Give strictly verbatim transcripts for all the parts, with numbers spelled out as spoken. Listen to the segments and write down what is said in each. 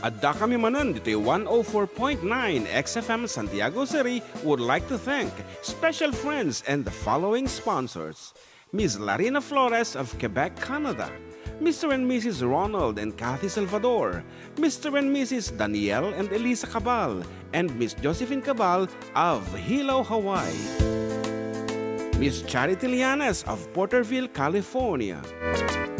Addakami manen ditoy one oh four point nine X F M Santiago City would like to thank special friends and the following sponsors: Miss Larina Flores of Quebec, Canada, Mister and Missus Ronald and Kathy Salvador, Mister and Missus Daniel and Elisa Cabal, and Miss Josephine Cabal of Hilo, Hawaii, Miss Charity Lianes of Porterville, California,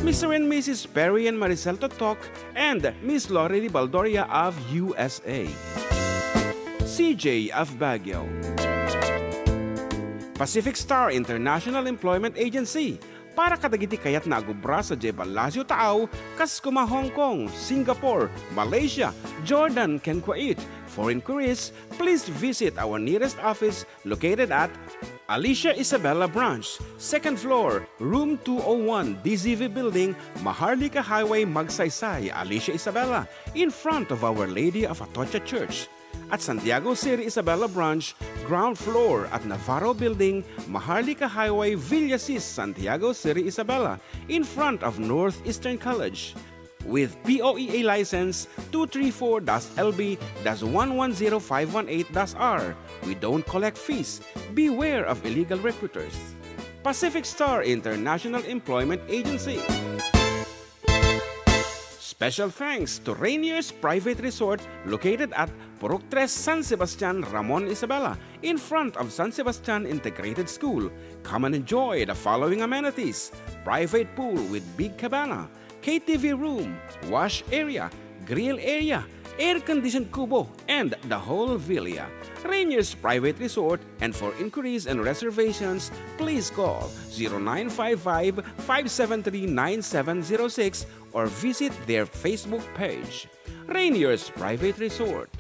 Mister and Missus Perry and Maricel Totok, and Miss Lori Baldoria of U S A, C J of Baguio, Pacific Star International Employment Agency, para kadagiti kayatna a agubra sadiay Palacio Taaw, kas kuma Hong Kong, Singapore, Malaysia, Jordan, ken Kuwait. For inquiries, please visit our nearest office located at Alicia Isabela Branch, second floor, room two oh one, D Z V Building, Maharlika Highway, Magsaysay, Alicia Isabela, in front of Our Lady of Atocha Church. At Santiago City Isabela Branch, ground floor at Navarro Building, Maharlika Highway, Villasis, Santiago City Isabela, in front of Northeastern College. With P O E A license two three four dash L B dash one one zero five one eight dash R, we don't collect fees. Beware of illegal recruiters. Pacific Star International Employment Agency. Special thanks to Rainier's Private Resort, located at Purok Tres, San Sebastian, Ramon Isabela, in front of San Sebastian Integrated School. Come and enjoy the following amenities: private pool with big cabana, K T V room, wash area, grill area, air-conditioned kubo, and the whole villa. Rainier's Private Resort, and for inquiries and reservations, please call zero nine five five, five seven three, nine seven zero six or visit their Facebook page, Rainier's Private Resort.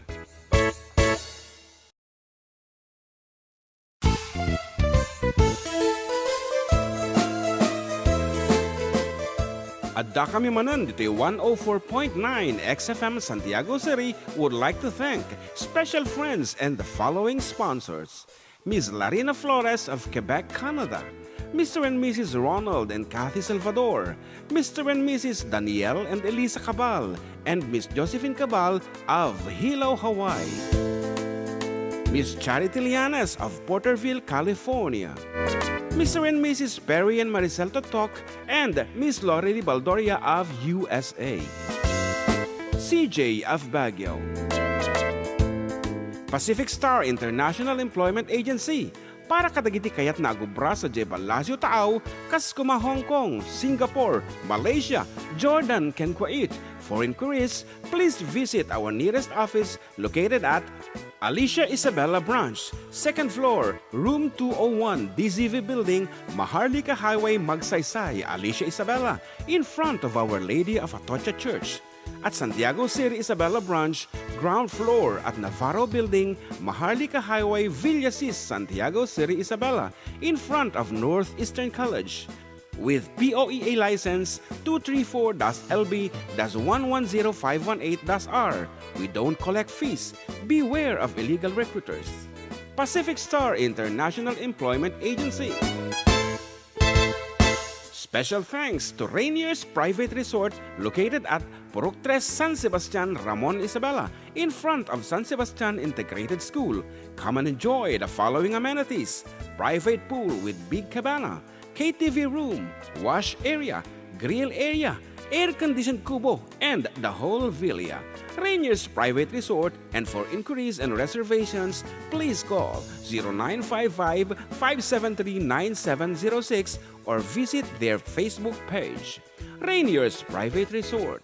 Addakami manen ditoy one oh four point nine X F M Santiago City would like to thank special friends and the following sponsors: Miss Larina Flores of Quebec, Canada, Mister and Missus Ronald and Kathy Salvador, Mister and Missus Daniel and Elisa Cabal, and Miss Josephine Cabal of Hilo, Hawaii, Miss Charity Lianes of Porterville, California, Mister and Missus Perry and Maricel Totok, and Miss Lorely Baldoria of U S A, C J of Baguio, Pacific Star International Employment Agency, para kadagiti kayatna a agubra sadiay Palacio Taaw, kas kuma Hong Kong, Singapore, Malaysia, Jordan, ken Kuwait. For inquiries, please visit our nearest office located at Alicia Isabela Branch, second floor, room two oh one, D Z V Building, Maharlika Highway, Magsaysay, Alicia Isabela, in front of Our Lady of Atocha Church. At Santiago City Isabela Branch, ground floor at Navarro Building, Maharlika Highway, Villasis, Santiago City Isabela, in front of Northeastern College. With P O E A license two three four dash L B dash one one zero five one eight dash R, we don't collect fees. Beware of illegal recruiters. Pacific Star International Employment Agency. Special thanks to Rainier's Private Resort, located at Purok Tres, San Sebastian, Ramon Isabela, in front of San Sebastian Integrated School. Come and enjoy the following amenities: private pool with big cabana, K T V room, wash area, grill area, air-conditioned kubo, and the whole villa. Rainier's Private Resort, and for inquiries and reservations, please call zero nine five five, five seven three, nine seven zero six or visit their Facebook page, Rainier's Private Resort.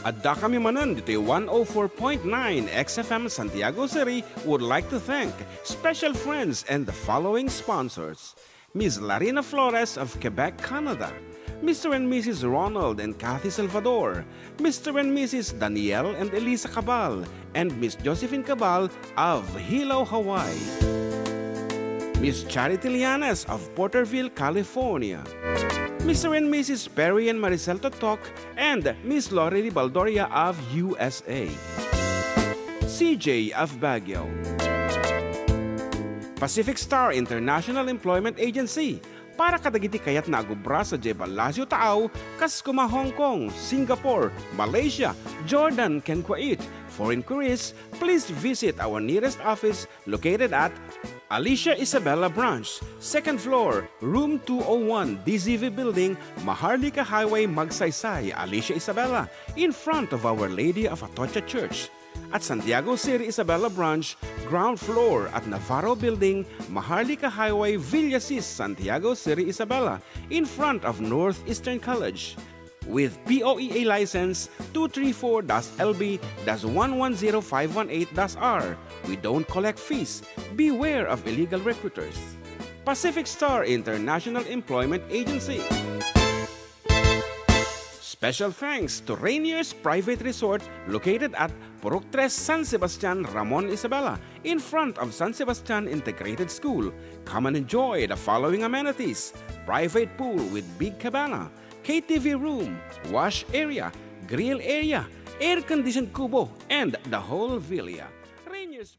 Addakami manen ditoy one oh four point nine X F M Santiago City would like to thank special friends and the following sponsors: Miss Larina Flores of Quebec, Canada, Mister and Missus Ronald and Kathy Salvador, Mister and Missus Daniel and Elisa Cabal, and Miss Josephine Cabal of Hilo, Hawaii, Miss Charity Lianes of Porterville, California, Mister and Missus Perry and Maricel Totok, and Miss Lorely Baldoria of U S A, C J of Baguio, Pacific Star International Employment Agency, para kadagiti kayatna a agubra sadiay Palacio Taaw, kas kuma Hong Kong, Singapore, Malaysia, Jordan, ken Kuwait. For inquiries, please visit our nearest office located at Alicia Isabela Branch, second floor, room two oh one, D Z V Building, Maharlika Highway, Magsaysay, Alicia Isabela, in front of Our Lady of Atocha Church. At Santiago Seri Isabela Branch, ground floor at Navarro Building, Maharlika Highway, Villasis, Santiago Seri Isabela, in front of Northeastern College. With P O E A license two three four dash L B dash one one zero five one eight dash R, we don't collect fees. Beware of illegal recruiters. Pacific Star International Employment Agency. Special thanks to Rainier's Private Resort, located at Purok Tres, San Sebastian, Ramon Isabela, in front of San Sebastian Integrated School. Come and enjoy the following amenities: private pool with big cabana, K T V room, wash area, grill area, air-conditioned kubo, and the whole villa. Rainier's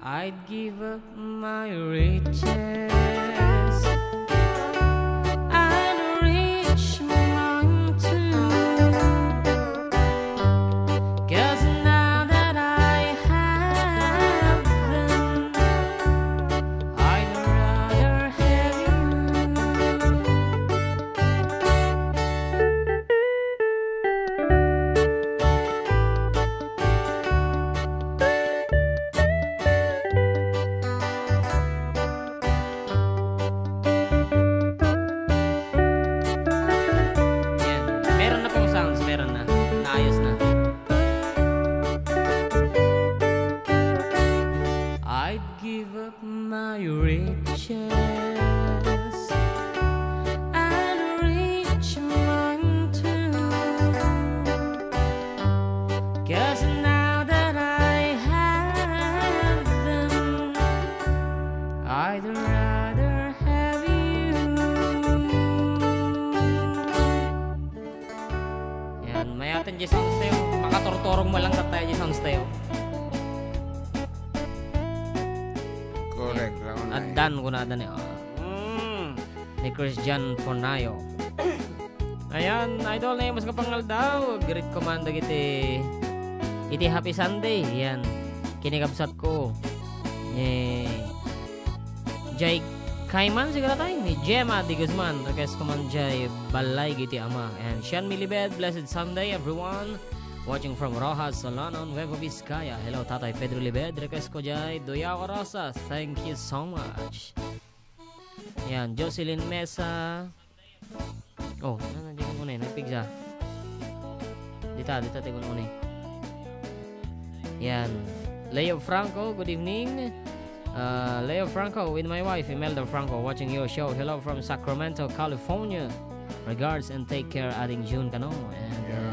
I'd give up my riches and a rich man too. 'Cause now that I have them, I'd rather have you. Yan. Meron na pong sounds, meron na. Naayos na. I'd give up my riches and a rich man too. 'Cause now that I have them, I'd rather have you. Yan, mayat diay sounds tayo. Makaturturog man lang tayo diay sounds tayo. Correct, Yan. Raonay. Addan ko na, addan eh. Oh. Mm. Ni Christian Ponayo. Ayan, idol, nayamas nga pangaldaw. Greet ko man dagiti iti Happy Sunday. Yan. Kinikabsat ko. Eh, Jay Kaiman, siguro tayo. Ni Gemma Di Guzman. Request ko man jay Balay Giti Ama. And Sean Milibed, blessed Sunday, everyone. Watching from Roxas, Solanon, Nueva Vizcaya. Hello, Tatay Pedro Libed. Request ko jay Doyaw Rosas. Thank you so much. Yan, Jocelyn Mesa. Oh, ano, di ko muna eh, nagpigsa. Dita, dita, di ko muna eh. Yan. Leo Franco, good evening. Uh, Leo Franco with my wife, Imelda Franco, watching your show. Hello from Sacramento, California. Regards and take care, Ading June kano. And, uh, Yeah.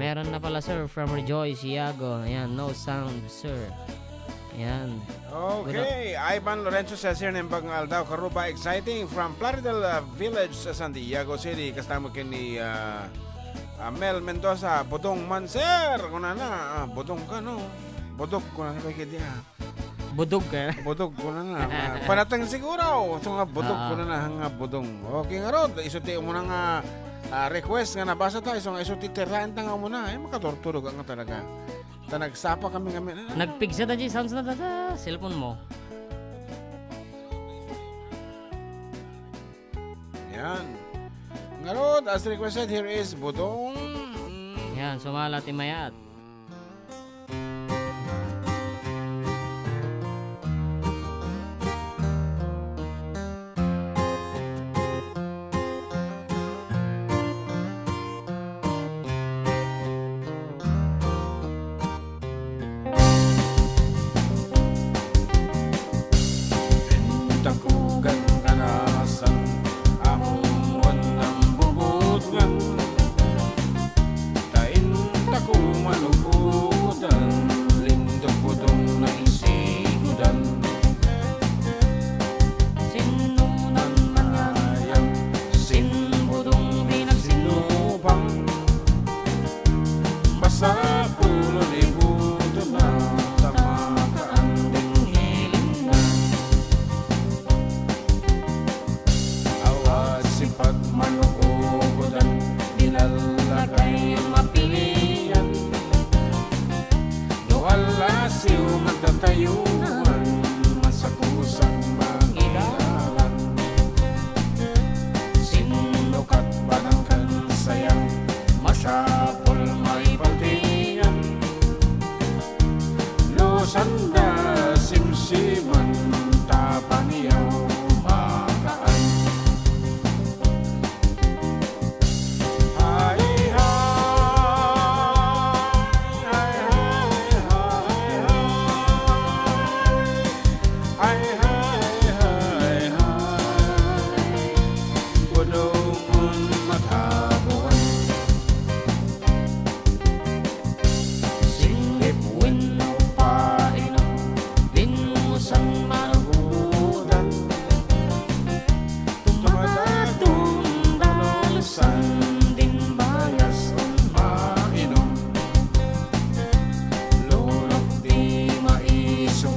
Meron na pala, sir, from Rejoice Iago. Ayan, no sound, sir. Ayan. Okay, Ivan Lorenzo Cesar, naimbag nga aldaw, Karuba, exciting from Plaridel, uh, Village sa San Diego City. Kasta mo ken ni, uh, uh, Mel Mendoza, Budong man, sir! Kunana, ah, budong ka, no? Budok, kunana ba kidi, ah? Budog ka. Budog, kunana. Ah, panatang siguro. So nga, budog, Ah. kunana, nga budong. Okay nga rod, isu ti umuna nga, ah, request nga nabasa tayo. So nga, isu ti tiraen ta nga umuna. Ay, makaturturog nga talaga. Ta nagsapa kami, kami. Nagpigsa ta, G, sounds na ta, ta cellphone mo. Yan. Ngarud, as requested, here is Budong. Mm. Yan, sumala ti mayat. Intakugan kanasan, amon nambubutngan. Ta intaku manubutan, lintog Budong naisigudan. Sinnunan man nga ayam, sin Budong pinagsinupang. Masapul ni Budong na ta makaanding hilingan. Awan sipat manugudan, di lallakay mapilian. No alasiw magtatayuan, masakusan mangidalan. Sinnukat panangkan sayang, masapul maipaltian. No sanda simsiman, ta paniyaw makaan. Hay, hay, hay, hay, hay, hay. Hay, hay, hay, hay. Budong matabuan. Singgip wenno painom, dinmusan manugudan. Tumatadong dalusan, din bayas on mainom. Lulok ti maiso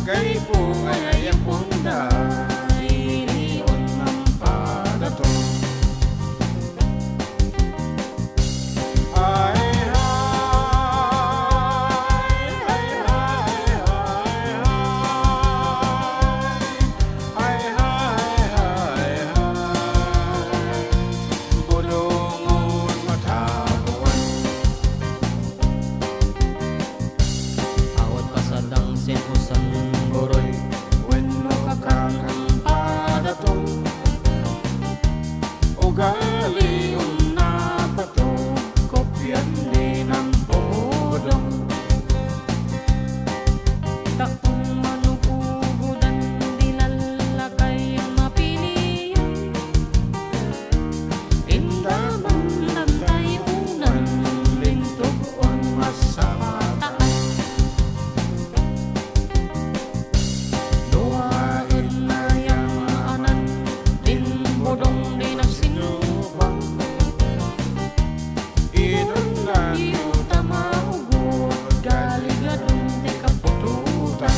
Kaypo nga yayaponda, irion ang padaton. Ay, hay, ay, hay, hay, hay. Ay, hay, hay, hay, hay. Budongon matagoan. Awat pasadang sen usan goroy wenno kakang padaton. Ugali unna pato kopian ni nang pumudong. Dakong manugudan di lallakay mapilian. Indaman lantay unan lintog on masamataan. Nuain na yamaanan din budong di nagsinubang. Inun nga yu ta maugod, galigadun ti kaputotan.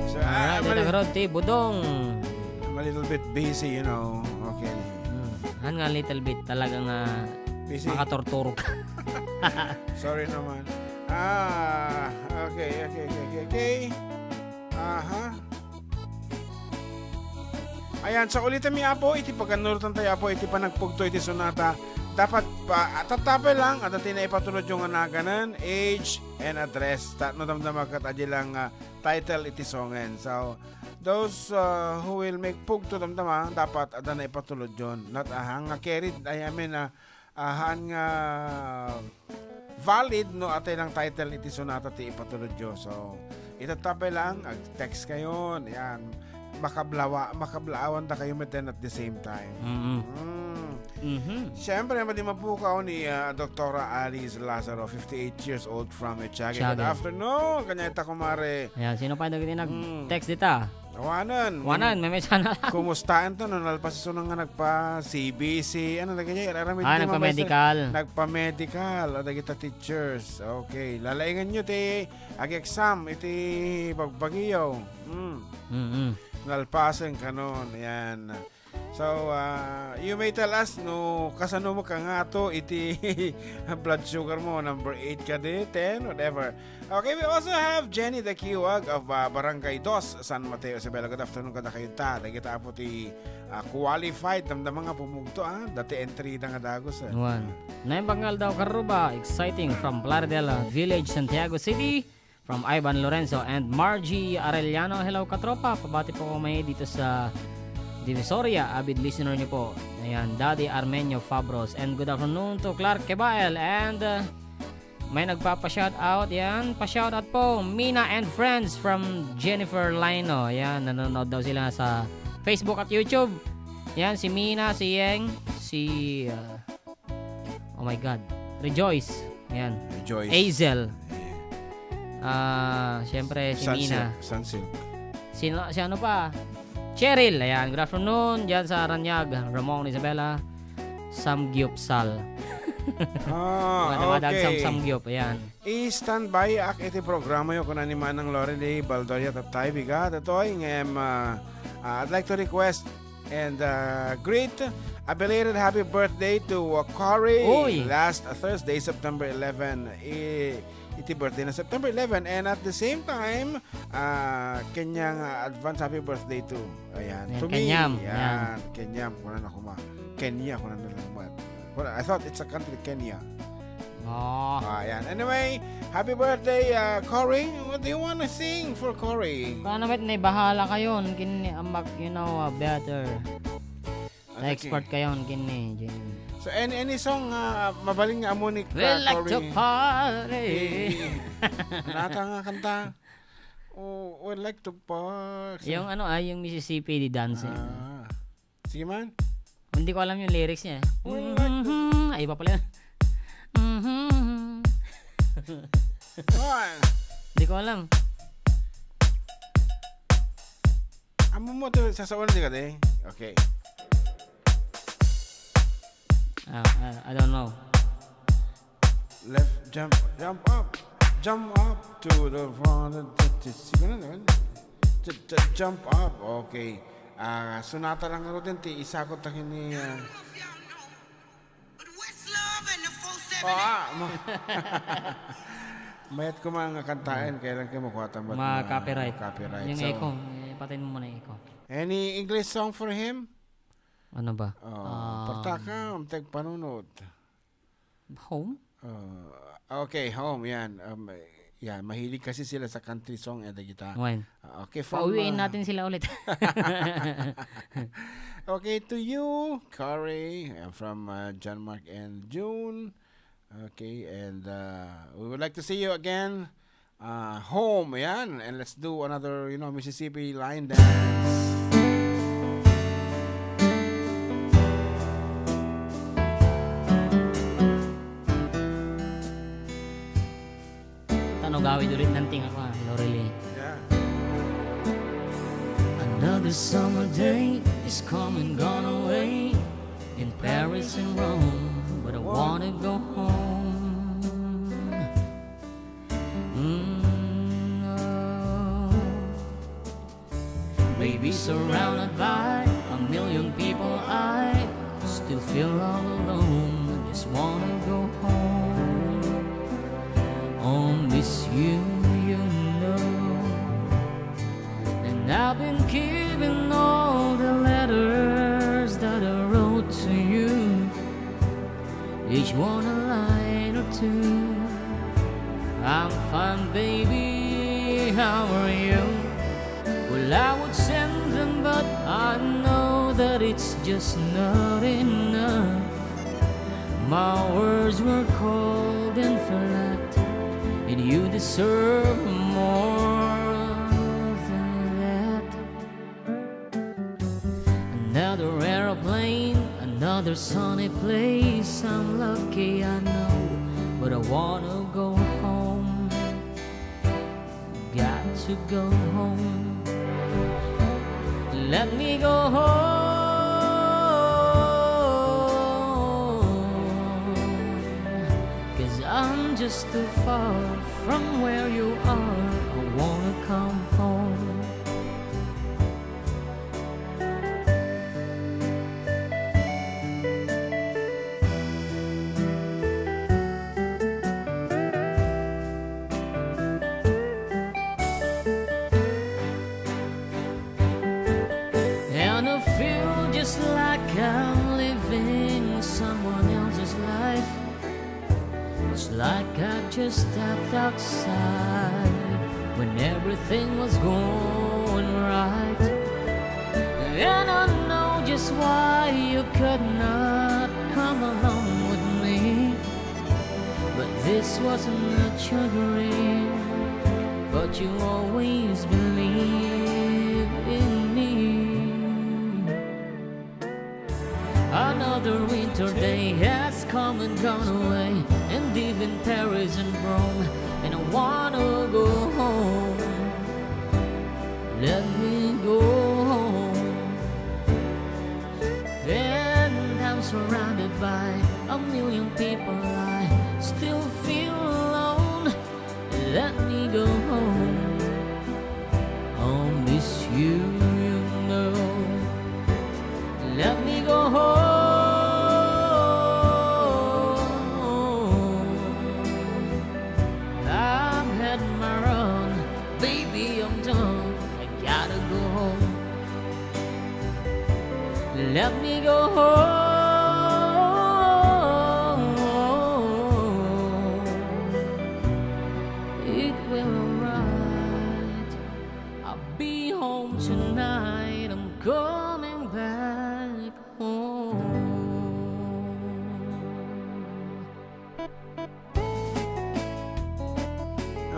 So, ah, Alright, I'm a ita little, karod ti Budong. I'm a little bit busy, you know. Okay. Hmm. Han nga little bit, talaga nga Busy. Makaturturog. Sorry naman. Ah, okay, okay, okay, okay, okay. Aha. Ayan, so ulitan mi, Apo, iti paganurotan tayo, Apo, iti panagpugto iti sonata. Dapat pa, tattapay lang, adda ti naipatulodyo nga naganan, age, and address. Ta, no damdama ket adi lang, ah, title iti songen. So, those, uh, who will make pugto damdama, dapat adda naipatulodyon. Not, ah, nga carried, I mean, ah, ah, haan nga valid no atay lang title iti sonata ti ipatulodyo. So, itattapay lang, ag-text kayon. Yan. Makablawa-, makablaawan da kayo metten at the same time. Mm-mm. Mm. Mhm. Siyempre, madi mapukaw ni, ah, Doktora Alice Lazaro, fifty-eight years old from Echage. Good Echage. Afternoon, kanya ita kumare. Ayan, sino pa dagiti nag-text Mm. dita? Awanan. Awanan, Kum-, meme sana lang. Kumustaen to, no? Nalpas isu nga nagpa-C B C, ano, dagiti, aramid Ah, ti mabay sa nagpa-medical. Nagpa-medical, o, dagita teachers. Okay, lalaingan nyo ti ag-exam, iti bagbagiyo. Mm. Mm-mm. Nalpasen kanon, yan. So, ah, you may tell us no kasano mo kangato iti blood sugar mo, number eight kadi, ten, whatever. Okay, we also have Jenny the Kiwag of, ah, Barangay Dos, San Mateo, Isabela. Good afternoon kadakayo ta. Dagita apo ti, ah, qualified. Damdama nga pumugto, ah. Dati entry da nga dagus, eh. One. Naimbag nga aldaw, Karuba. Exciting from Plaridel Village, Santiago City. From Ivan Lorenzo and Margie Arellano. Hello, katropa. Pabati po kami dito sa Divisoria. Avid listener niyo po. Ayan, Daddy Armenio Fabros. And good afternoon to Clark Kebael. And, uh, may nagpapa-shoutout. Yan, pa-shoutout po. Mina and friends from Jennifer Lino. Yan, nanonood daw sila sa Facebook at YouTube. Yan, si Mina, si Yeng, si, uh, Oh my God. Rejoice. Ayan. Rejoice. Hazel. Eh. Ah, siyempre, si Sunsilk, Mina. Sunsilk. Sino, si ano pa? Cheryl. Ayan. Good afternoon. Diyan sa Ranyag. Ramon, Isabela. Samgyupsal. Ah, Mga dadag okay. Sam-, samgyup. Ayan. I-standby ak iti programa yo, kuna ni Manang Lorelei Baldoria, tattay, bigat, atoy, ngem, ah, ah, I'd like to request and, uh, greet a belated happy birthday to, uh, Corey Uy! Last Thursday, September eleven. I-, iti birthday na September eleven. And at the same time, uh, kanyang, uh, advance happy birthday to, ayan, Ayan, to me. Kanyam. Ayan, ayan. Kanyam, kuna na kuma. Kenya, kuna na kuma. Kuna, I thought it's a country, Kenya. Oh. Ah, yan. Anyway, happy birthday, uh, Corey. What do you want to sing for Corey? Kaya naman, bahala kayo. Kini ambak, you know, uh, better. Okay. Expert kayo, kini, Jane. So, any, any song, uh, mabalin nga amo ni, uh, Corey? We like to party. Eh, nata nga kanta. Oh, we like to party. Yung ano, ah, yung Mississippi di Dancing. Ah. Sige man. Hindi ko alam yung lyrics niya, eh. Wala. Mhm. Ay, iba pala yun. Mhm. Wala. Hindi ko alam. Amo mo to, sasawan di ka, de. Okay. Ah, ah, I don't know. Left, jump, jump up, jump up to the front. Siguro na yun. Ju-, ju-, jump up, okay. Ah, sonata lang ngaruden ti isakot ta kini, ah. Ah, ma-, mayat ko man nga kantaen, kaya lang kayo makuha tambal ma-copyright. Ma-copyright. Yung echo, eh, patayin mo muna yung echo. Any English song for him? Ano ba? Oh, ah, parta ka, ang tagpanunod. Home? Ah, okay, home, yan. Um, yan, mahilig kasi sila sa country song, eh, dagita. Wen. Ah, okay, from, pauwiin ah, natin sila ulit. Okay, to you, Corey, uh, from, uh, John Mark and June. Okay, and, uh, we would like to see you again. Ah, home, ayan. And let's do another, you know, Mississippi line dance. Tano gawid ulit ng tinga ko, ah, Loreline. Yeah. Another summer day is coming, gone away in Paris and Rome, but I wanna go home. Mm, oh. Maybe surrounded by a million people, I still feel all alone. I just wanna go home. I'll miss you, you know. And I've been keeping all the letters that I wrote to you, each one a line or two. I'm fine, baby, how are you? Well, I would send them, but I know that it's just not enough. My words were cold and flat, and you deserve more than that. Another aeroplane, another sunny place. I'm lucky, I know, but I wanna go home. Got to go home. Let me go home. 'Cause I'm just too far from where you are. I wanna come home. And I feel just like I'm living someone else's life. It's like I just stepped outside when everything was going right. And I know just why you could not come along with me. But this was not your dream. But you always believe in me. Another winter day has come and gone away, and even Paris and Rome, and I wanna go home. Let me go home. And I'm surrounded by a million people, I still feel alone. Let me go home. I'll miss you, you know. Let me go home. I've had my run, baby, I'm done. I gotta go home. Let me go home. Be home tonight, I'm coming back home.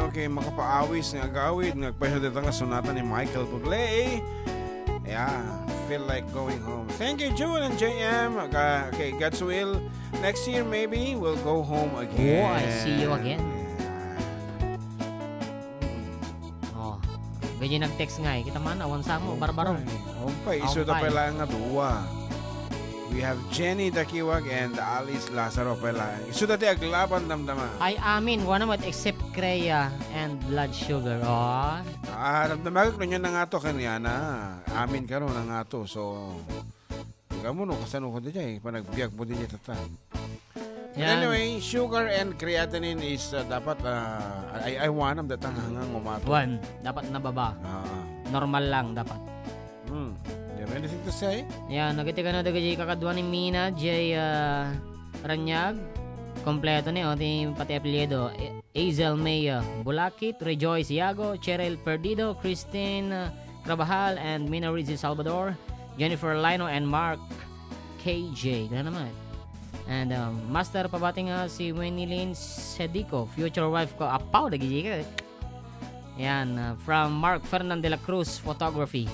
Okay, makapaawis nga agawid nga agpayso dita nga sonata ni Michael Bublé. Yeah, feel like going home. Thank you, June and J M. Aga-, okay, God's will. Next year, maybe, we'll go home again. Oh, I see you again. Yeah. Oh. Gayi nag-text nga eh. Kita man, awan sa mo, barbaro. Umpay, umpay. Isu da pay laeng nga dua. We have Jenny Dakiwag and Alice Lazaro pay laeng. Isu da ti aglaban damdama. Ay, amin. Wala naman except Crea and Blood Sugar. Oh. Ah, damdama ko niya nangato kaniana. Amin ka no, nangato. So, ikaw mo no, kasano ko di jay, panagbiag mo di jay tata. But yan. Anyway, sugar and creatinine is, uh, dapat, uh, ay, ay, wanam datang hangang umato. Wan, dapat nababa. Ah. Normal lang dapat. Hmm. You have anything to say? Yan, nagiti ka na dagiti kakadua ni Mina, J, uh, Ranyag. Kompleto ni, oh, ti pati apelyido. E-, Azel Maya Bulakit, Rejoice Yago, Cheryl Perdido, Christine, uh, Trabajal, and Mina Rizzi Salvador, Jennifer Lino, and Mark K J. Ganun naman. And, um, master pabati nga si Winnie Lynn Sedico, future wife ko. Apaw, dagiti ka. Yan, uh, from Mark Fernan de la Cruz Photography.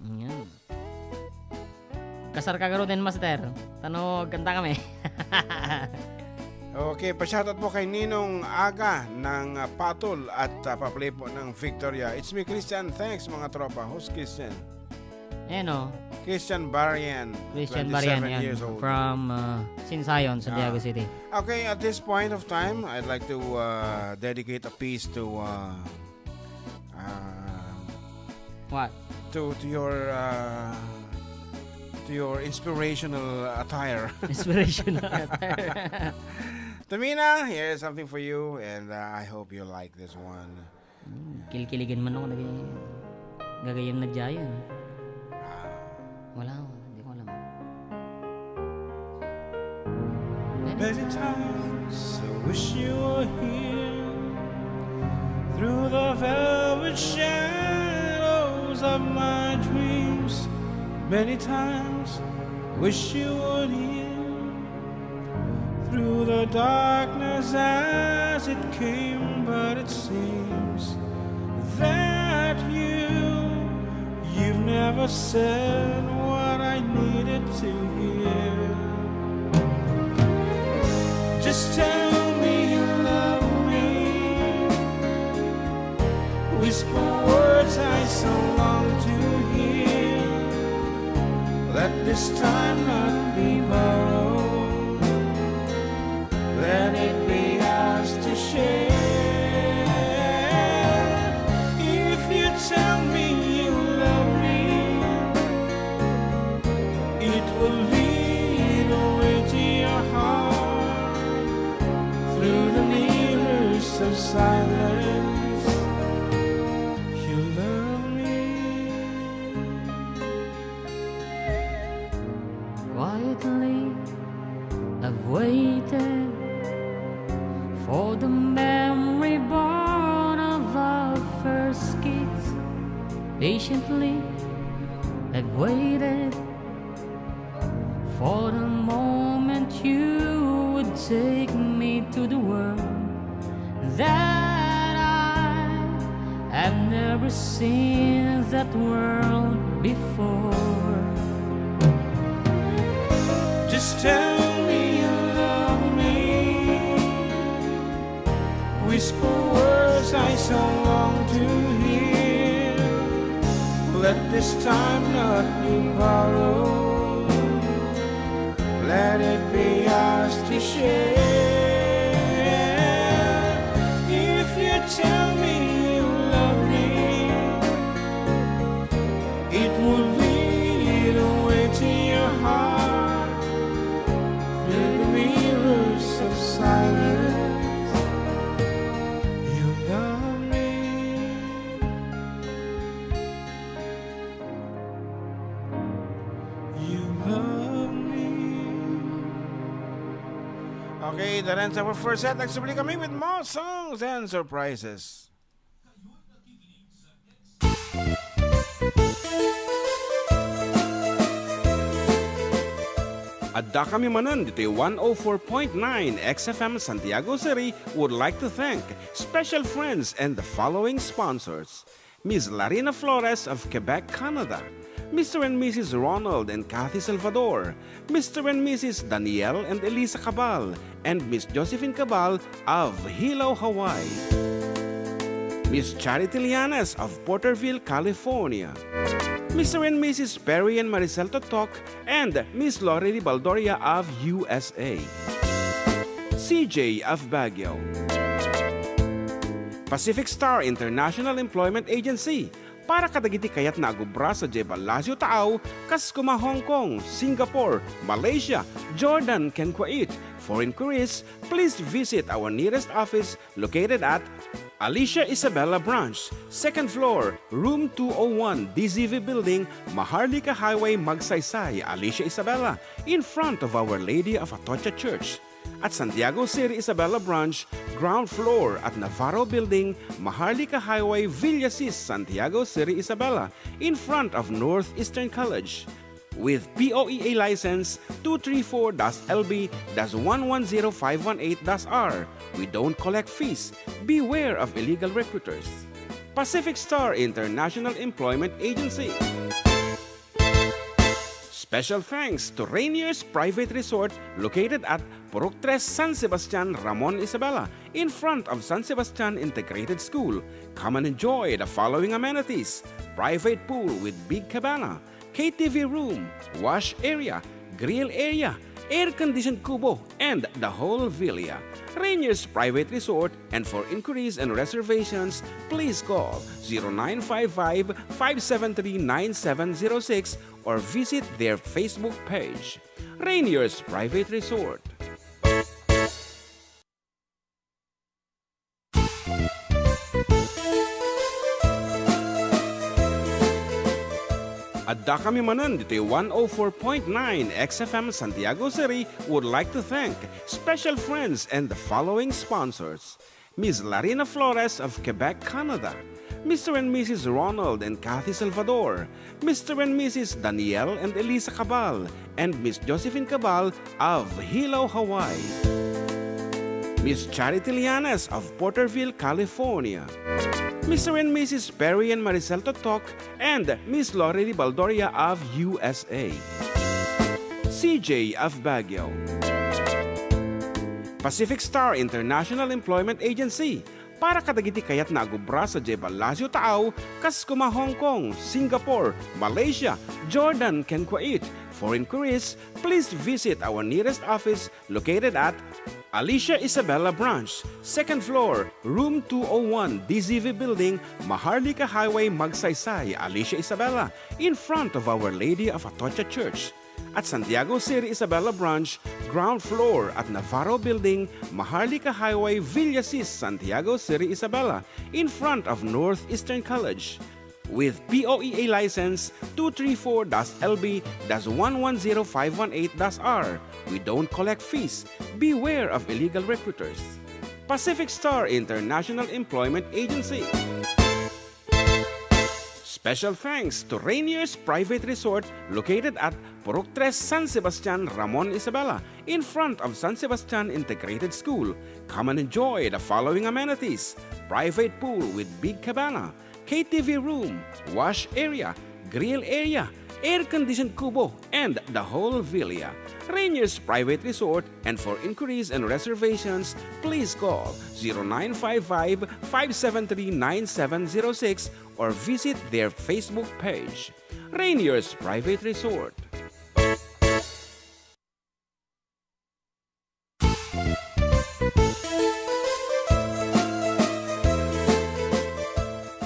Yan. Kasar ka garuden, master. Tano, ganda kami. Okay, pa-shoutout po kay Ninong Aga ng, ah, Patol at, ah, pa-play po ng Victoria. It's me, Christian. Thanks, mga tropa. Who's Christian? Ayan, oh. Christian Barian, Christian Barian, twenty-seven yan, years old. From, uh, Sinsayon, Santiago Ah. City. Okay, at this point of time, I'd like to, uh, dedicate a piece to, uh, uh, What? to, to your, uh, to your inspirational attire. Inspirational attire. Tamina, here is something for you, and, uh, I hope you like this one. Hmm, kilkiligan man ako, nag-, gagayam na dyan. Ah. Wala, hindi ko alam. Many times I wish you were here. Through the velvet shadows of my dreams, many times wish you were here. Through the darkness as it came, but it seems that you, you've never said what I needed to hear. Just tell me you love me. Whisper words I so long to hear. Let this time not be borrowed. Let it be ours to share. If you tell me you love me, it will lead away to your heart through the mirrors of silence. You love me. Quietly, I've waited for the memory born of our first kiss. Patiently, I've waited for the moment you would take me to the world that I have never seen that world before. Just tell me you love me. Whisper words I so long to hear. Let this time not be borrowed. Let it be ours to share. If you tell me you love me, it will lead away to your heart through the mirrors of silence. You love me. You love me. Okay, that ends our first set. Nagsubli kami with more songs and surprises. Kayo'y nakikinig sa X M. Adda kami manen ditoy one oh four point nine X F M Santiago City would like to thank special friends and the following sponsors: Miss Larina Flores of Quebec, Canada, Mister and Missus Ronald and Kathy Salvador, Mister and Missus Daniel and Elisa Cabal, and Miss Josephine Cabal of Hilo, Hawaii, Miss Charity Lianes of Porterville, California, Mister and Missus Perry and Maricel Totok, and Miss Lorely Baldoria of U S A, C J of Baguio, Pacific Star International Employment Agency, para kadagiti kayatna a agubra sadiay ballasiw taaw, kas kuma Hong Kong, Singapore, Malaysia, Jordan, ken Kuwait. For inquiries, please visit our nearest office located at Alicia Isabela Branch, second floor, room two oh one, D Z V Building, Maharlika Highway, Magsaysay, Alicia Isabela, in front of Our Lady of Atocha Church. At Santiago City Isabela Branch, ground floor at Navarro Building, Maharlika Highway, Villasis, Santiago City Isabela, in front of Northeastern College. With P O E A license two three four dash L B dash one one zero five one eight dash R. We don't collect fees. Beware of illegal recruiters. Pacific Star International Employment Agency. Special thanks to Rainier's Private Resort, located at Purok Tres, San Sebastian, Ramon Isabela, in front of San Sebastian Integrated School. Come and enjoy the following amenities: private pool with big cabana, K T V room, wash area, grill area, air-conditioned kubo, and the whole villa. Rainier's Private Resort, and for inquiries and reservations, please call zero nine five five, five seven three, nine seven zero six or visit their Facebook page, Rainier's Private Resort. Adda kami manen ditoy one oh four point nine X F M Santiago City would like to thank special friends and the following sponsors: Miss Larina Flores of Quebec, Canada, Mister and Missus Ronald and Kathy Salvador, Mister and Missus Daniel and Elisa Cabal, and Miss Josephine Cabal of Hilo, Hawaii, Miss Charity Lianes of Porterville, California, Mister and Missus Perry and Maricel Totok, and Miss Lorely Baldoria of U S A, C J of Baguio, Pacific Star International Employment Agency, para kadagiti kayatna a agubra sadiay ballasiw taaw, kas kuma Hong Kong, Singapore, Malaysia, Jordan, ken Kuwait. For inquiries, please visit our nearest office located at Alicia Isabela Branch, second floor, room two oh one, D Z V Building, Maharlika Highway, Magsaysay, Alicia Isabela, in front of Our Lady of Atocha Church. At Santiago City Isabela Branch, ground floor at Navarro Building, Maharlika Highway, Villasis, Santiago City Isabela, in front of Northeastern College. With P O E A license two three four dash L B dash one one zero five one eight dash R. We don't collect fees. Beware of illegal recruiters. Pacific Star International Employment Agency. Special thanks to Rainier's Private Resort, located at Purok Tres, San Sebastian, Ramon Isabela, in front of San Sebastian Integrated School. Come and enjoy the following amenities: private pool with big cabana, K T V room, wash area, grill area, air-conditioned kubo, and the whole villa. Rainier's Private Resort, and for inquiries and reservations, please call zero nine five five, five seven three, nine seven zero six or visit their Facebook page, Rainier's Private Resort.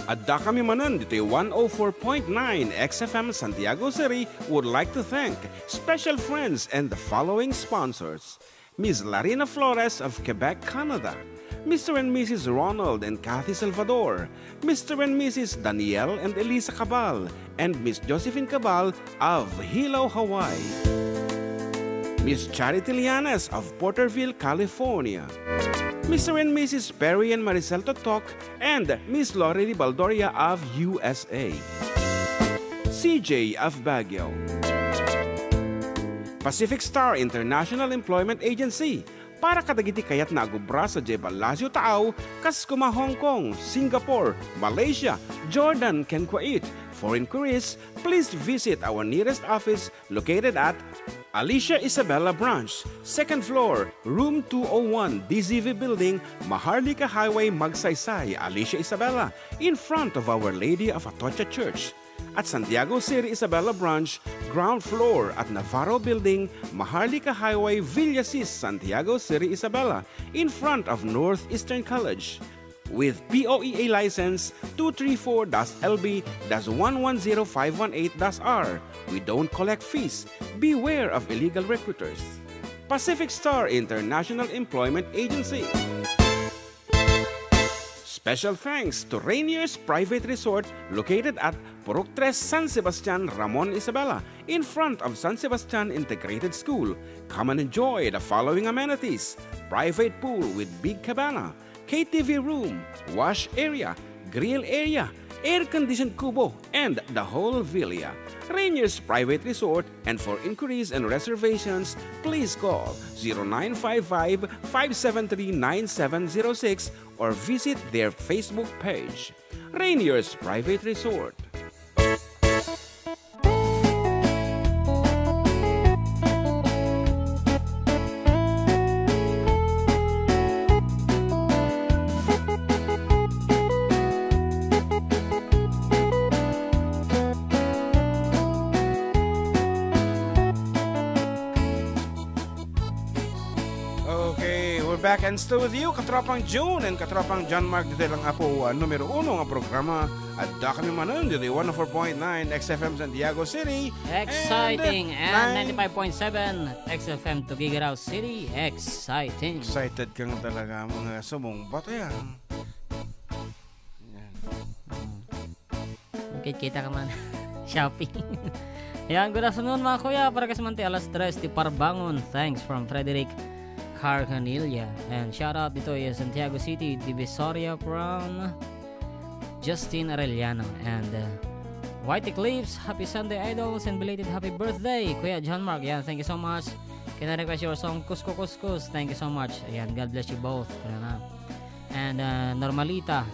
Adda kami manen ditoy one oh four point nine X F M Santiago City would like to thank special friends and the following sponsors: Miss Larina Flores of Quebec, Canada, Mister and Missus Ronald and Kathy Salvador, Mister and Missus Daniel and Elisa Cabal, and Miss Josephine Cabal of Hilo, Hawaii, Miss Charity Lianes of Porterville, California, Mister and Missus Perry and Maricel Totok, and Miss Lorely Baldoria of U S A, C J of Baguio, Pacific Star International Employment Agency, para kadagiti kayatna a gubra sadiay Palacio Taaw, kas kuma Hong Kong, Singapore, Malaysia, Jordan, ken Kuwait. For inquiries, please visit our nearest office located at Alicia Isabela Branch, second floor, room two oh one, D Z V Building, Maharlika Highway, Magsaysay, Alicia Isabela, in front of Our Lady of Atocha Church. At Santiago City Isabela Branch, ground floor at Navarro Building, Maharlika Highway, Villasis, Santiago City Isabela, in front of Northeastern College. With P O E A license two three four dash L B dash one one zero five one eight dash R, we don't collect fees. Beware of illegal recruiters. Pacific Star International Employment Agency. Special thanks to Rainier's Private Resort located at Purok Tres, San Sebastian, Ramon Isabela, in front of San Sebastian Integrated School. Come and enjoy the following amenities: private pool with big cabana, K T V room, wash area, grill area, air-conditioned kubo, and the whole villa. Rainier's Private Resort, and for inquiries and reservations, please call zero nine five five, five seven three, nine seven zero six or visit their Facebook page, Rainier's Private Resort. Okay, we're back and still with you, Katropang June and Katropang John Mark, ditoy lang Apo, ah, numero uno nga programa. Adda kami manen ditoy one oh four point nine X F M Santiago City. Exciting. And, uh, And nine ninety-five point seven X F M Tuguegarao City. Exciting. Excited ka nga talaga, mga sumungbat, eh, ah. Yan. Kita ka man. Shopping. Yan, good afternoon, mga kuya. Para kas man ti alas tres ti parbangon. Thanks from Frederick Carcanilla. And shout out dito in Santiago City, Divisoria from Justin Arellano. And, uh, White Eclipse, happy Sunday, idols, and belated happy birthday, Kuya John Mark. Yan, thank you so much. Can I request your song, Kusko Kuskus? Thank you so much. Ayan, God bless you both. Ayan na. And, uh, Normalita.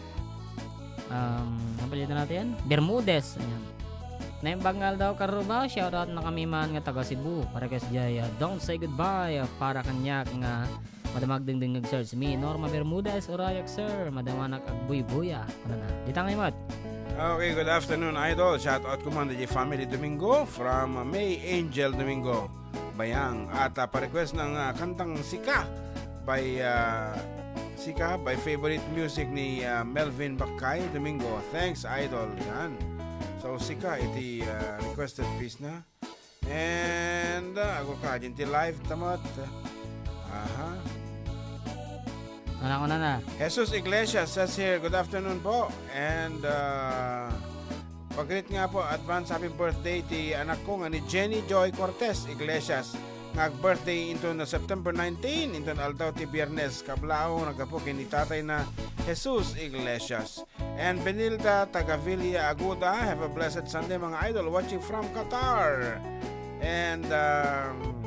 Um, ano pa dito natin? Bermudez. Ayan. Naimbag nga aldaw, Karuba. Shoutout na kami man nga taga Cebu. Para kay jay, uh, Don't Say Goodbye, uh, para kaniak nga madamag dingding nag-search mi. Norma Bermudez, Urayak, sir. Madamanak agbuybuya. Ano na? Dita nga imat. Okay, good afternoon, idol. Shoutout ko man, D J Family Domingo from, uh, May Angel Domingo. Bayang. At, ah, pa-request ng, ah, kantang Sika by, ah, Sika by favorite music ni, ah, Melvin Bakay Domingo. Thanks, idol. Yan. So, Sika iti, ah, requested piece na. And, ah, ago ka, din ti live, tamat. Aha. Anak ko na na. Jesus Iglesias says here, "Good afternoon po." And, ah, pag-greet nga po, advance happy birthday ti anak ko nga ni Jenny Joy Cortez Iglesias, nga ag-birthday inton September nineteen, inton aldaw ti Biyernes. Kablaaw, naggapu ken ni tatay na Jesus Iglesias. And Benilda Tagavilla Aguda, have a blessed Sunday, mga idol, watching from Qatar. And, um,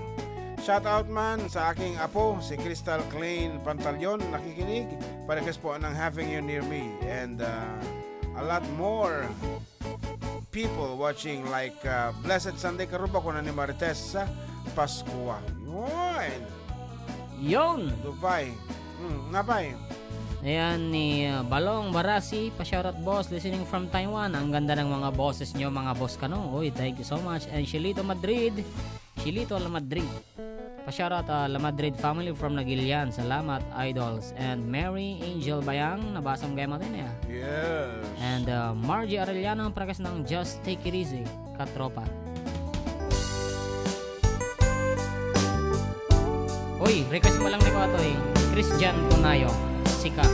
shout out man sa aking apo, si Crystal Klein Pantaleon, nakikinig. Para po ng Having You Near Me. And, uh, a lot more people watching, like, uh, Blessed Sunday Karuba, kuna ni Marites sa Pascua. Yun! Yun! Dubai. Hmm, napay. Ayan, ni, uh, Balong Barasi, pa-shoutout, boss, listening from Taiwan. Ang ganda ng mga boses nyo, mga boss kano. Uy, thank you so much. And Shelito Madrid, Shelito La Madrid. Pa-shoutout, uh, La Madrid family from Nagilian. Salamat, idols. And Mary Angel Bayang, nabasa mo gaya mo din, eh. Yes. And, uh, Margie Arellano, para kas ng Just Take It Easy, katropa. Uy, request mo lang ni Kuya Toy. Christian Punayo, Sika.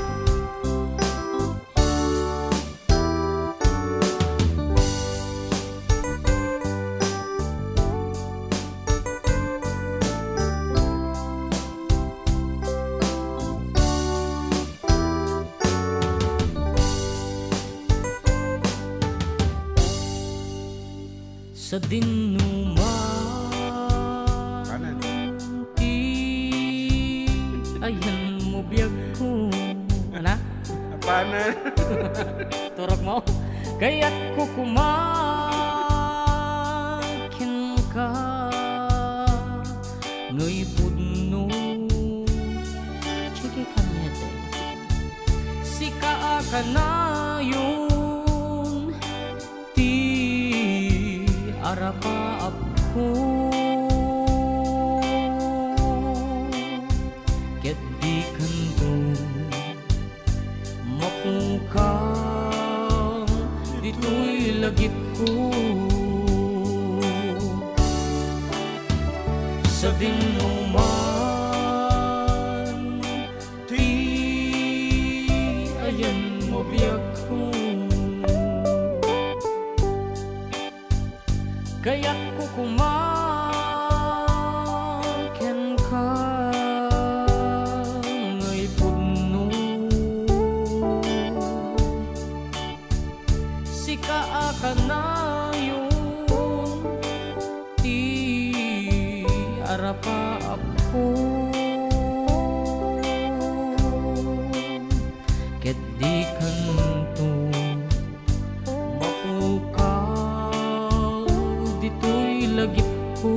Sadin no man Turog mo? Kayatko koma kenka, ngay pudno. Check it out, sika a kanayon ti arapaapko, ket dikanto mapukaw ditoy lagipko. Sadino man ti ayanmo, biagko. Kayatko koma kenka, ngay pudno. Sika a kanayon ti arapaapko, ket dikanto mapukaw ditoy lagipko.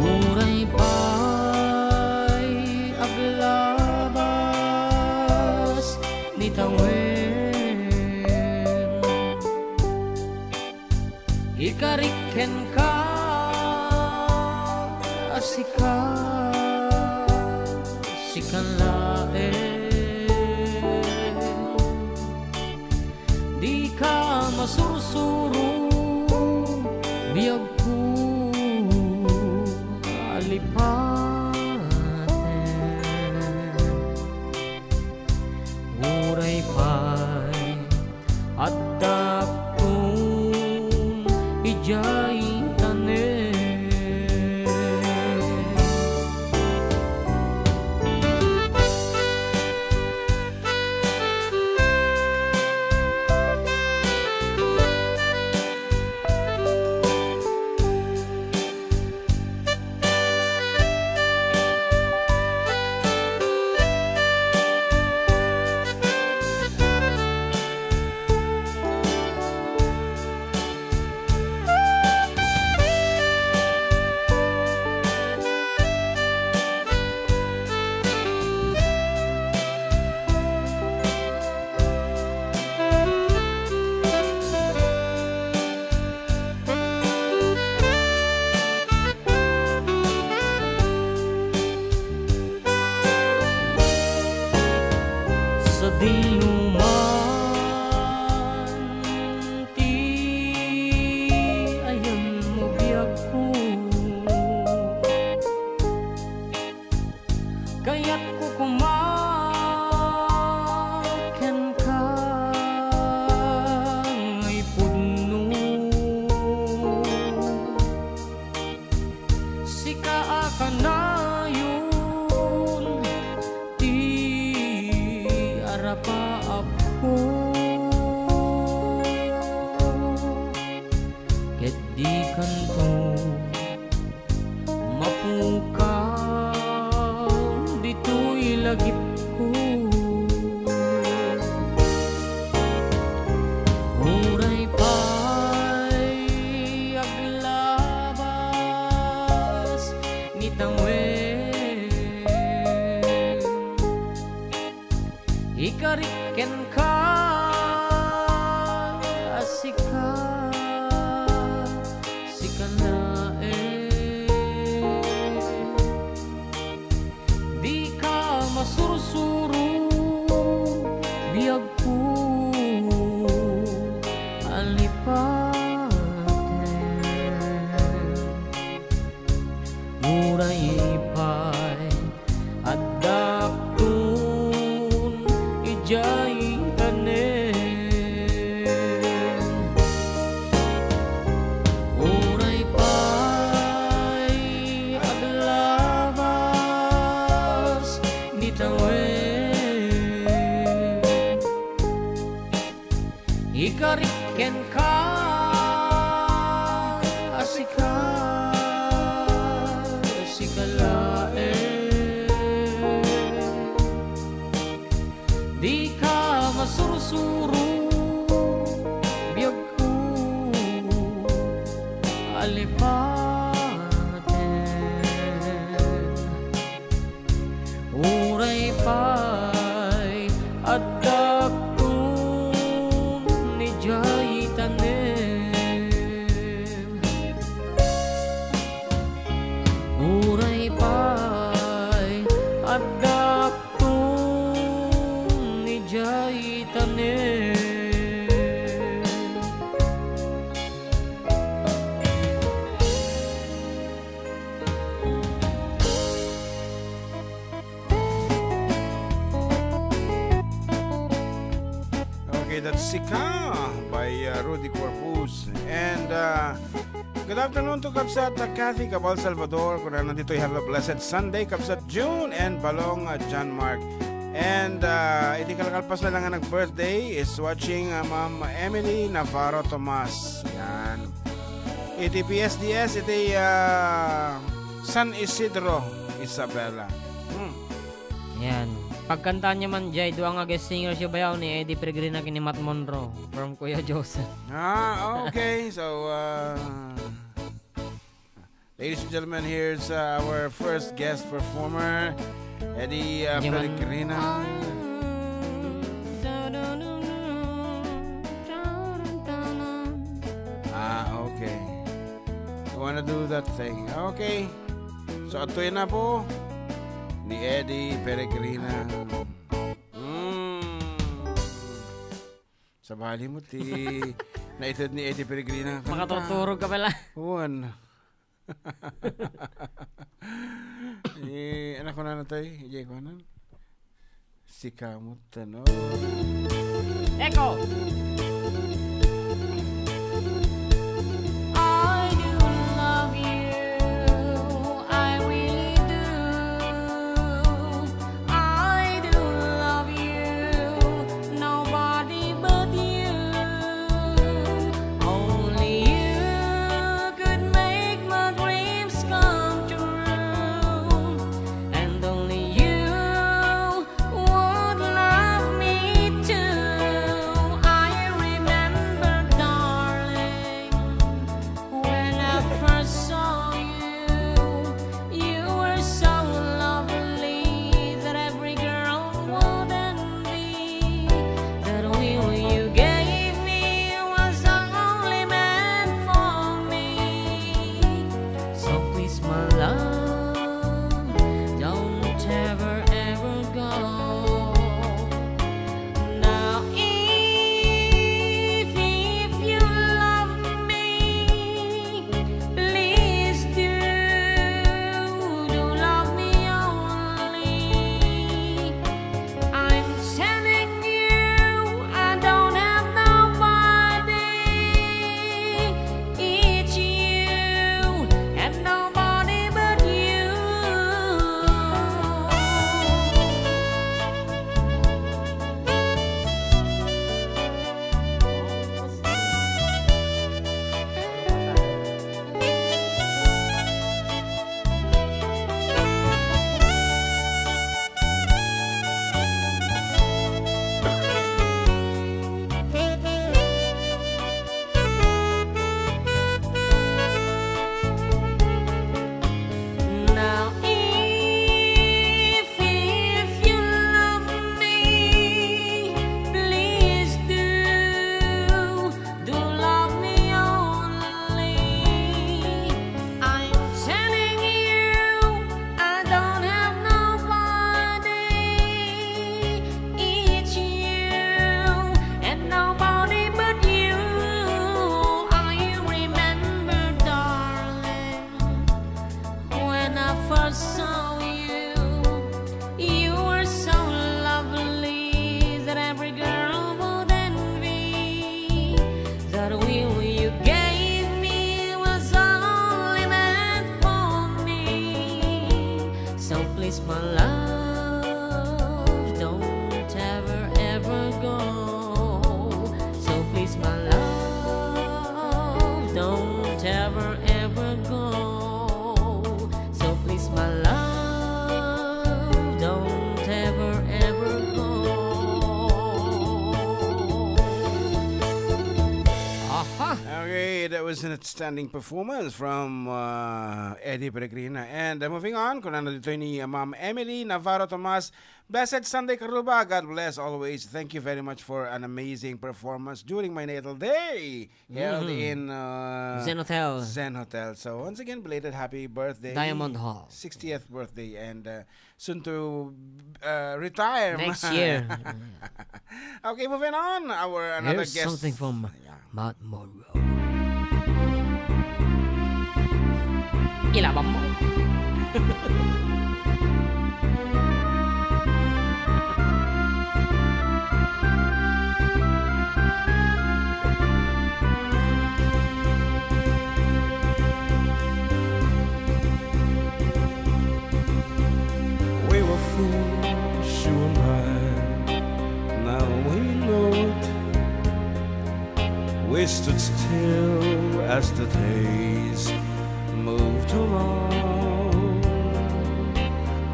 Uray pay aglabas ni tawen, ikarik kenka a sika, sika laeng. Dika masursuro, biagko a lipaten. Uray pay addaakton idiay tanem. Sadino man ti ayanmo, biagko. Kayatko koma kenka nga ipudno. Sika a kanayon ti arapaapko, ket dikanto mapukaw ditoy lagipko. Uray pay aglabas ni tawen, ikarik kenka a sika, sika laeng. Dika masursuro, biagko a lipaten. Uray pay addaakton idiay tanem. Uray pay aglabas ni tawen, ikarik kenka a sika, sika laeng. Biagko, alipaten. Uray pay addak ton idiay tanem. Uray pay addak ton idiay tanem. Okay, that's Sika by, uh, Rudy Corpus. And, uh, good afternoon to Kabsat, uh, Kathy Cabal Salvador. Kuna nandito, have a blessed Sunday, Kabsat June and Balong, uh, John Mark. And, uh, iti kalkalpas na lang nga nag-birthday is watching, uh, Ma'am Emily Navarro Tomas. Yan. Iti P S D S, iti, uh, San Isidro, Isabela. Hmm. Yan. Pagkantaan niya man, jay, dua nga guest singers yu bayaw ni Eddie Peregrina ken ni Matt Monro from Kuya Joseph. Ah, okay. So, uh, ladies and gentlemen, here's, uh, our first guest performer, Eddie, uh, Peregrina. Ah, okay. You wanna do that thing. Okay. So, adtoy na po ni Eddie Peregrina. Mm. Sabali mo ti naited ni Eddie Peregrina. Makaturturog ka pala. Wan. Eh, anak ko na natay. Ijay ko na. Sika met, no? Echo! I do love you, I really do. I do love you, nobody but you. Only you could make my dreams come true. And only you would love me too. I was an outstanding performance from, uh, Eddie Peregrina. And, uh, moving on, kunana ditoy ni, uh, Ma'am Emily Navarro Tomas, "Blessed Sunday, Carluba. God bless always. Thank you very much for an amazing performance during my natal day." Held Mm. in, uh, Zen Hotel. Zen Hotel. So, once again, belated happy birthday. Diamond Hall. Sixtieth birthday. And, uh, soon to, uh, retire. Next year. Okay, moving on. Our another Here's guest. Something from Yeah. Mount Moro. Ilabang mo. We were fools, you and I. Now we know it. We stood still as the days moved along.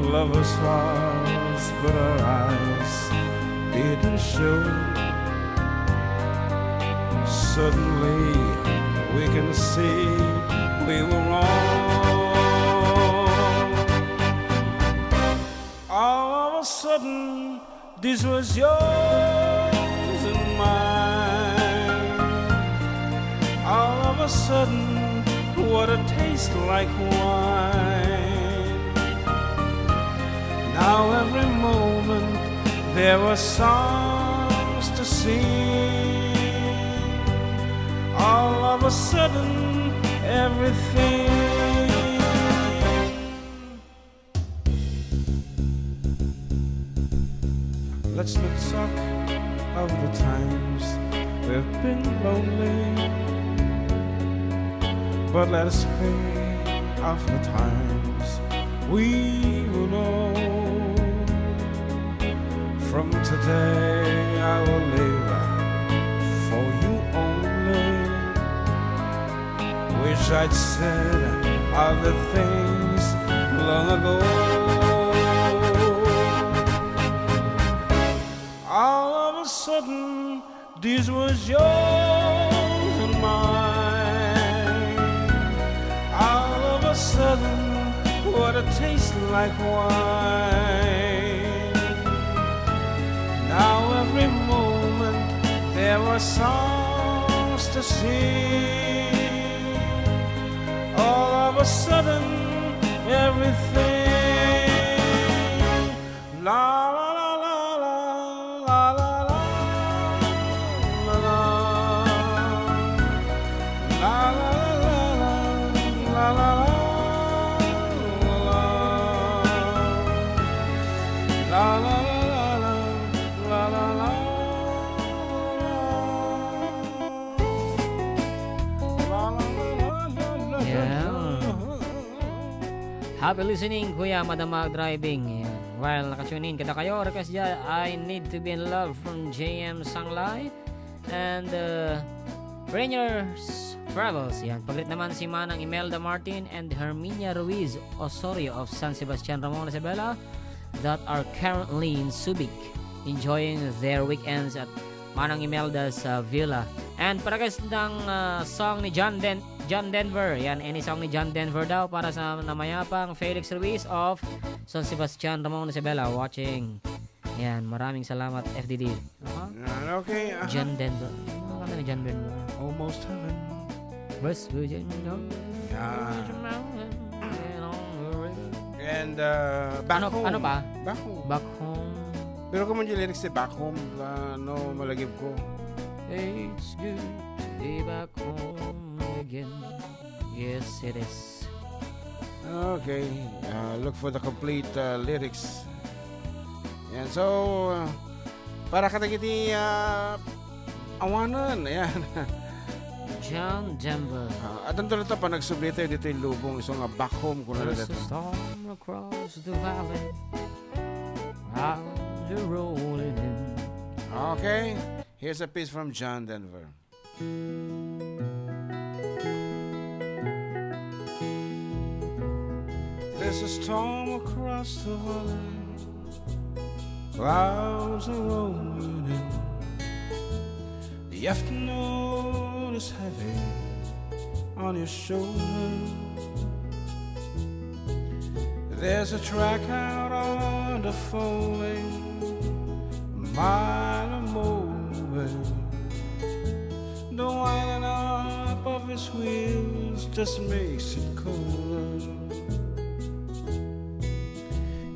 Lovers' vows, but our eyes didn't show. Suddenly, we can see we were wrong. All of a sudden, this was yours and mine. All of a sudden, what a taste like wine. Now every moment there were songs to sing. All of a sudden, everything. Let's not talk of the times we've been lonely, but let us think of the times we will know. From today I will live for you only. Wish I'd said all the things long ago. All of a sudden, this was yours and mine. All of a sudden, what a taste like wine. Now every moment there were songs to sing. All of a sudden, everything. La, la, la. La, la, la, la, la, la, la, la. La, la, la, la, la, la, la, la. La, la, la, la, la, la, la. Yeah. Happy listening, Kuya Madama Driving. Ayan. While naka-tune in kadakayo, request dyan, "I Need to Be in Love" from J M Sanglay and, uh, Rainier's Travels. Yan. Pag-greet naman si Manang Imelda Martin and Herminia Ruiz Osorio of San Sebastian, Ramon, Isabela, that are currently in Subic, enjoying their weekends at Manang Imelda's, uh, villa. And para guys ng, uh, song ni John Den-, John Denver. Yan, any song ni John Denver daw para sa namayapang Felix Ruiz of San Sebastian, Ramon, Isabela, watching. Yan, maraming salamat, F D D. Aha. Yan, okay, aha. John Denver. Ano ang kanta ni John Denver? Almost Heaven. West Virginia. Yan. And, uh, Back Ano, Home. Ano pa? Back Home. Back Home. Pero kung yung lyrics ni Back Home, uh, no, malagip ko. It's good to be back home again. Yes, it is. Okay. Uh, look for the complete, uh, lyrics. Yan. So, uh, para kadagiti, uh, awanan. Ayan. John Denver. Ah, at ang tulad pa, nagsubli tayo dito yung lubong. So nga, back home ko na There's a dito. Storm across the valley. Clouds are rolling in. Okay. Here's a piece from John Denver. There's a storm across the valley. Clouds are rolling in. The afternoon is heavy. on your shoulder. There's a track out on the falling mile a mile. The winding up of his wheels just makes it colder.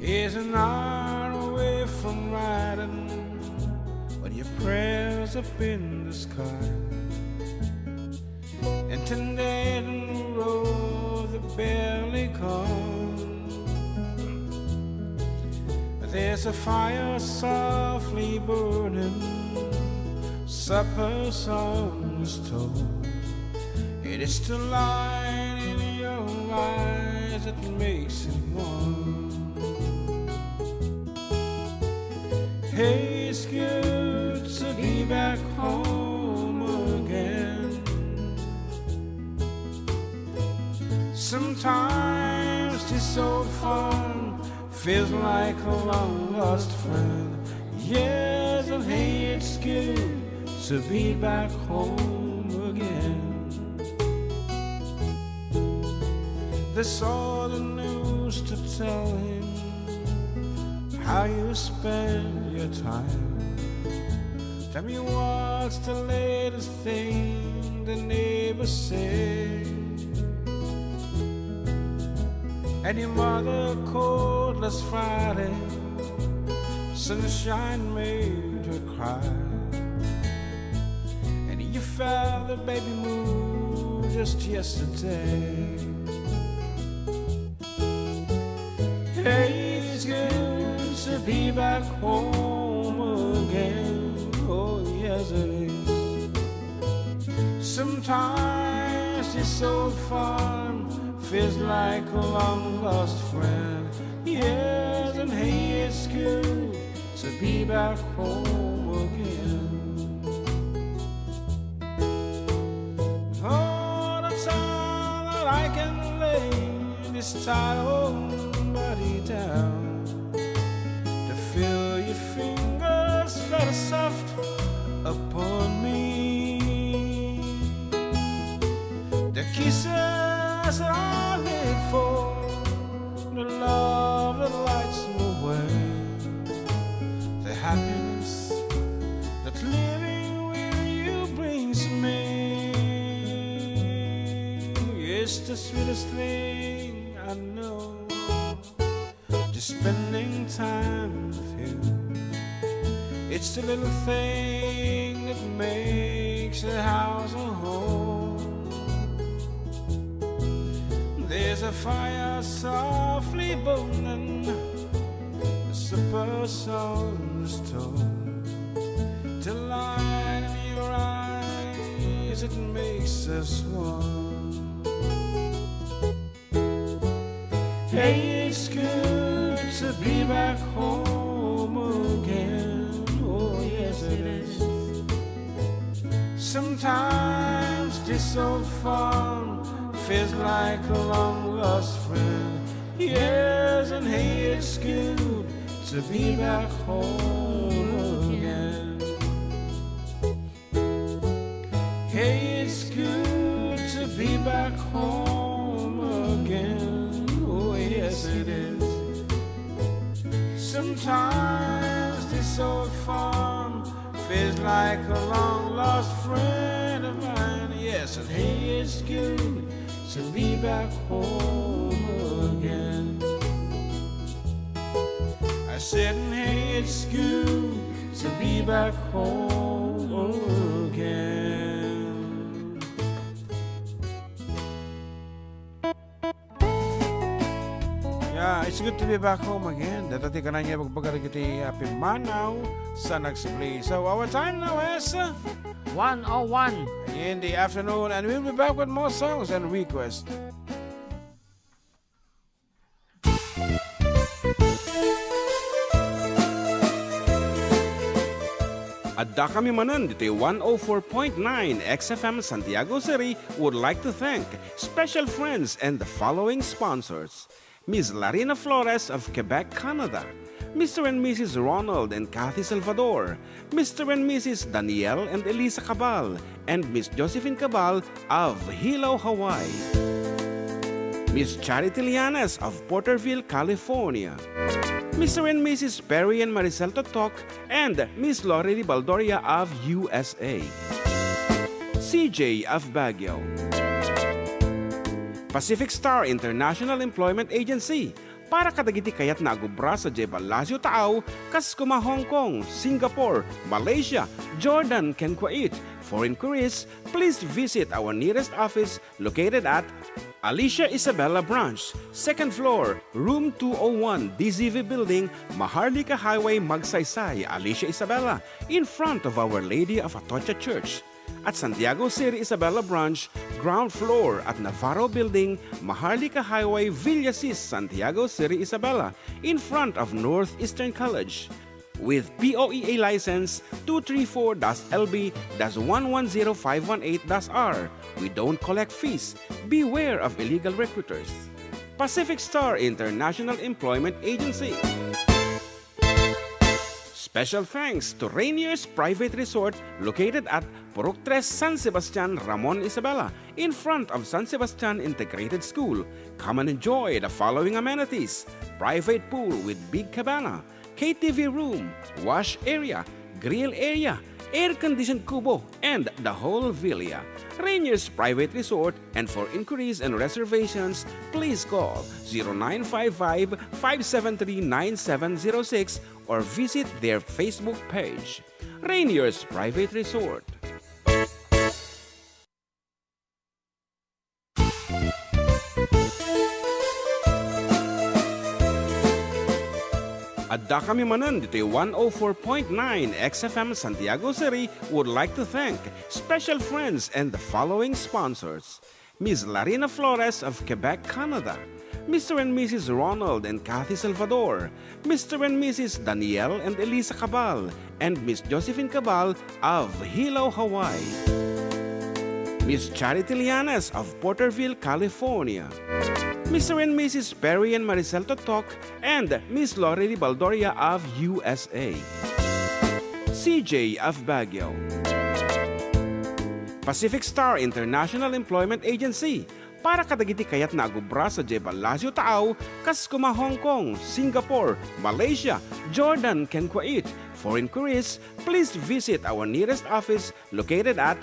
Is an hour away from riding when your prayers up in the sky. And ten days in a row they barely come. There's a fire softly burning, supper's almost told. It is the light in your eyes that makes it warm. Hey, it's good to be back home again. Sometimes this old farm feels like a long lost friend. Yes, and hey, it's good to be back home again. There's all the news to tell him how you spend your time. Tell me what's the latest thing the neighbors say. And your mother called last Friday, sunshine made her cry. And you felt the baby move just yesterday. Hey, it's good to be back home again. Oh, yes, it is. Sometimes this old farm feels like a long lost friend. Yes, and hey, it's good to be back home again. Oh, that's all that I can lay this tired old body down. To feel your fingers that are soft upon me. The kisses that I live for, the love that lights my way, the happiness that living with you brings me is the sweetest thing I know. Just spending time with you. It's the little thing that makes a house a home. There's a fire softly burning, a super sound stone. The light in your eyes, it makes us one. Hey, it's good to be back home again. Oh, yes, it is. Sometimes this old farm feels like a long lost friend. Yes, and hey, it's good to be back home again. Hey, it's good to be back home again. Oh, yes, it is. Sometimes this old farm feels like a long lost friend of mine. Yes, and hey, it's good to be back home again. I said, and hey, it's good to be back home again. Yeah, it's good to be back home again. Data ti kanan niya pagbaga dagiti, ah, pimmanaw sa Nagsubli. So, our time now is, uh, one oh one in the afternoon, and we'll be back with more songs and requests. Adda kami manen ditoy one oh four point nine X F M Santiago City would like to thank special friends and the following sponsors: Miss Larina Flores of Quebec, Canada, Mister and Missus Ronald and Kathy Salvador, Mister and Missus Daniel and Elisa Cabal, and Miss Josephine Cabal of Hilo, Hawaii. Miss Charity Lianes of Porterville, California. Mister and Missus Perry and Maricel Totok and Miss Lorely Baldoria of U S A. C J of Baguio. Pacific Star International Employment Agency para kadagiti kayatna a agubra sadiay Palacio Taaw, kas kuma Hong Kong, Singapore, Malaysia, Jordan, ken Kuwait. For inquiries, please visit our nearest office located at Alicia Isabela Branch, second floor, room two oh one, D Z V Building, Maharlika Highway, Magsaysay, Alicia Isabela, in front of Our Lady of Atocha Church. At Santiago City Isabela Branch, ground floor at Navarro Building, Maharlika Highway, Villasis, Santiago City Isabela, in front of Northeastern College. With P O E A license two three four dash L B dash one one zero five one eight dash R, we don't collect fees. Beware of illegal recruiters. Pacific Star International Employment Agency. Special thanks to Rainier's Private Resort located at Purok Tres, San Sebastian, Ramon Isabela, in front of San Sebastian Integrated School. Come and enjoy the following amenities: private pool with big cabana, K T V room, wash area, grill area, air-conditioned kubo, and the whole villa. Rainier's Private Resort, and for inquiries and reservations, please call zero nine five five, five seven three, nine seven zero six or visit their Facebook page. Rainier's Private Resort. Addakami manen ditoy one oh four point nine X F M Santiago City would like to thank special friends and the following sponsors: Miss Larina Flores of Quebec, Canada, Mister and Missus Ronald and Kathy Salvador, Mister and Missus Daniel and Elisa Cabal, and Miss Josephine Cabal of Hilo, Hawaii. Miss Charity Lianes of Porterville, California. Mister and Missus Perry and Maricel Totok and Miss Lorely Baldoria of U S A. C J of Baguio. Pacific Star International Employment Agency, para kadagiti kayatna a agubra sadiay Palacio Taaw, kas kuma Hong Kong, Singapore, Malaysia, Jordan, ken Kuwait. For inquiries, please visit our nearest office located at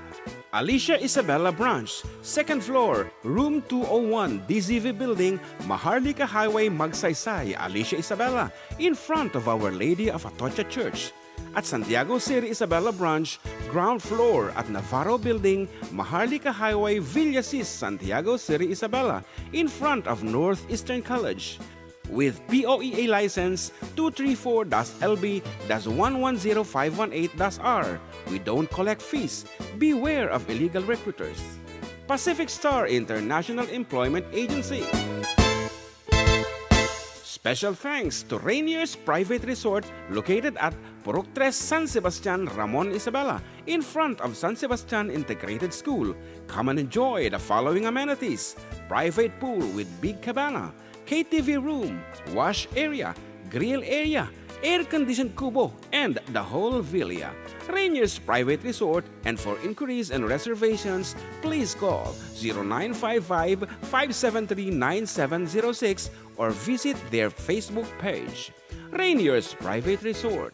Alicia Isabela Branch, second floor, room two oh one, D Z V Building, Maharlika Highway, Magsaysay, Alicia Isabela, in front of Our Lady of Atocha Church. At Santiago City Isabela Branch, ground floor at Navarro Building, Maharlika Highway, Villasis, Santiago City Isabela, in front of Northeastern College. With P O E A license two three four dash L B dash one one zero five one eight dash R, we don't collect fees. Beware of illegal recruiters. Pacific Star International Employment Agency. Special thanks to Rainier's Private Resort located at Purok Tres, San Sebastian, Ramon Isabela, in front of San Sebastian Integrated School. Come and enjoy the following amenities: private pool with big cabana, K T V room, wash area, grill area, air-conditioned kubo, and the whole villa. Rainier's Private Resort, and for inquiries and reservations, please call zero nine five five, five seven three, nine seven zero six or visit their Facebook page. Rainier's Private Resort.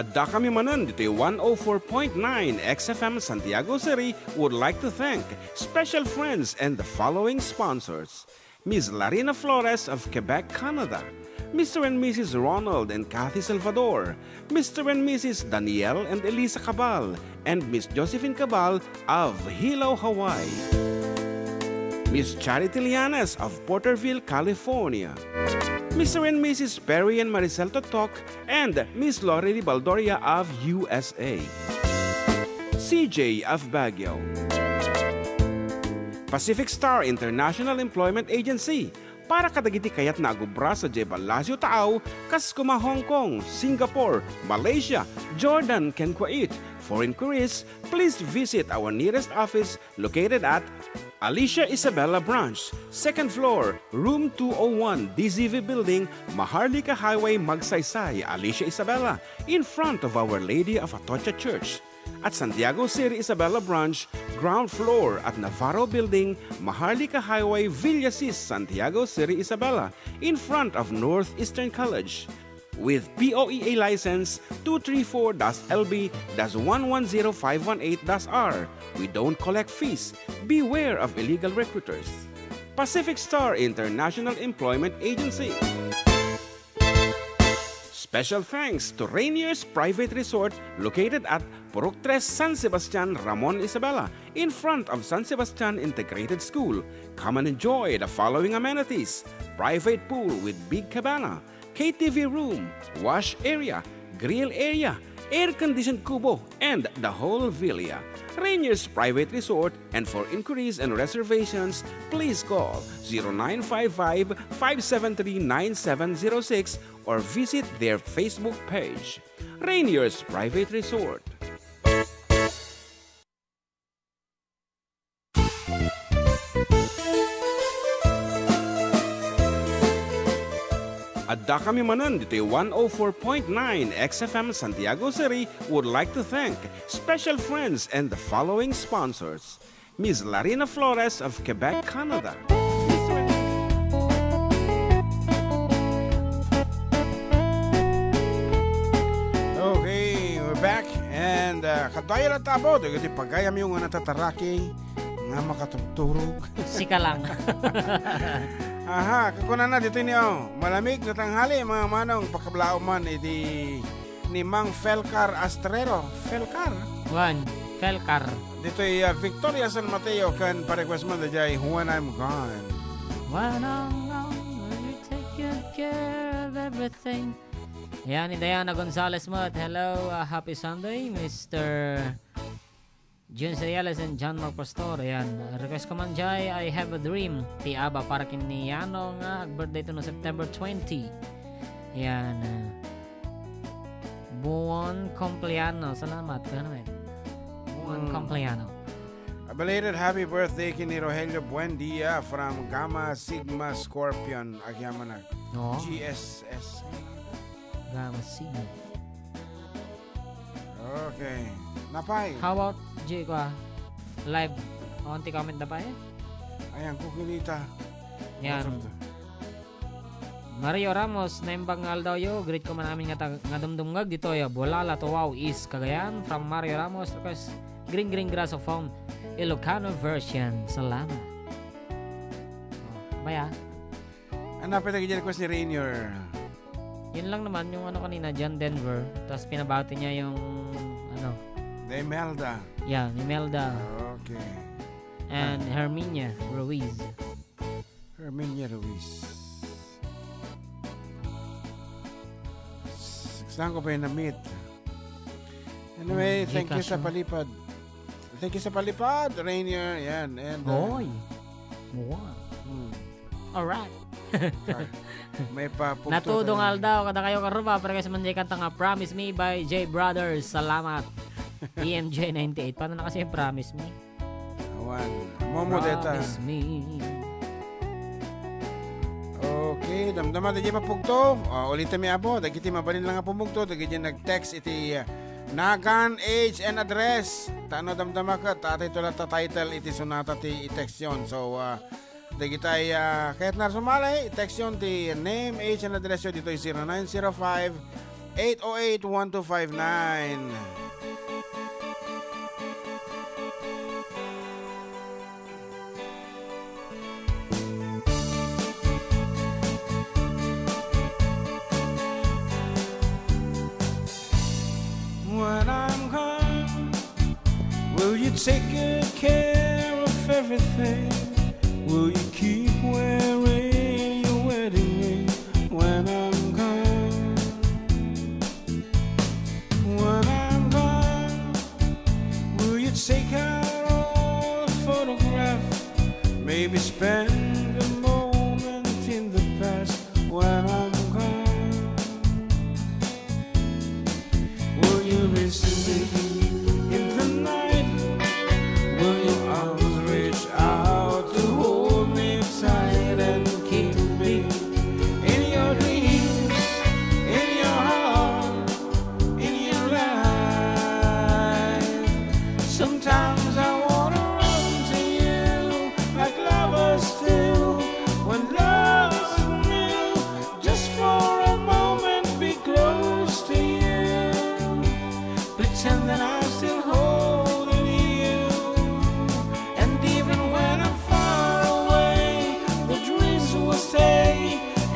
Addakami manen ditoy one oh four point nine X F M Santiago City would like to thank special friends and the following sponsors: Miss Larina Flores of Quebec, Canada, Mister and Missus Ronald and Kathy Salvador, Mister and Missus Daniel and Elisa Cabal, and Miss Josephine Cabal of Hilo, Hawaii. Miss Charity Lianes of Porterville, California. Mister and Missus Perry and Maricel Totok and Miss Lorely Baldoria of U S A. C J of Baguio. Pacific Star International Employment Agency, para kadagiti kayatna a agubra sadiay Palacio Taaw, kas kuma Hong Kong, Singapore, Malaysia, Jordan, ken Kuwait. For inquiries, please visit our nearest office located at Alicia Isabela Branch, second floor, room two oh one, D Z V Building, Maharlika Highway, Magsaysay, Alicia Isabela, in front of Our Lady of Atocha Church. At Santiago Seri Isabela Branch, ground floor at Navarro Building, Maharlika Highway, Villasis, Santiago Seri Isabela, in front of Northeastern College. With P O E A license two three four dash L B dash one one zero five one eight dash R. We don't collect fees. Beware of illegal recruiters. Pacific Star International Employment Agency. Special thanks to Rainier's Private Resort, located at Purok Tres, San Sebastian, Ramon Isabela, in front of San Sebastian Integrated School. Come and enjoy the following amenities: private pool with big cabana, K T V room, wash area, grill area, air-conditioned kubo, and the whole villa. Rainier's Private Resort, and for inquiries and reservations, please call zero nine five five, five seven three, nine seven zero six or visit their Facebook page. Rainier's Private Resort. Adda kami manen ditoy one oh four point nine X F M Santiago City would like to thank special friends and the following sponsors: Miss Larina Flores of Quebec, Canada. Okay, we're back. And, uh, kadayo la tabo, dagiti pagayamyo nga natataraki, nga makatugturog. Sika lang. Aha, kakunana dito niyo, malamig na tanghali, mga manong, pakablaoman iti ni Mang Felcar Astrero. Felcar? Wan, Felcar. Ditoy, uh, Victoria, San Mateo, kan pa-request man, dayjay, When I'm Gone. When I'm gone, will you take good care of everything? Ayan, ni Diana Gonzalez met. Hello, uh, happy Sunday, Mister Jun Cereales and John Mark Pastor. Ayan, request ko man jay, I Have a Dream. Ti ABBA para ken ni Yano nga ag-birthday to no September twenty. Ayan, uh, buon compleanno. Salamat. Kaya naman. Buon Mm. compleanno. A belated happy birthday ken ni Rogelio Buendia from Gamma Sigma Scorpion. Agyamanak. Oo. G S S. Gamma Sigma. Okay. Napay. How about, Jay, kwa? Live. Awan ti comment na pa eh? Ayan, kukunita. Yan. What's up to? Mario Ramos, naimbag nga aldawyo. Greet ko man amin nga tag-, nga dumdumngeg ditoy, ah, Boalala, Tawau East, Cagayan. From Mario Ramos, request, Green Green Grass of Home, Ilocano version. Salamat. Oh, baya. Ano pa yung request ni Rainier? Yun lang naman, yung ano kanina, John Denver. Tapos pinabati niya yung, ano. The Imelda. Yeah, Imelda. Okay. And Ah. Herminia Ruiz. Herminia Ruiz. S-, saan ko pa yung na-meet? Anyway, Hmm, thank you Gcash sa mo. palipad. Thank you sa palipad, Rainier. Yan. And, uh, Hoy. Wow. Hmm. Alright. Ah, may pa pugto Natudong tayo. Aldaw, kada kayo karuba, pero kasi man di kanta nga Promise Me by J Brothers. Salamat. E M J ninety-eight. Paano na kasi yung Promise Me? Awan. Momo deta. Promise Me. Okay, damdama di mapugto. Ah, ulitan mi, apo. Dagiti mabalin lang nga pumugto. Dagiti nag-text iti, ah, nagan, age, and address. Tano damdama ka, tatay to lang ta title iti sonata ti i-text yon. So, ah, dagitay, ah, kayat na sumali, i-text yon ti name, age, and address yo ditoy zero nine zero five, eight oh eight, one two five nine. When I'm gone, will you take good care of everything? Will you keep wearing your wedding ring when I'm gone? When I'm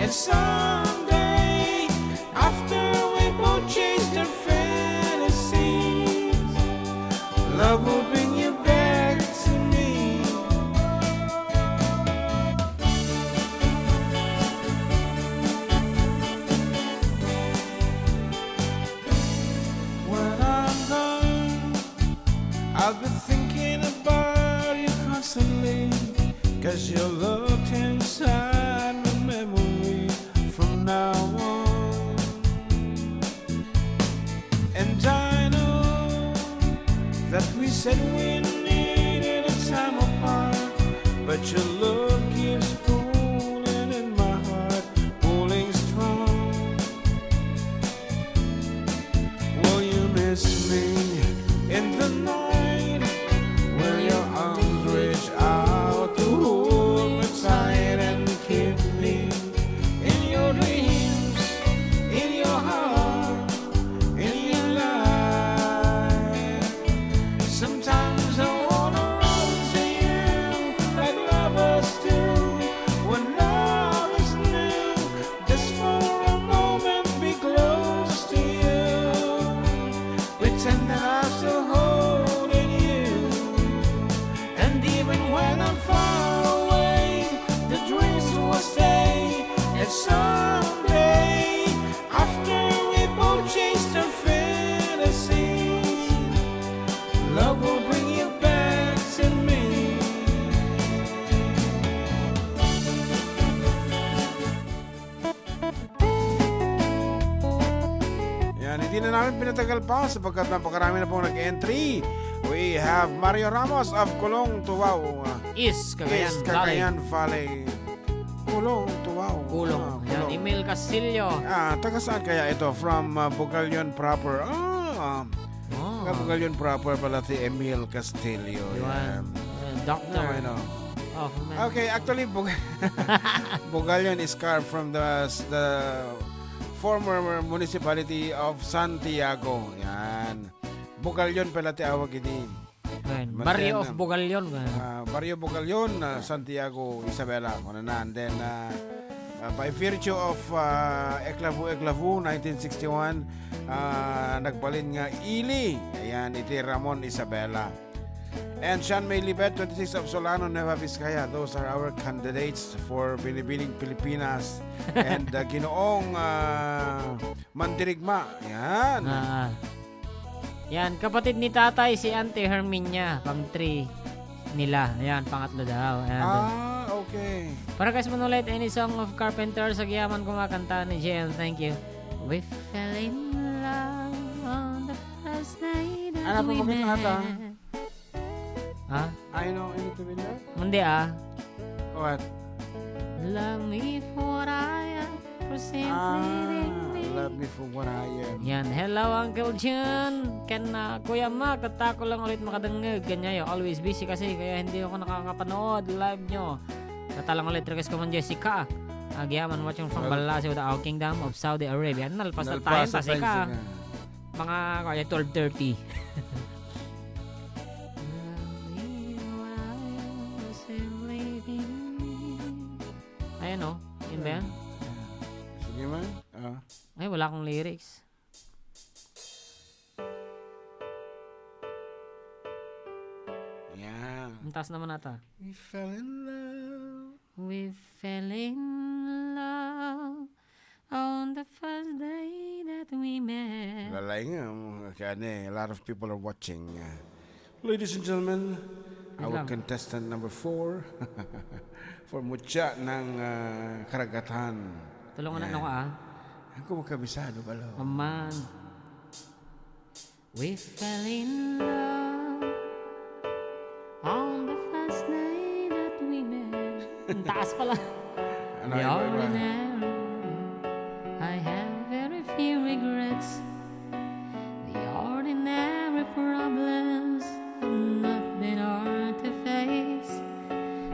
And someday, after we both chase our fantasies, love will bring you back to me. When I'm gone, I'll be thinking about you constantly, 'cause you're locked inside my memory from now on. And I know that we said we needed a time apart, but your love keeps pulling in my heart, pulling strong. Will you miss me in the night? Will your arms reach out to hold me tight and keep me in your dreams, in your heart, in your life? Sometimes I wanna run to you like lovers do when love is new. Just for a moment, be close to you. Pretend that I'm still holding you. And even when I'm far away, the dreams will stay. And someday, after we both chase our fantasies, love will bring you back to me. Yan, hindi na namin pinatagal pa sapagkat napakarami na pong nag-entry. We have Mario Ramos of Kulong, Tuwao. Is Cagayan Is Cagayan Valley. Kulong, Tuwao. Kulong. Ah, Yan, Kulong. Emil Castillo. Ah, taga saan kaya ito? From, ah, Bugallon proper. Ah, Oh. Taga Bugallon proper pala si Emil Castillo. Yun. Yan. Uh, doctor. No, I know. Oh, man. Okay, actually, Bug-, Bugallon is carved from the, the former municipality of Santiago. Yan. Bugallon pala ti awag idi. Ayan. Barrio of Bugallon, ah. Ah, Barrio Bugallon, ah, Santiago, Isabela. Ano na, and then, ah, ah, by virtue of, ah, Eklavu, Eklavu, nineteen sixty-one, ah, nagbalin nga ili. Ayan, iti Ramon, Isabela. And Sean May Libet, twenty-six of Solano, Nueva Vizcaya. Those are our candidates for Binibining Pilipinas. And, ah, Ginoong, ah, Mandirigma. Ayan. Ah, ah. Yan, kapatid ni tatay, si Auntie Herminia, pang three nila. Ayan, pangatlo daw. Ayan. Ah, okay. Para guys, manulit, any song of Carpenters, agyaman kumakanta ni J M. Thank you. We fell in love on the first day that Ano we po, bakit met. Ata? Ha? I know anything in there? Hindi, ah. What? Love me for what I am, for simply Ah, being me. Love me for what I am. Yan. Hello, Uncle Jun. Ken, ah, Kuya Mac, tatta ko lang ulit makadengngeg. Kanya yo, always busy kasi, kaya hindi ako nakakapanood live nyo. Tatta lang ulit, request ko man Jessica. Agyaman watching from Well, Ballasi with the Al Kingdom of Saudi Arabia. Nalpas na tayo, Nalpas na tayo, Jessica. Mga, kaya, twelve thirty. Ayan, oh. Yun ba yan? Sige man. Ah. Ay, wala akong lyrics. Yan. Ang taas naman ata. We fell in love. We fell in love on the first day that we met. Lalay nga, um, kaya ni, a lot of people are watching. Uh, ladies and gentlemen, Wait our lang. Contestant number four for Mutya ng, uh, Karagatan. Tulungan Yan. Ano ka, ah? Ako magkabisado, balo. Aman. We fell in love on the first day that we met. Ang taas pala. Ano, The iba, iba? Ordinary. I have very few regrets. The ordinary problems have not been hard to face.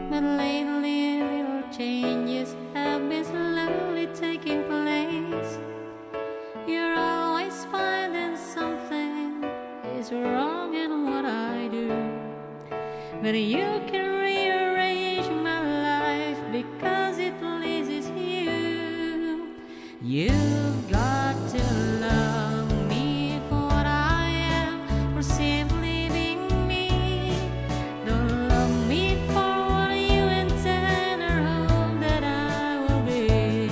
But lately, little changes have been slowly taking place. You're always finding something is wrong in what I do. But you can rearrange my life because it pleases you. You've got to love me for what I am, for simply being me. Don't love me for what you intend or hope that I will be.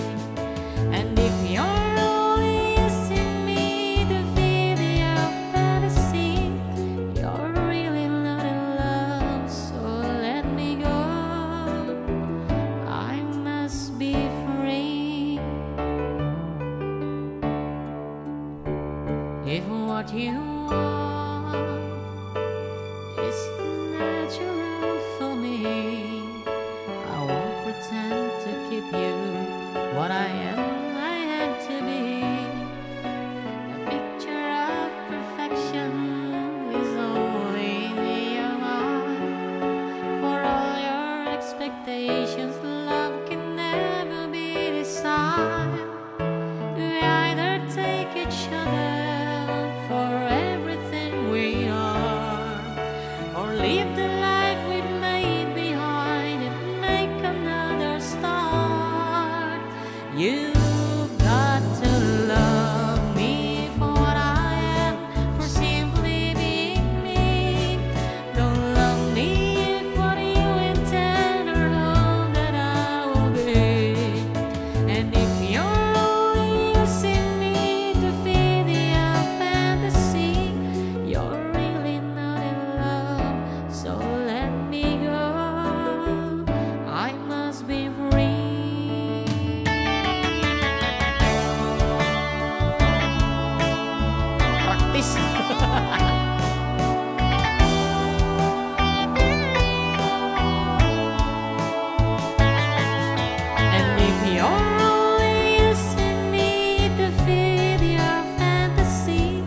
And if you're only using me to feed your fantasy, you're really not in love, so let me go. I must be free. If what you want is natural for me, I won't pretend to keep you what I am, I had to be. The picture of perfection is only in your mind. For all your expectations, love can never be designed. We either take each other for everything we are, or leave the life we've made behind and make another start. You've got to love me for what I am, for simply being me. Don't love me for you intend or hope that I will be. And if you're only using me to feed your fantasy, you're really not in love, so let me go. I must be free. Practice. And if you're only using me to feed your fantasy,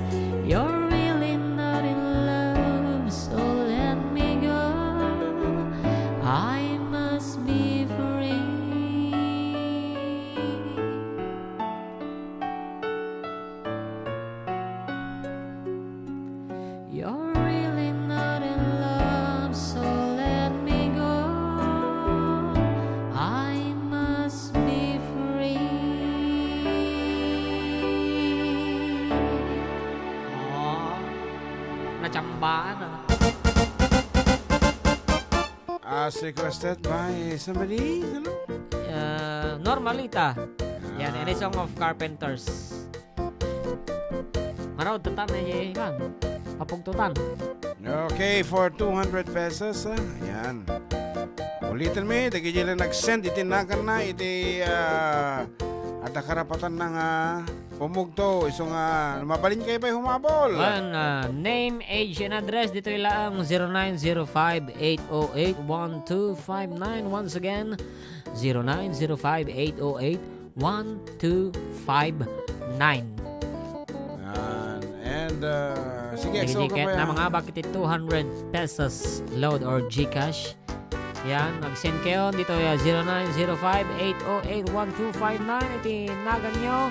you're really not in love, so let me go. I must be free. You're really not in love, so let me go. I must be free. Ah, natsambahan, ah. As requested by somebody, ano? Uh, Normalita. Yan, any song of Carpenters. Maraw, tatan na niya, Ivan. Papugtutan. Okay, for two hundred pesos, ah. Yan. Ulitin mi, dagiti la nag-send iti naganna, iti, ah, adda karapatan na nga pumugto, isu nga, mabalin kayo pa'y humabol. One, ah, name, age, and address, ditoy laang zero nine zero five eight oh eight one two five nine. Once again, zero nine zero five eight oh eight one two five nine. Yan. And, uh, sige, Dagiti exo ka ket pa yan. Namangabak iti two hundred pesos load or GCash. Yan, mag-send kayo dito ya zero nine zero five eight oh eight one two five nine. Iti nagan nyo,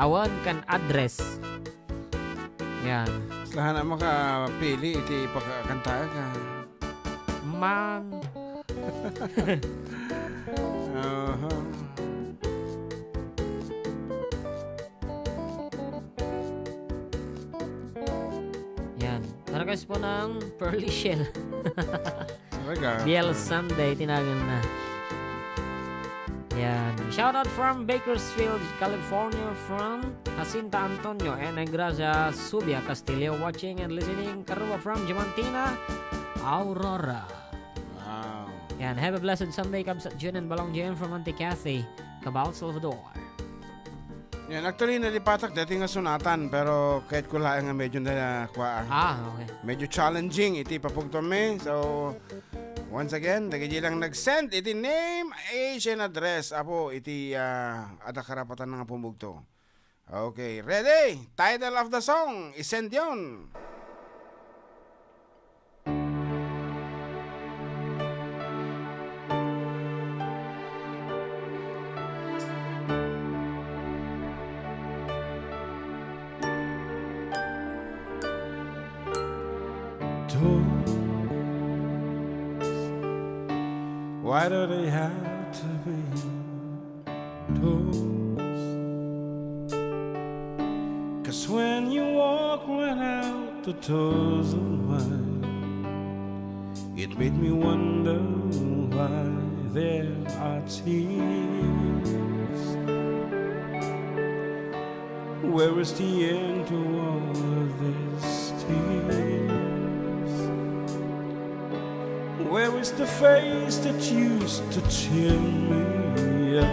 tawen ken address. Yan. Saan na makapili iti pagkakantayan ka? Man. Aha. Yan. Para guys po ng Pearly Shell. Talaga? Biel Sunday, tinagan na. Yan. Shoutout from Bakersfield, California, from Jacinta Antonio and Engracia Subia Castillo, watching and listening. Karuba from Diamantina, Aurora. Wow. Yan. Have a blessed Sunday, Kabsat Jun and Balong Jun from Auntie Kathy, Cabao, Salvador. Yan, actually, nalipatak dati nga sunatan, pero kahit ko laeng nga medyo na, kwa, Ah, okay. Medyo challenging iti papugtuanmi. So, once again, dagiti lang nag-send iti name, age, and address. Apo, iti, ah, adda karapatan nga pumugto. Okay, ready? Title of the song, isend yon. Toast. Why do they have to be toast? to toes of mine. It made me wonder why there are tears. Where is the end to all of these tears? Where is the face that used to cheer me up?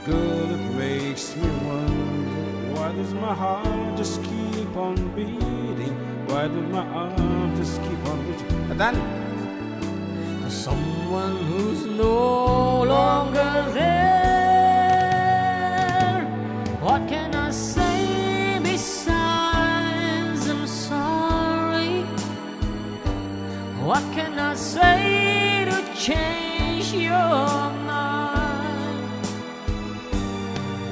Girl, it makes me wonder, why does my heart just keep on beating? Why does my heart just keep on beating? And then, to someone who's no longer there, what can I say besides I'm sorry? What can I say to change your mind?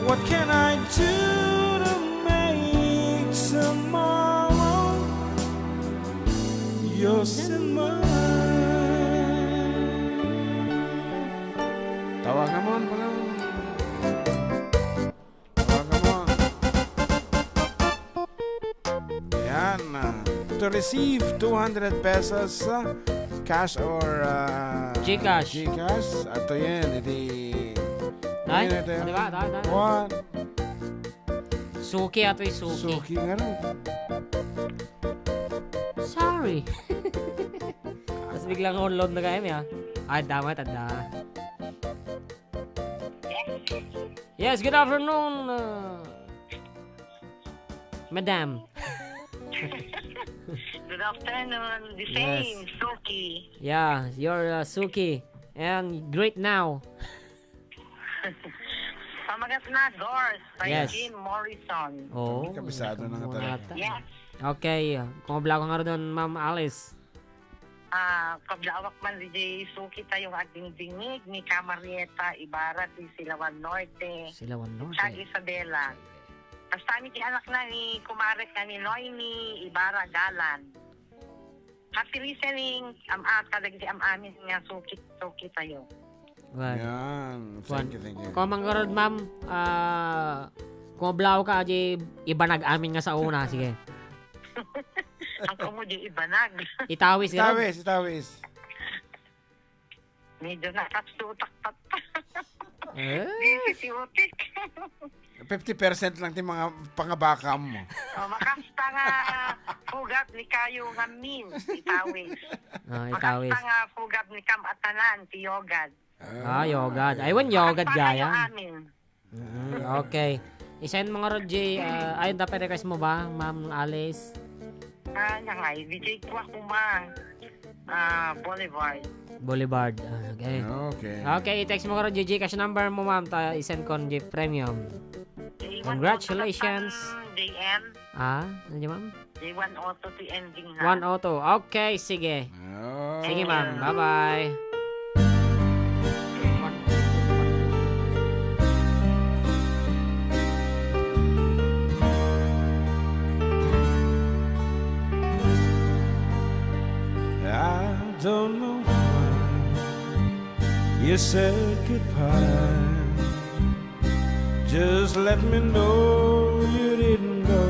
What can I do to make tomorrow yours and mine? Tawagan mo ang pangalan. Tawagan mo. Yan, ah, to receive two hundred pesos, ah, cash or, ah, GCash. GCash. Ato yan, iti Ay, yan, ito yan. Ano ba? Ito, ito, ito. One. Suki ato yung suki. Suki nga rin. Sorry. Tapos biglang unload na kayo, ya. Ay, tama, tanda. Yes, good afternoon, uh, madam. Good afternoon. The Yes. Same, Suki. Yeah, you're, uh, Suki. And great now. Pamagat na, Gors, by Yes. Jim Morrison. Oh, Kabisado na nga talaga. Yes. Okay, kung abla ko nga ron, Ma'am Alice. Ah, kablawak man di jay suki tayo nga agdingdingig ni Ka Marieta Ibarra ti Silawan Norte. Silawan Norte. Siya Isabela. Basta mi ti anak na ni kumarek nga ni Noemi Ibarra Galan. Happy listening, am-, ah, kadagiti am-amin nga suki, suki tayo. Wan. Yan. Wan. Thank you, thank you. Kung manggarod, ma'am, ah, kung ablaw ka, di ibanag amin nga sa una, sige. Ang kumo di ibanag. Itawis, ganun? Itawis, itawis. Medyo nakapsutak pa. Eh? Di si utik. Fifty percent lang ti mga pangabakam mo. Oh, makasta nga pugad ni kayo nga min, itawis. Ah, itawis. Makasta nga pugad ni kam atanan, ti yogad. Ah, yogad. Ay, wen yogad Makasta kayo gaya. Amin. Mm, okay. I-send mo nga, Rodji. Ah, ayun, dapat request mo ba, Ma'am Alice? Ah, nangay, D J ko ako, ma. Ah, Boulevard. Boulevard. Ah, okay. Okay. Okay, i-text mo nga, Rodji, Gcash number mo, ma'am. Ta, i-send ko ang Jeep Premium. Congratulations. J M. Ah, ano niya, ma'am? J one oh two ti ending, ha? One oh two. Okay, sige. Oh. Sige, ma'am. Bye-bye. I don't know why you said goodbye. Just let me know you didn't go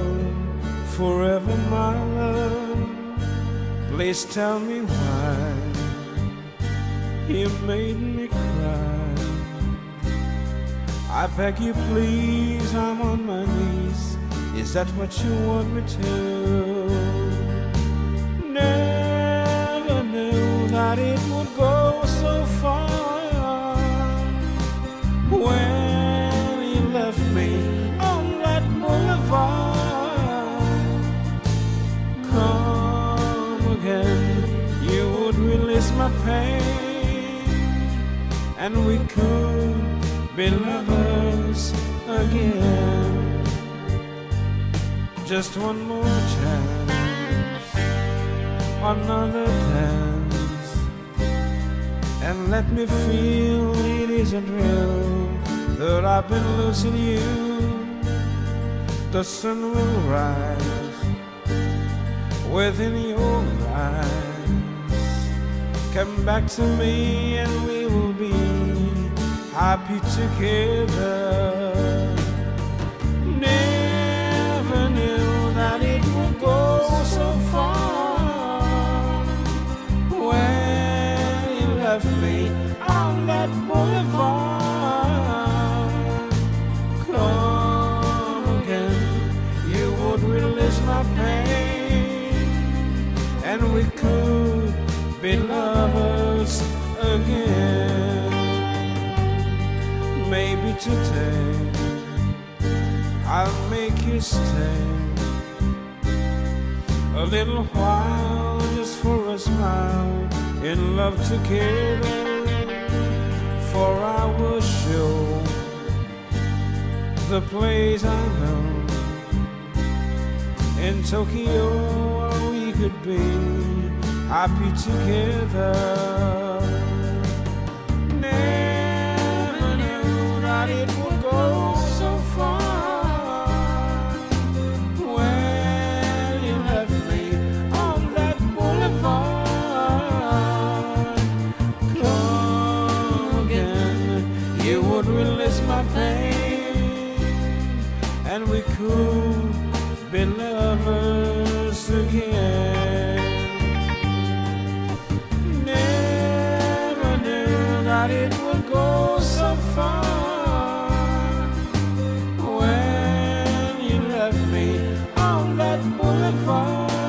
forever, my love. Please tell me why you made me cry. I beg you, please, I'm on my knees. Is that what you want me to? Never knew that it would go so far. When you left me on that boulevard, come again, you would release my pain, and we could be lovers again. Just one more chance, another dance. And let me feel it isn't real that I've been losing you. The sun will rise within your eyes. Come back to me and we will be happy together. Never knew that it would again. Maybe today I'll make you stay a little while just for a smile in love together. For I will show the place I know in Tokyo where we could be happy together. Never knew that it would go so far when you left me on that boulevard. Come again, you would release my pain, and we could be lovers again. Never knew that it would go so far when you left me on that boulevard.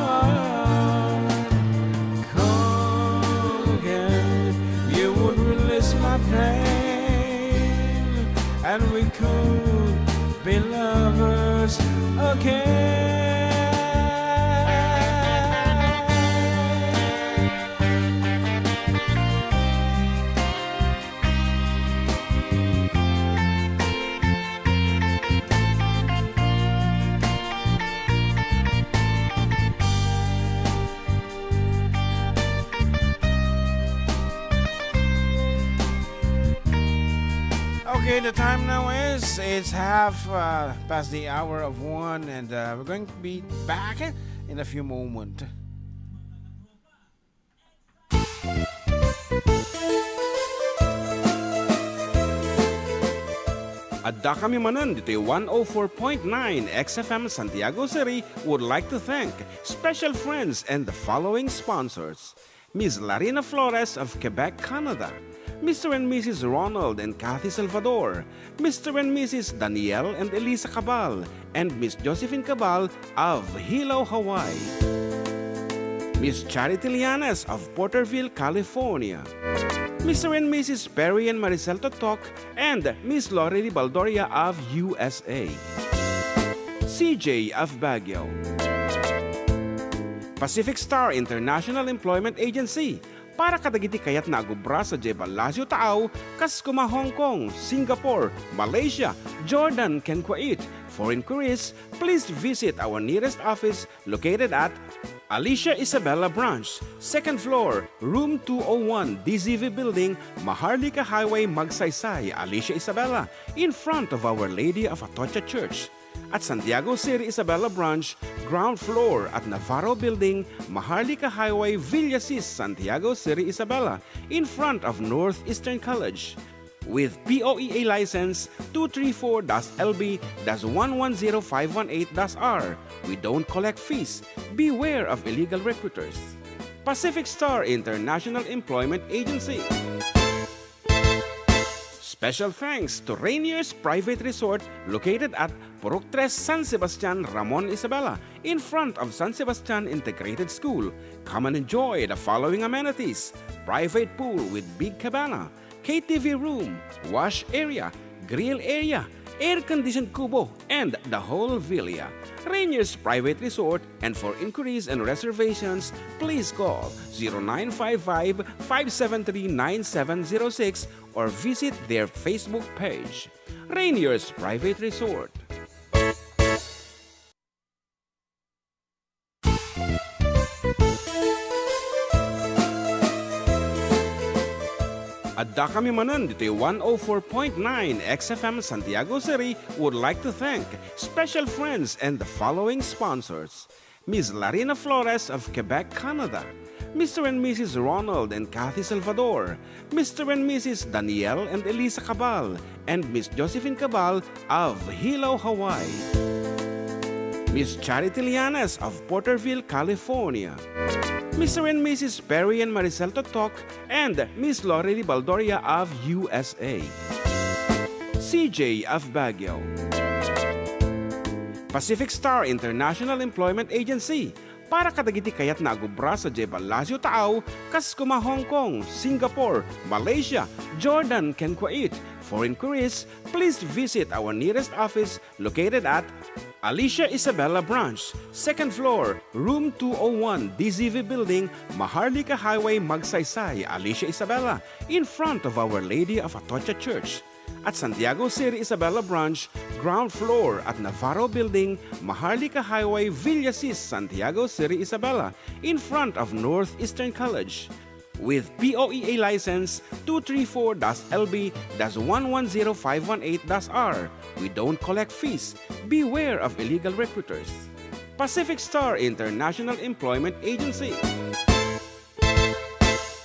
Come again, you would release my pain, and we could be lovers again. Okay, the time now is, it's half, uh, past the hour of one, and, uh, we're going to be back in a few moments. Adda kami manen ditoy one oh four point nine X F M Santiago City would like to thank special friends and the following sponsors: Miss Larina Flores of Quebec, Canada, Mister and Missus Ronald and Kathy Salvador, Mister and Missus Daniel and Elisa Cabal, and Miss Josephine Cabal of Hilo, Hawaii, Miss Charity Lianes of Porterville, California, Mister and Missus Perry and Maricel Totok, and Miss Lori Baldoria of U S A, C J of Baguio, Pacific Star International Employment Agency, para kadagiti kayatna a agubra sadiay Palacio Taaw, kas koma Hong Kong, Singapore, Malaysia, Jordan, ken Kuwait. For inquiries, please visit our nearest office located at Alicia Isabela Branch, second floor, room two oh one, D Z V Building, Maharlika Highway, Magsaysay, Alicia Isabela, in front of Our Lady of Atocha Church. At Santiago City Isabela Branch, ground floor at Navarro Building, Maharlika Highway, Villasis, Santiago City Isabela, in front of Northeastern College. With P O E A license two three four dash L B dash one one zero five one eight dash R, we don't collect fees. Beware of illegal recruiters. Pacific Star International Employment Agency. Special thanks to Rainier's Private Resort, located at Purok Tres, San Sebastian, Ramon, Isabela, in front of San Sebastian Integrated School. Come and enjoy the following amenities: private pool with big cabana, K T V room, wash area, grill area, air-conditioned kubo, and the whole villa. Rainier's Private Resort, and for inquiries and reservations, please call zero nine five five, five seven three, nine seven zero six or visit their Facebook page, Rainier's Private Resort. Adda kami manen ditoy one oh four point nine X F M Santiago City would like to thank special friends and the following sponsors: Miss Larina Flores of Quebec, Canada, Mister and Missus Ronald and Kathy Salvador, Mister and Missus Daniel and Elisa Cabal, and Miss Josephine Cabal of Hilo, Hawaii, Miss Charity Lianes of Porterville, California, Mister and Missus Perry and Maricel Totok, and Miss Lori Baldoria of U S A, C J of Baguio, Pacific Star International Employment Agency, Para kadagiti kayatna a gubra sadiay Palacio Taaw, kas kuma Hong Kong, Singapore, Malaysia, Jordan, ken Kuwait. For inquiries, please visit our nearest office located at Alicia Isabela Branch, second floor, room two oh one, D Z V Building, Maharlika Highway, Magsaysay, Alicia Isabela, in front of Our Lady of Atocha Church. At Santiago City Isabela Branch, ground floor at Navarro Building, Maharlika Highway, Villasis, Santiago City Isabela, in front of Northeastern College. With P O E A license two three four dash L B dash one one zero five one eight dash R, we don't collect fees. Beware of illegal recruiters. Pacific Star International Employment Agency.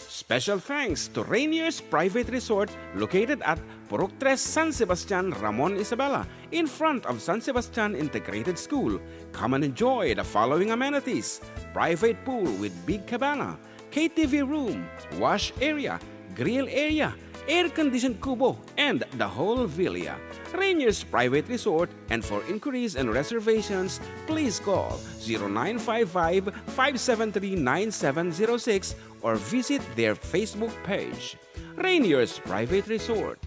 Special thanks to Rainier's Private Resort located at Purok Tres, San Sebastian, Ramon Isabela, in front of San Sebastian Integrated School. Come and enjoy the following amenities: private pool with big cabana, K T V room, wash area, grill area, air-conditioned kubo, and the whole villa. Rainier's Private Resort, and for inquiries and reservations, please call zero nine five five, five seven three, nine seven zero six or visit their Facebook page. Rainier's Private Resort.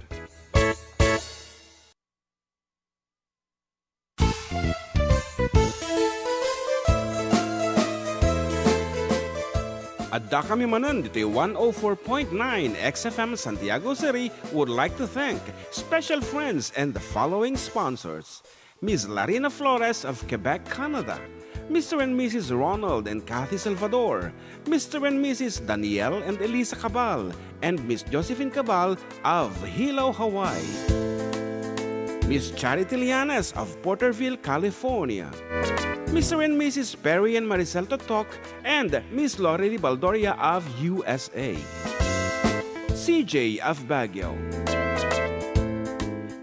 Adda kami manen ditoy one oh four point nine X F M Santiago City would like to thank special friends and the following sponsors: Miss Larina Flores of Quebec, Canada, Mister and Missus Ronald and Kathy Salvador, Mister and Missus Daniel and Elisa Cabal, and Miss Josephine Cabal of Hilo, Hawaii, Miss Charity Lianes of Porterville, California, Mister and Missus Perry and Maricel Totok, and Miss Lori Baldoria of U S A, C J of Baguio,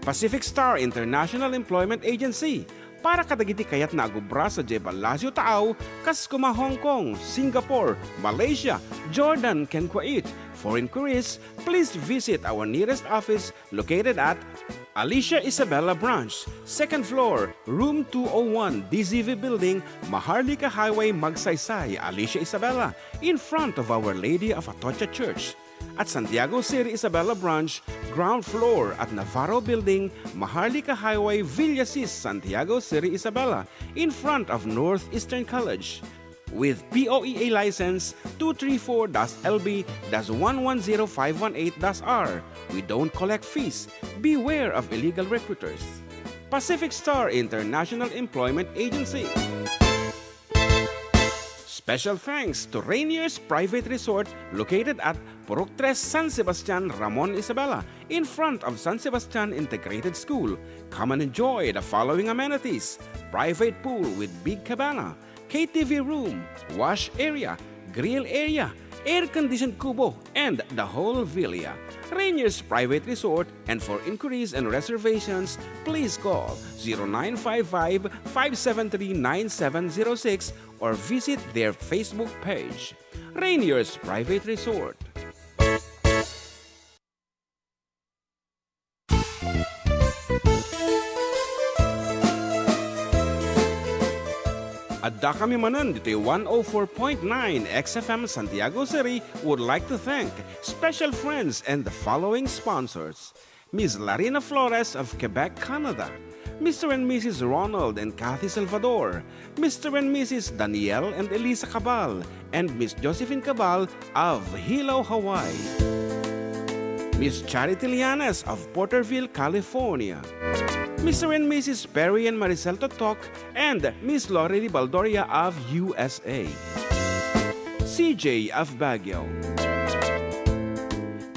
Pacific Star International Employment Agency, para kadagiti kayatna a gubra sadiay Palacio Taaw, kas kuma Hong Kong, Singapore, Malaysia, Jordan, ken Kuwait. For inquiries, please visit our nearest office located at Alicia Isabela Branch, second floor, room two oh one, D Z V Building, Maharlika Highway, Magsaysay, Alicia Isabela, in front of Our Lady of Atocha Church. At Santiago City Isabela Branch, ground floor at Navarro Building, Maharlika Highway, Villasis, Santiago City Isabela, in front of Northeastern College. With P O E A license two three four dash L B dash one one zero five one eight dash R, we don't collect fees. Beware of illegal recruiters. Pacific Star International Employment Agency. Special thanks to Rainier's Private Resort located at Purok Tres, San Sebastian, Ramon Isabela, in front of San Sebastian Integrated School. Come and enjoy the following amenities: private pool with big cabana, K T V room, wash area, grill area, air-conditioned kubo, and the whole villa. Rainier's Private Resort, and for inquiries and reservations, please call zero nine five five, five seven three, nine seven zero six or visit their Facebook page. Rainier's Private Resort. Adda kami manen ditoy one oh four point nine X F M Santiago City would like to thank special friends and the following sponsors: Miss Larina Flores of Quebec, Canada, Mister and Missus Ronald and Kathy Salvador, Mister and Missus Daniel and Elisa Cabal, and Miss Josephine Cabal of Hilo, Hawaii, Miss Charity Lianes of Porterville, California, Mister and Missus Perry and Maricel Totok, and Miss Lori Baldoria of U S A, C J of Baguio,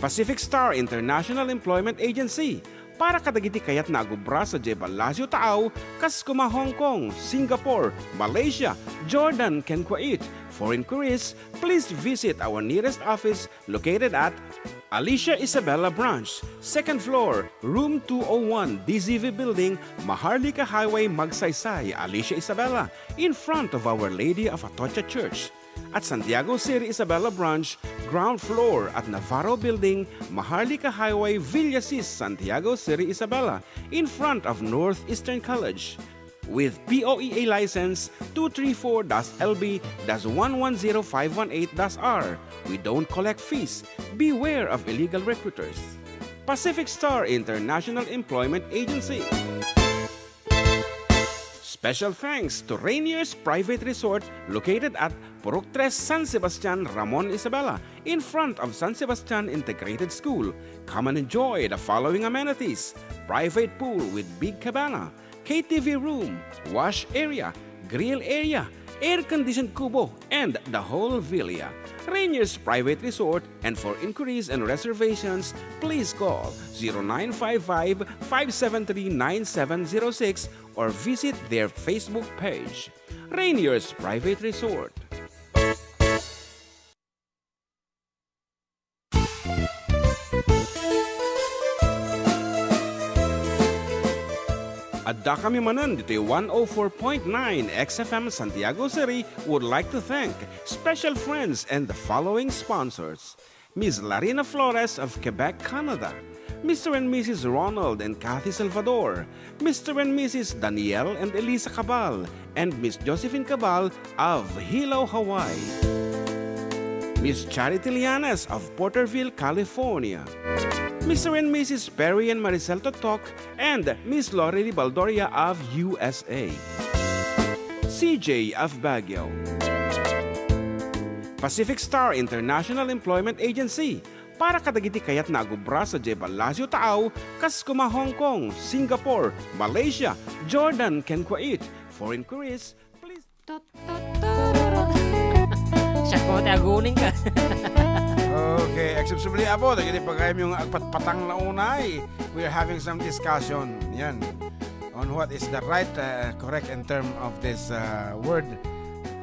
Pacific Star International Employment Agency, para kadagiti kayatna a gubra sadiay Palacio Taaw, kas kuma Hong Kong, Singapore, Malaysia, Jordan, ken Kuwait. For inquiries, please visit our nearest office located at Alicia Isabela Branch, second floor, room two oh one, D Z V Building, Maharlika Highway, Magsaysay, Alicia Isabela, in front of Our Lady of Atocha Church. At Santiago City Isabela Branch, ground floor at Navarro Building, Maharlika Highway, Villasis, Santiago City Isabela, in front of Northeastern College. with P O E A license two three four dash L B dash one one zero five one eight dash R. We don't collect fees. Beware of illegal recruiters. Pacific Star International Employment Agency. Special thanks to Rainier's Private Resort, located at Purok Tres, San Sebastian, Ramon Isabela, in front of San Sebastian Integrated School. Come and enjoy the following amenities: private pool with big cabana, K T V room, wash area, grill area, air-conditioned kubo, and the whole villa. Rainier's Private Resort, and for inquiries and reservations, please call zero nine five five, five seven three, nine seven zero six or visit their Facebook page. Rainier's Private Resort. Adda kami manen ditoy one oh four point nine X F M Santiago City would like to thank special friends and the following sponsors: Miss Larina Flores of Quebec, Canada, Mister and Missus Ronald and Kathy Salvador, Mister and Missus Daniel and Elisa Cabal, and Miss Josephine Cabal of Hilo, Hawaii. Miss Charity Lianes of Porterville, California. Mister and Missus Perry and Maricel Totok and Miss Lorely Baldoria of U S A. C J of Baguio. Pacific Star International Employment Agency, para kadagiti kayatna a gubra sadiay Palacio Taaw, kas kuma Hong Kong, Singapore, Malaysia, Jordan, ken Kuwait. For inquiries, please. Tut, tut, tururut. Siak ko, ti aguning ka. Okay, agsubsubli, Apo, dagiti pagayam yung agpatpatang na unay. We are having some discussion. Yan. On what is the right, uh, correct in term of this, uh, word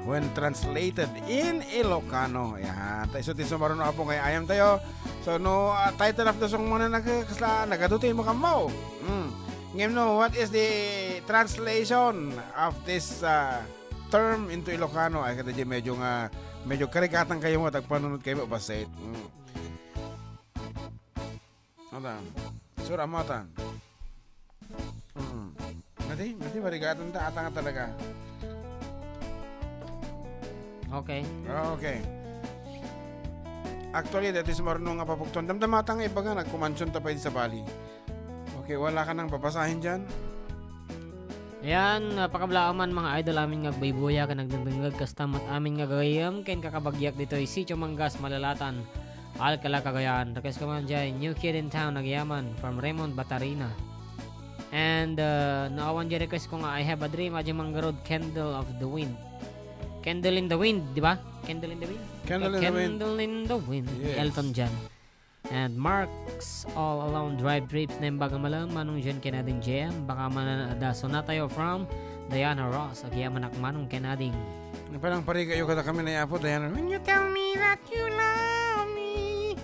when translated in Ilocano. Yan. Ta isu ti sumaruno, Apo, nga ayam tayo. So, no, uh, title of the song muna nag-, kasla, nagadu tayo makammo. Mm. Ngem no, what is the translation of this, uh, term into Ilocano? Ay, kada di medyo nga, medyo karigatan kayo mo, tagpanunod kayo mo, bassit. Mm. Atan. Sure, amo atan. Mm. Mati, mati, marigatan ta, atan nga talaga. Okay. Ah, okay. Actually, dati sumaruno nga papugtuan. Damdamatan nga ibaga, nagkumansion ta pa idi sa bali. Okay, wala ka nang babasahin dyan? Ayan, ah, pakablaang man, mga idol, amin nga agbaybuya ken nagdengdengngeg, kasta met amin nga gagayyem ken kakabagyak ditoy Sitio Mangas, Malalatan, Alcala, Cagayan. Request ko man jay New Kid in Town, Nagyaman, from Raymond Batarina. And, uh, no awan jay request ko nga I Have a Dream, adjay manggarud, Candle of the Wind. Candle in the Wind, di ba? Candle in the Wind? Candle in the Wind. Candle in the Wind, ni Elton John. Yes. And Mark's All Alone Drive Trips, naimbag a malem, Manong John ken Ading Jem. Baka man adda sonata yo from Diana Ross, agyamanak Manong ken Ading. Parang parigayo kada kami na Apo, Diana. When you tell me that you love me.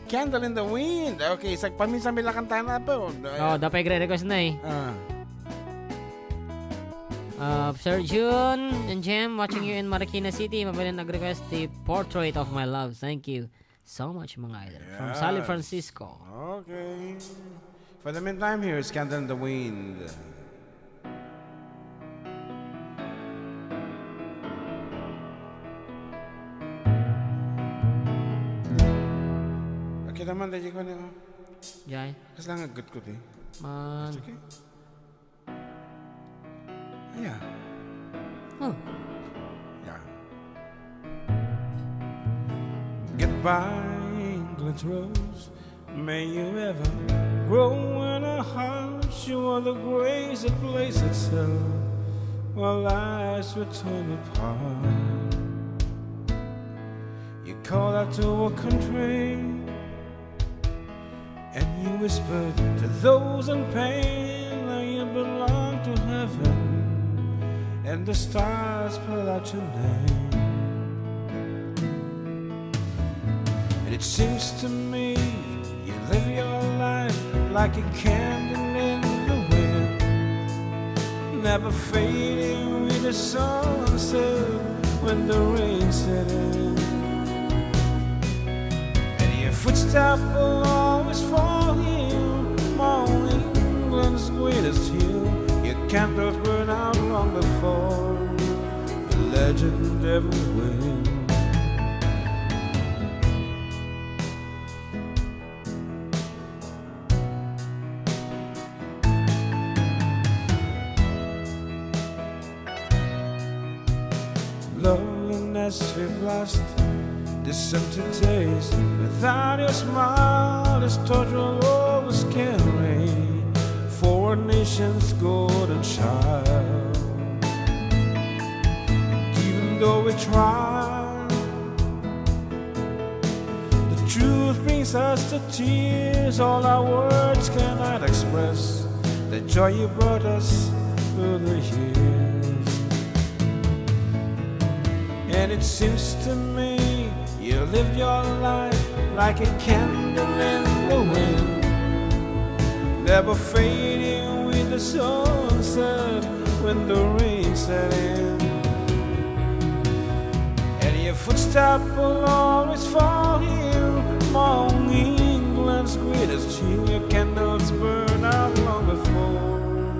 Candle in the Wind. Okay, sagpaminsan mi la kantahan, Apo. Oh, da pay request na eh. Ah. Uh, Sir Jun and Jem, watching you in Marikina City. Mabalin nag-request the Portrait of My Love. Thank you so much, mga idol. From Sally Yes. Francisco. Okay. For the meantime, here is Candle in the Wind. Okay naman, dahil ko na. Jay? Kasi lang agut ko, di. Man. It's okay. Yeah. Oh. Yeah. Goodbye, England's rose. May you ever grow in our hearts. You are the grace that placed itself while lives were torn apart. You called out to a country and you whispered to those in pain that you belong to heaven, and the stars spell out your name. And it seems to me you live your life like a candle in the wind, never fading with the sunset when the rain set in. And your footsteps will always fall here on England's greatest hill. Your Candles burn out long before the legend ever will. Loneliness we've lost, these empty days. Without your smile, this torch will always carry for our nation's golden child. And even though we try, the truth brings us to tears. All our words cannot express the joy you brought us through the years. And it seems to me you lived your life like a candle in the wind, never fading with the sunset when the rain set in. And your footsteps will always fall here among England's greatest hill. Your candles burn out long before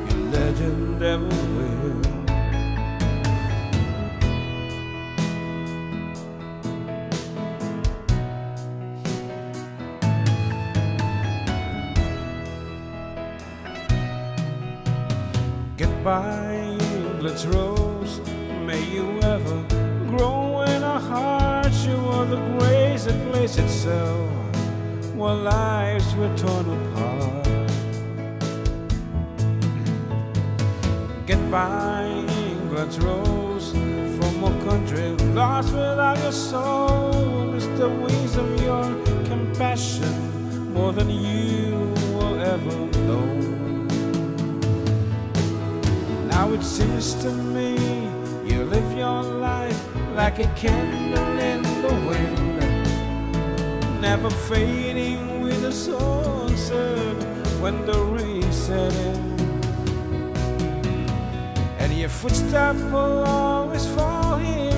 your legend ever will. Goodbye, England's rose. May you ever grow in our hearts. You are the grace that placed itself where lives were torn apart. Goodbye, England's rose. From a country lost without your soul, it's the wings of your compassion more than you will ever know. Now it seems to me you live your life like a candle in the wind, never fading with the sunset when the rain set in. And your footsteps will always fall here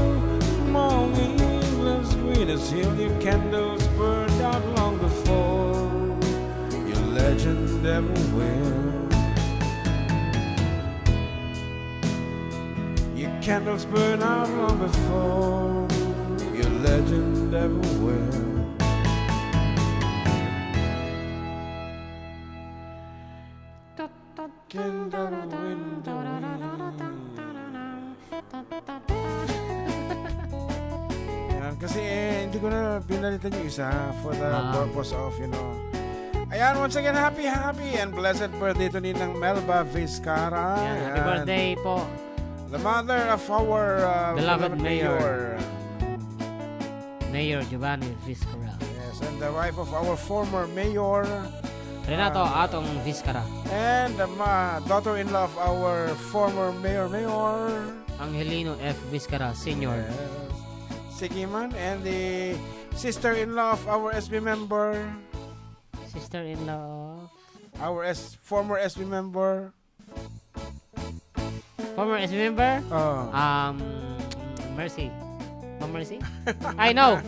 among England's greenest hill. Your candles burned out long before your legend ever will. Your candles burn out long before your legend ever will. Candle in the wind. Yan, kasi, eh, hindi ko na pinalitan yung isa for the Ah. purpose of, you know. Ayan, once again, happy, happy and blessed birthday to Ninang Melba Vizcara. Yan, happy Yan. birthday po. The mother of our, uh, Beloved beloved Mayor. Mayor. Mayor Giovanni Vizcara. Yes, and the wife of our former mayor, Renato uh, Atong Vizcara. And the ma-, daughter-in-law of our former mayor, Mayor Angelino F Vizcara Senior. Yes. Sigiman, and the sister-in-law of our S B member. Sister-in-law of? Our S-, former S B member. Former S B member? Oh. Um, Mercy. Ma'am Mercy? I know.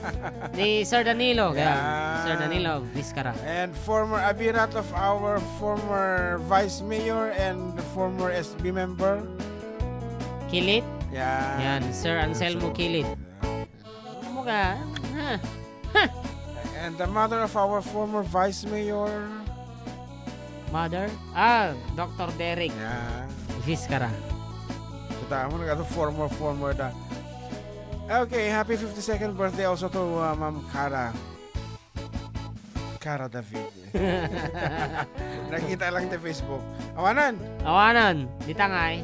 Ni Sir Danilo. Kaya, Yeah. Sir Danilo Vizcara. And former abirat of our former vice mayor and former S B member. Kilit? Yeah. Yan, Sir Anselmo Kilit. Ano ka? Ha? Ha? And the mother of our former vice mayor. Mother? Ah, Doctor Derek. Yeah. Vizcara. Kita mo, nag-, former, former da. Okay, happy fifty-second birthday also to, uh, Ma'am Cara. Cara David. Nakita lang ti Facebook. Awanan. Awanan. Di tangay.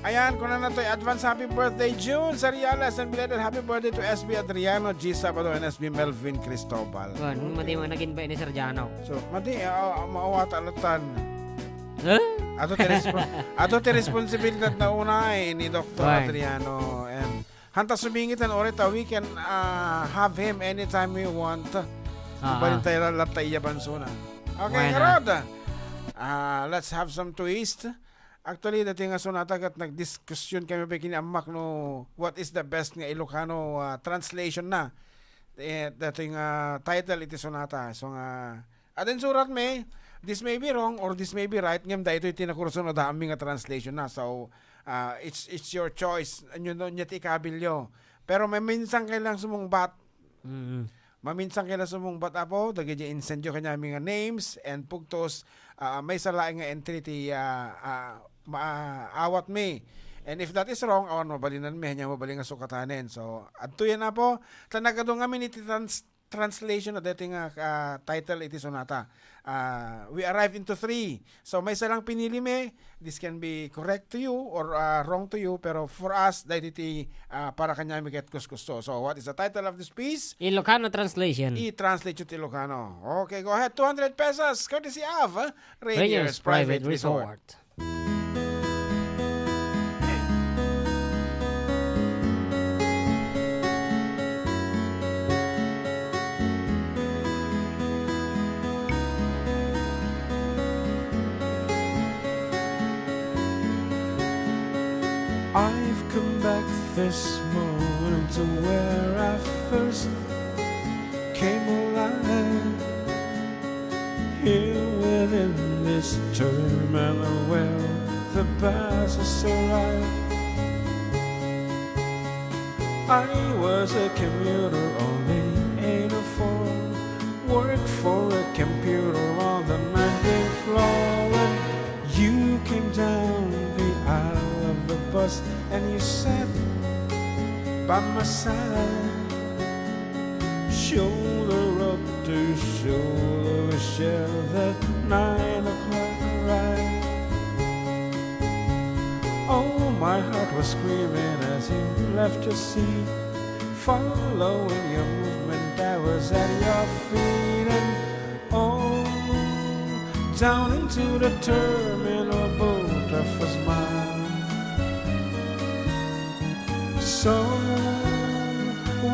Ayan, kuna na to, advance happy birthday, June Sariales, and belated happy birthday to S B Adriano, G Sabado, and S B Melvin Cristobal. Wan, madi mo naging ba ni Sir Jano? So, madi, ah, ah, maawata latan. Huh? Ato ti respo-, ato ti responsibilidad na unay ni Doktor Wan. Adriano, and Hanta sumingit, and uray ta, we can, uh, have him anytime we want. Ah, Ibalin ah. tayo latta iya bansona. Okay, Why not? Herod. Uh, let's have some twist. Actually, dati nga sonata kat nagdiskusyon kami pa kini ammak no what is the best nga Ilocano, uh, translation na. Eh, dati nga title iti sonata. So nga, Adin surat mi, This may be wrong or this may be right, ngem daytoy ti nakursunoda a mi nga translation na. So, ah, it's, it's your choice. Ania, no, ania ti ikabilyo. Pero maminsan kayo lang sumungbat. Mm. Maminsan kayo lang sumungbat, Apo, dagiti insendyo kaniami nga names and pugtos, ah, maysa laeng nga entry ti, ah, ah, maawat mi. And if that is wrong, awan mabalinanmi, ania mabalin nga sukatanen. So, adtoyen, Apo, ta nagadu ngamin iti trans-, translation na daytoy nga, ah, title iti sonata. Ah, we arrive into three. So, maysa lang pinili mi. This can be correct to you or, ah, wrong to you, pero for us, daytoy ti, ah, para kaniami ket kuskusto. So, what is the title of this piece? Ilocano translation. I-translate you to Ilocano. Okay, go ahead. Two hundred pesos, courtesy of, uh, Rainier's Rainier's Private Private Resort. Resort. I've come back this morning to where I first came alive. Here within this terminal where the past is alive. I was a commuter on the eight oh four. Worked for a computer on the nineteenth floor when you came down the aisle of the bus and you sat by my side. Shoulder up to shoulder, we share that nine o'clock ride. Oh, my heart was screaming as you left your seat. Following your movement, I was at your feet, and oh, down into the terminal, both of us smiled. So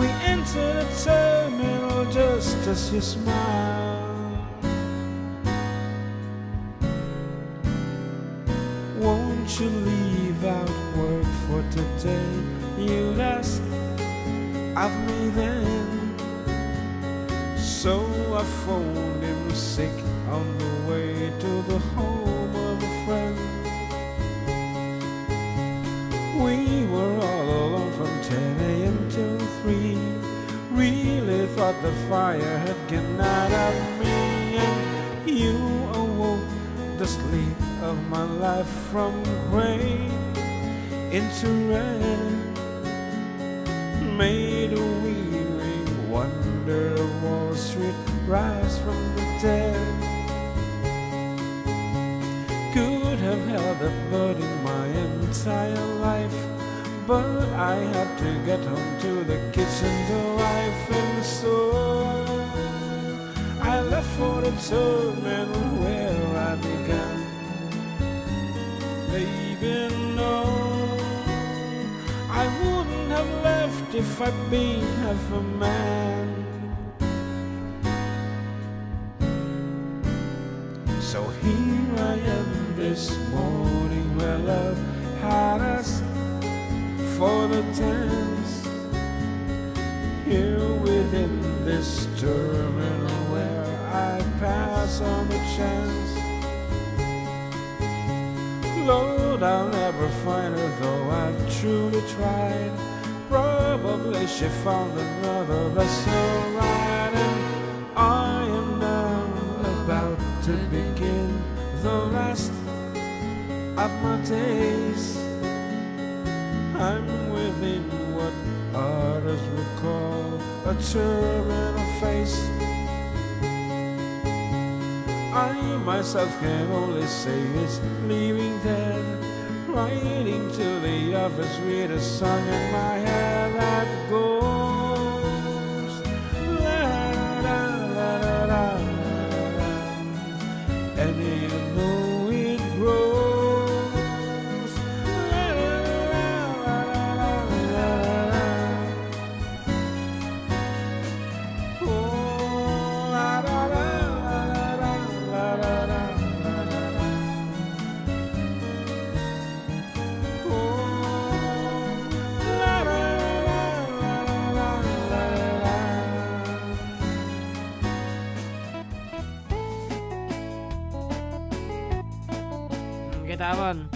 we entered the terminal just as you smiled. Won't you leave out work for today? You'd ask of me then. So I phoned him sick on the way to the home of a friend. We were all alone from ten a m till three. Really thought the fire had gone out of me, and you awoke the sleep of my life from gray into red. Made a weary wonder of Wall Street rise from the dead. Could have held a burden my entire life, but I had to get home to the kitchen to wife, and so I left for the terminal where I began. Baby, no, I wouldn't have left if I'd been half a man. So here I am this morning where love had us for the dance. Here within this terminal where I pass on the chance. Lord, I'll never find her, though I've truly tried. Probably she found another vessel riding. I am now about to begin the last of my days. I'm within what others would call a terminal phase. I myself can only say it's leaving there, riding to the office with a song in my head that goes, la, la, la, la, la, la, la. And you know it grows. La, la, la, la, la, la, la, la. Oh, la, la, la, la, la, la, la, la, la, la, la. Oh, la, la, la, la, la, la, la, la. Kita man.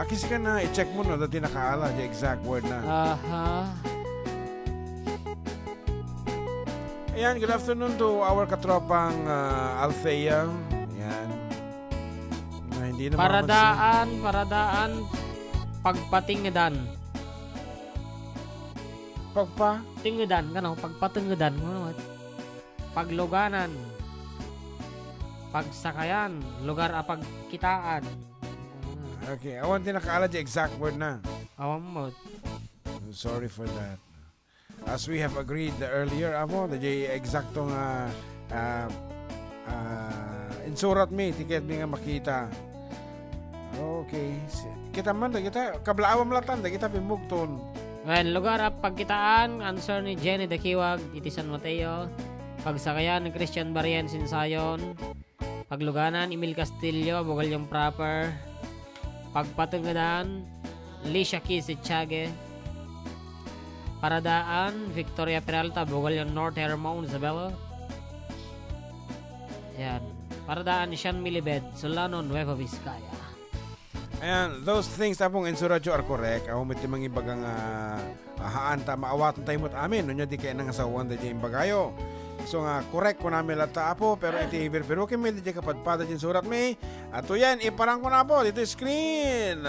Aki, sika na, i-check mo no, dati nakaala, the exact word na. Aha. Ayan, good afternoon to our katropang ah, Althea. Ayan. Na hindi na Paradaan, paradaan, pagpatingedan. Pagpa? Tingedan, kano? Pagpatingedan. Ano naman? Pagluganan. Pagsakayan. Lugar a pagkitaan. Okay, awan ti nakaala the exact word na. Awan mo. Sorry for that. As we have agreed earlier, amo, the exacto nga ah, ah, insurat mi, ti kayat mi nga makita. Okay. Si- Kita man, dagita, kablaawam latan, dagita pimmugton. Ngayon, lugar a pagkitaan, answer ni Jenny Dakiwag, iti San Mateo. Pagsakayan ni Christian Barrientos in Zion. Pagluganan, Emil Castillo, Bugallon Proper. Pagpatengedan, Lisha Kids Echage. Paradaan, Victoria Peralta, Bugallon Norte, Hermon, Isabela. Yan. Paradaan, Sean Milibed, Solano, Nueva Vizcaya. Ayan, those things tapong insuratyo are correct. Ako met ti mangibaga nga ahaan ta maawatan tayo met amin. Nunya di kaya nang asawan da dyan imbagayo. So nga, correct ko namin latta, Apo, pero iti birbirukin mi, di kapadpada dyan surat mi. At to yan, iparang ko na, Apo, dito screen.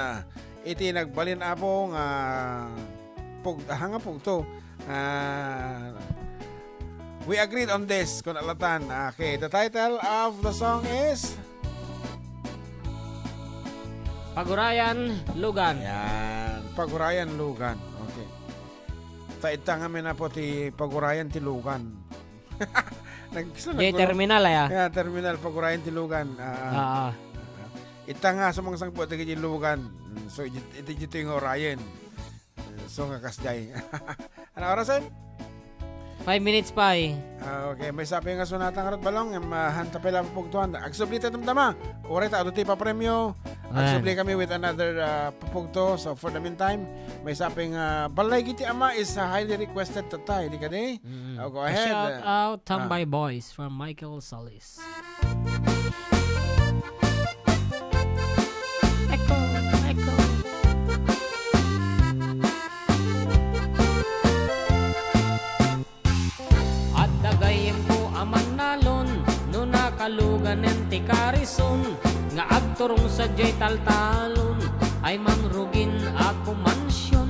Iti nagbalin, Apo, nga pug, aha nga pugto. Ah, we agreed on this, kun alatan. Okay, the title of the song is Pagurayan, Lugan. Yan, Pagurayan Lugan. Okay. Ta ita nga minapo ti Pagurayan ti Lugan. Nag, so, Jay naggulo- Terminal, aya. Yeah, terminal Pagurayan ti Lugan. Ah, Ah, ita nga sumangsangpo ti Lugan. Mm, so, iti, iti, iti nga Orion. So nga kasjay. Ano oras, eh? Five minutes pa eh. Ah, okay, may sapi nga sunata nga rot balong, em, ah, hanta pay la pupugtuan. Agsubli ta tamtama. Uray ta, adu ti papremyo. Agsubli kami with another ah, pupugto. So for the meantime, may sapi nga Balay Giti Ama is ah, highly requested tatay, di kadi? Mm. Oh, go ahead. Shout out Ah. Tambay Boys from Michael Solis. Echo, echo. Adda gayyemko a mannalon no nakaluganen ti karison nga agturong sadiay taltalon ay mangrugin a kumansion.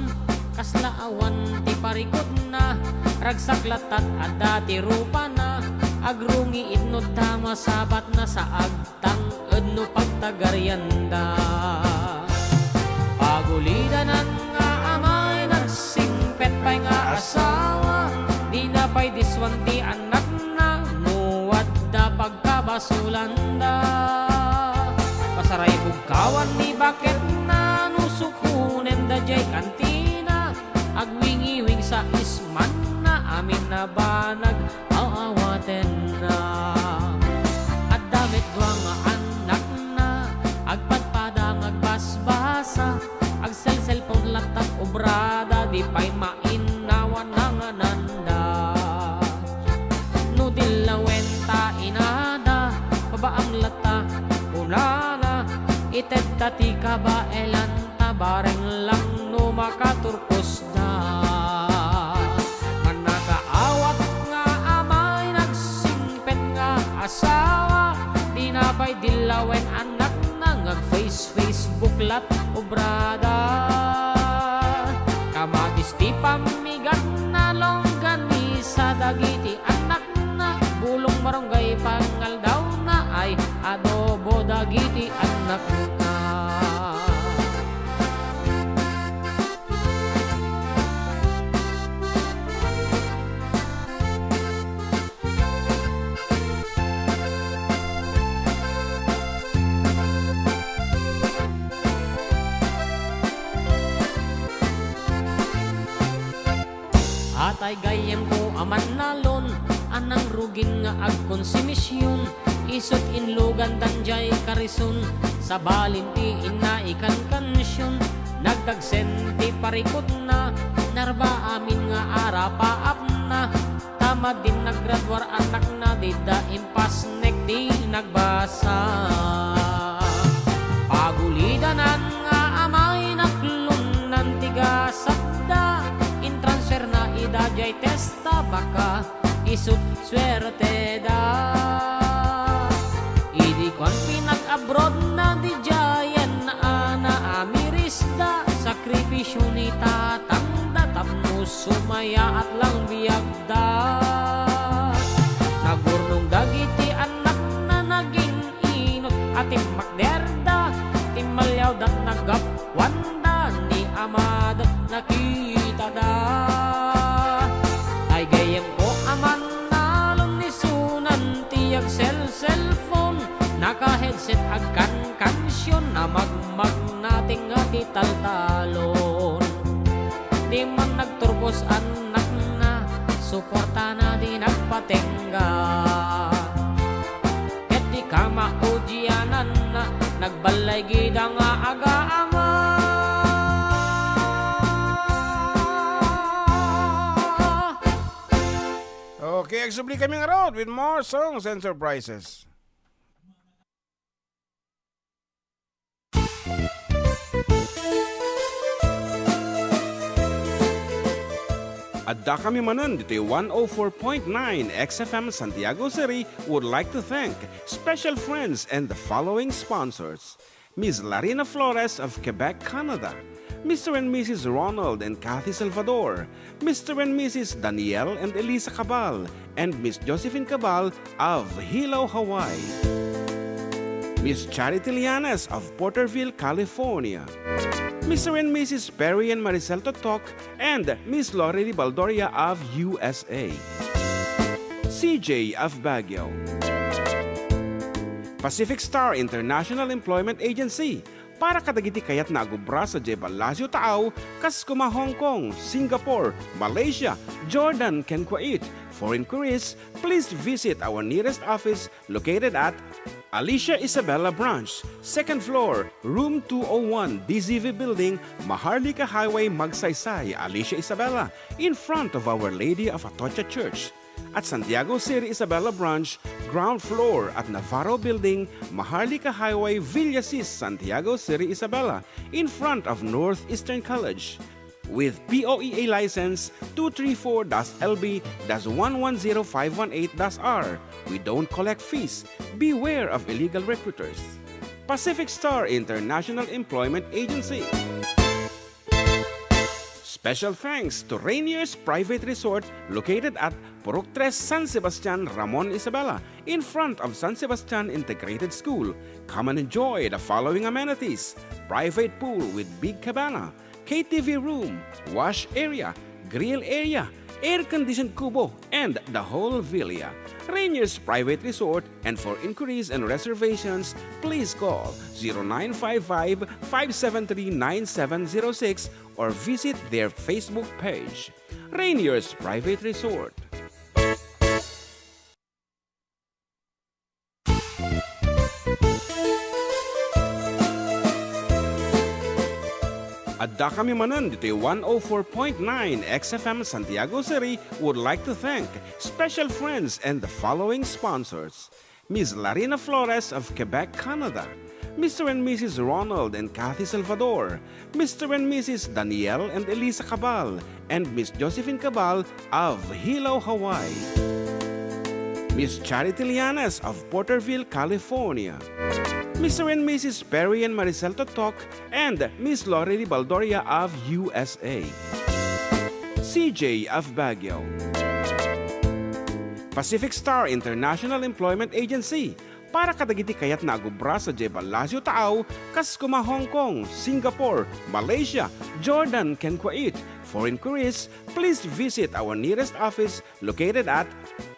Kasla awan ti parikutna, ragsak latta adda ti rupana, agrungi itno ta masabatna sa agtang edno pagtagarianda. Pagulidanan nga amay nagsingpet pay nga asawa, dina pay diswan ti annakna no adda pagkabasolanda. Pasaray bugkawan ni baketna no sukonen daydiay kantina, agwingiwing sa ismanna amin a banag aw-awatenna. Adda met dua nga annakna, agpadpada nga agbasbasa, agselselpon latta obrada, di pay mainnawan nangananda. No dillawen ta inada, pabaam latta kunana, itedta ti kabaelanta, bareng lang no makaturpos da. Mannakaawat nga amay nagsingpet nga asawa, dina pay dillawen annakna nga ag-face Facebook lat obrada. Kamatis ti pammigatna, longganisa dagiti annakna, bulong marunggay pangaldawna ay adobo dagiti annakna. Atay gayyemko a mannalon a nangrugin nga agkonsumision, isut' inlugandan jay karison, sabalin ti inna ikankansion, nagdagsen ti parikutna, narba amin nga arapaapna, ta madin naggraduar annakna, dida impasnek ti nagbasa. ka, isut' suerteda. Idi kuan pinag-abroadna, didiayen a naamirisda, sakripisio ni tatangda tapno sumayaat lang biagda. Nagurnong dagiti annakna, nagin-inut a timmakderda, timmaliawda, nagap- wanda ni amada nakitada. Ay, gayyemko a mannalon ni sunan ti agsel-cellphone, naka-headset, agkankansion, namagmagna ti nga ti taltalon. Di man nagturkos annakna, suportana di nagpatengga. Ket di ka maudianan, nagballay gida nga agaama. Okay, agsubli kami ngarud with more songs and surprises. Adda kami manen ditoy one oh four point nine X F M Santiago City would like to thank special friends and the following sponsors: Miss Larina Flores of Quebec, Canada, Mister and Missus Ronald and Kathy Salvador, Mister and Missus Daniel and Elisa Cabal, and Miss Josephine Cabal of Hilo, Hawaii. Miss Charity Lianes of Porterville, California. Mister and Missus Perry and Maricel Totok and Miss Lorely Baldoria of U S A. C J of Baguio. Pacific Star International Employment Agency, para kadagiti kayatna a gubra sadiay Palacio Taau, kas koma Hong Kong, Singapore, Malaysia, Jordan, ken Kuwait. For inquiries, please visit our nearest office located at Alicia Isabela Branch, second floor, room two oh one, D Z V Building, Maharlika Highway, Magsaysay, Alicia Isabela, in front of Our Lady of Atocha Church. At Santiago City Isabela Branch, ground floor at Navarro Building, Maharlika Highway, Villasis, Santiago City Isabela, in front of Northeastern College. With P O E A license two three four dash L B dash one one zero five one eight dash R, we don't collect fees. Beware of illegal recruiters. Pacific Star International Employment Agency. Special thanks to Rainier's Private Resort located at Purok Tres, San Sebastian, Ramon, Isabela, in front of San Sebastian Integrated School. Come and enjoy the following amenities: private pool with big cabana, K T V room, wash area, grill area, air-conditioned kubo, and the whole villa. Rainier's Private Resort, and for inquiries and reservations, please call zero nine five five, five seven three, nine seven zero six or visit their Facebook page, Rainier's Private Resort. Adda kami manen ditoy one oh four point nine X F M Santiago City would like to thank special friends and the following sponsors: Miss Larina Flores of Quebec, Canada, Mister and Missus Ronald and Kathy Salvador, Mister and Missus Daniel and Elisa Cabal, and Miss Josephine Cabal of Hilo, Hawaii. Miss Charity Lianes of Porterville, California. Mister and Missus Perry and Maricel Totok and Miss Lorely Baldoria of U S A. C J of Baguio. Pacific Star International Employment Agency, para kadagiti kayatna a gubra sadiay Palacio Taau, kas koma Hong Kong, Singapore, Malaysia, Jordan, ken Kuwait. For inquiries, please visit our nearest office located at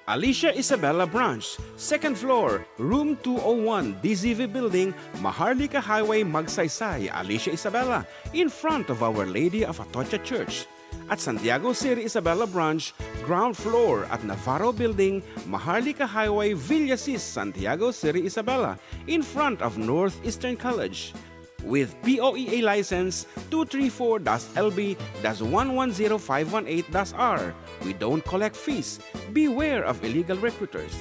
Alicia Isabela Branch, second floor, room two oh one, D Z V Building, Maharlika Highway, Magsaysay, Alicia Isabela, in front of Our Lady of Atocha Church. At Santiago City Isabela Branch, ground floor at Navarro Building, Maharlika Highway, Villasis, Santiago City Isabela, in front of Northeastern College. With P O E A license two three four dash L B dash one one zero five one eight dash R, we don't collect fees. Beware of illegal recruiters.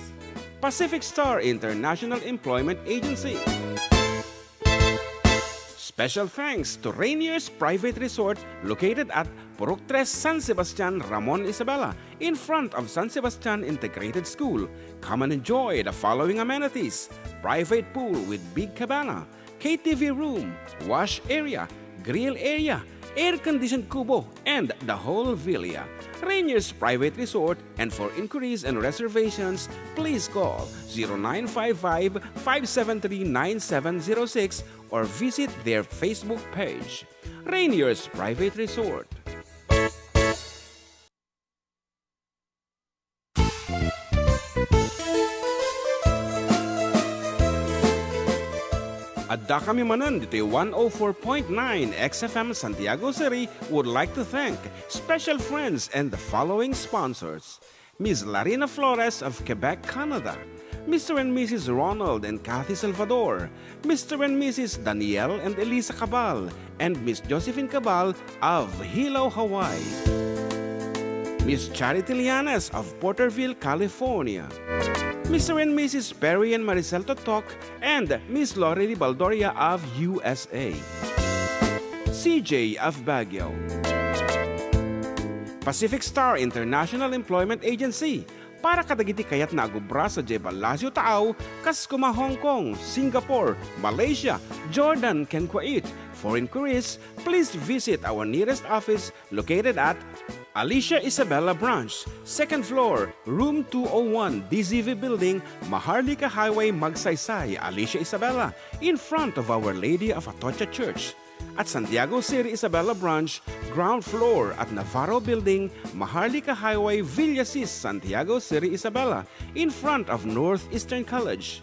Pacific Star International Employment Agency. Special thanks to Rainier's Private Resort located at Purok Tres, San Sebastian, Ramon Isabela, in front of San Sebastian Integrated School. Come and enjoy the following amenities: private pool with big cabana, K T V room, wash area, grill area, air-conditioned kubo, and the whole villa. Rainier's Private Resort, and for inquiries and reservations, please call zero nine five five, five seven three, nine seven zero six or visit their Facebook page. Rainier's Private Resort. Adda kami manen ditoy one oh four point nine X F M Santiago City would like to thank special friends and the following sponsors: Miss Larina Flores of Quebec, Canada, Mister and Missus Ronald and Kathy Salvador, Mister and Missus Daniel and Elisa Cabal, and Miss Josephine Cabal of Hilo, Hawaii, Miss Charity Llanes of Porterville, California, Mister and Missus Perry and Maricel Totok, and Miss Lorely Baldoria of U S A, C J of Baguio, Pacific Star International Employment Agency, para kadagiti kayatna a agubra sadiay Palacio Taaw, kas kuma Hong Kong, Singapore, Malaysia, Jordan, ken Kuwait. For inquiries, please visit our nearest office located at Alicia Isabela Branch, second floor, room two oh one, D Z V Building, Maharlika Highway, Magsaysay, Alicia Isabela, in front of Our Lady of Atocha Church. At Santiago City Isabela Branch, ground floor at Navarro Building, Maharlika Highway, Villasis, Santiago City Isabela, in front of Northeastern College.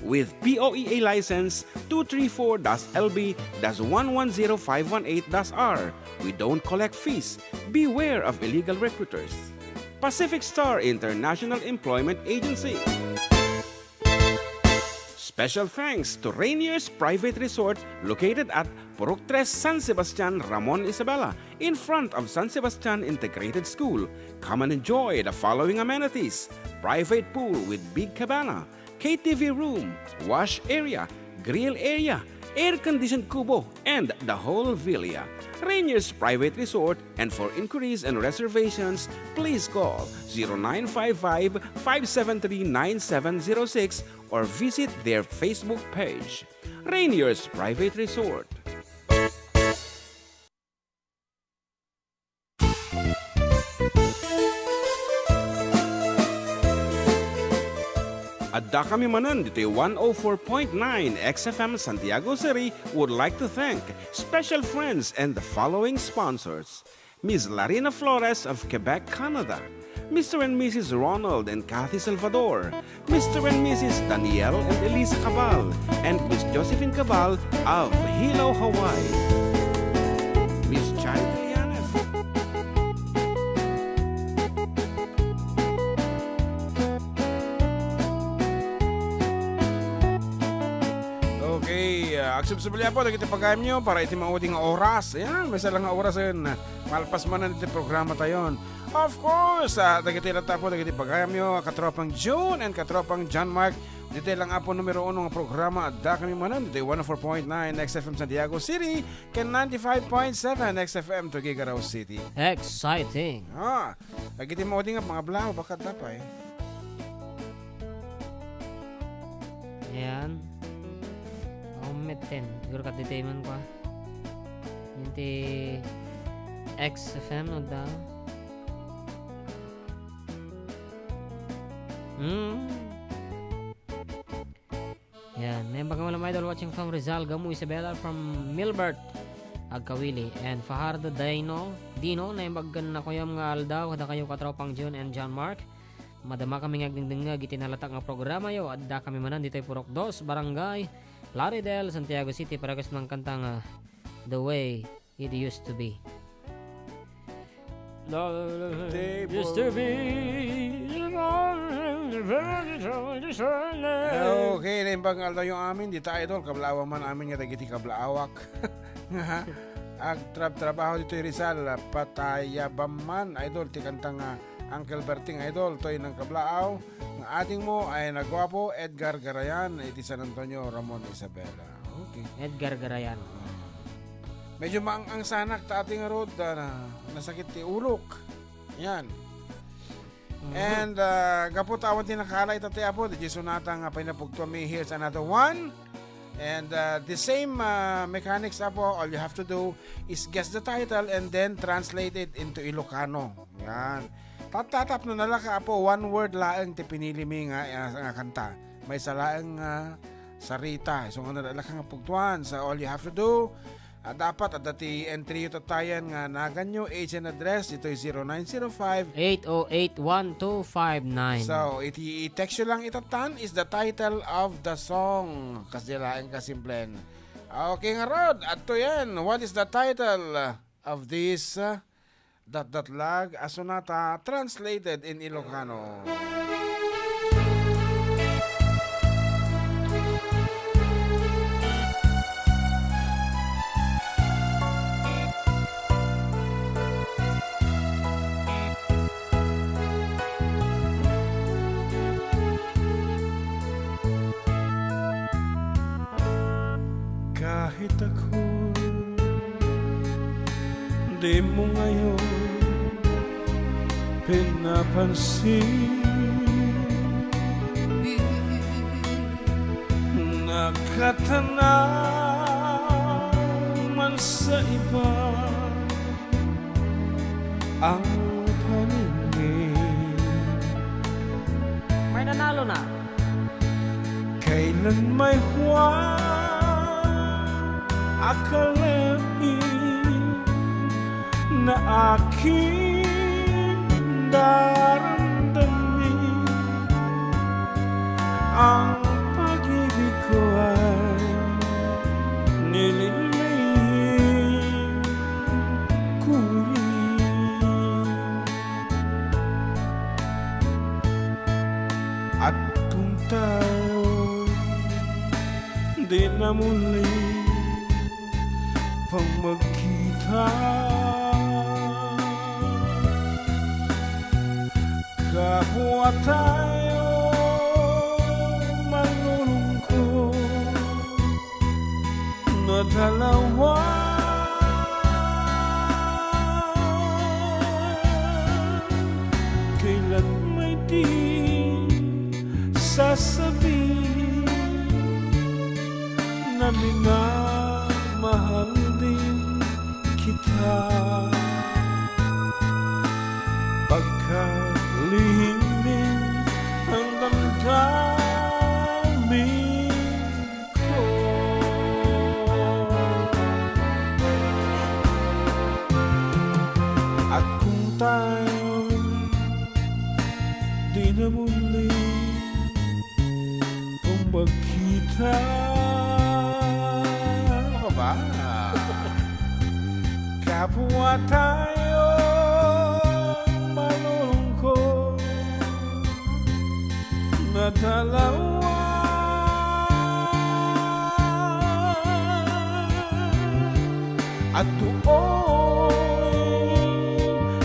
With P O E A license two three four dash L B dash one one zero five one eight dash R, we don't collect fees. Beware of illegal recruiters. Pacific Star International Employment Agency. Special thanks to Rainier's Private Resort located at Purok Tres, San Sebastian, Ramon Isabela, in front of San Sebastian Integrated School. Come and enjoy the following amenities: private pool with big cabana, K T V room, wash area, grill area, air-conditioned kubo, and the whole villa. Rainier's Private Resort, and for inquiries and reservations, please call zero nine five five, five seven three, nine seven zero six or visit their Facebook page, Rainier's Private Resort. Adda kami manen ditoy one oh four point nine X F M Santiago City would like to thank special friends and the following sponsors: Miss Larina Flores of Quebec, Canada, Mister and Missus Ronald and Kathy Salvador, Mister and Missus Daniel and Elisa Cabal, and Miss Josephine Cabal of Hilo, Hawaii, Miss Charity Llanes. Okay, ah, agsubsubli po dagiti pagayamyo para iti maudi nga oras. Ayan, maysa lang nga orasen. Malpas manen iti programa tayon. Of course, ah, dagiti latta po dagiti pagayamyo, katropang June and katropang John Mark. Ditoy lang po numero uno nga programa, Adda Kami Manen, ditoy one oh four point nine X F M Santiago City, ken ninety-five point seven X F M Tuguegarao City. Exciting. Ah, dagiti maudi nga pangablaw, baka adda pay. Ayan. Aw, meten. Siguro kat ditoy man kwa. Iti X F M, no, da? Hmm. Yan. Naimbag nga mga idol watching from Rizal, Gamu Isabela from Milbert Agkawili, and Fajardo Dino, Dino, naimbag nga kuyam nga aldaw, kadakayo katropang June and John Mark. Madama kami nga agdengdengngeg iti nalatak nga programayo. Adda kami manen ditoy Purok Dos, Barangay Plaridel, Santiago City, para kas mangkanta nga The Way It Used to Be. Used to be. Okay, naimbag nga aldawyo amin, dita, idol, kablaawan man amin nga dagiti kablaawak. Nga agtrabtrabaho ditoy Rizal, patayabam man, idol, ti kanta nga Uncle Berting, idol, toy nangkablaaw, nga adingmo ay naguapo, Edgar Garayan, iti San Antonio, Ramon Isabela. Okay. Edgar Garayan. Ah. Medyo maang-ang sanak ta ati ngarud, ah, na-, nasakit ti ulok. Yan. Mhm. And, ah, gapu ta awan ti nakala ita ti Apo, di sonata nga pinapugtuanmi, here's another one. And, ah, the same, ah, mechanics, Apo, all you have to do is guess the title and then translate it into Ilocano. Yan. Tattatap no nalaka, Apo, one word laeng ti pinilimi nga, ah, nga kanta. Maysa laeng nga sarita. Isu nga nalaka nga pugtuan. So, all you have to do, ah, dapat adda ti entry yu tattayen nga naganyo, age and address, ditoy zero nine zero five. Eight oh eight one two five nine. So, iti i-text yu lang itatan is the title of the song. Kasdi laeng kasimplen. Okay, ngarud, adto yan. What is the title of this, uh, datdatlag a sonata translated in Ilocano? Kahit ako, di mo ngayon pinapansin. Nakatanaw man sa iba ang paningin. May nanalo na. Kailan may huwag akalain na akin daramdamin ang pag-ibig ko ay nililihim ko rin. At kung tayo di na muli pang magkita, kapwa tayo manlulungkot na dalawa. Kailan may di sasabi na minamahal din kita, pagkat lihim din ang damdamin ko. At kung tayo di na muli kung magkita. Ano ka ba? Kapwa tayo malulungkot na dalawa. At tuoy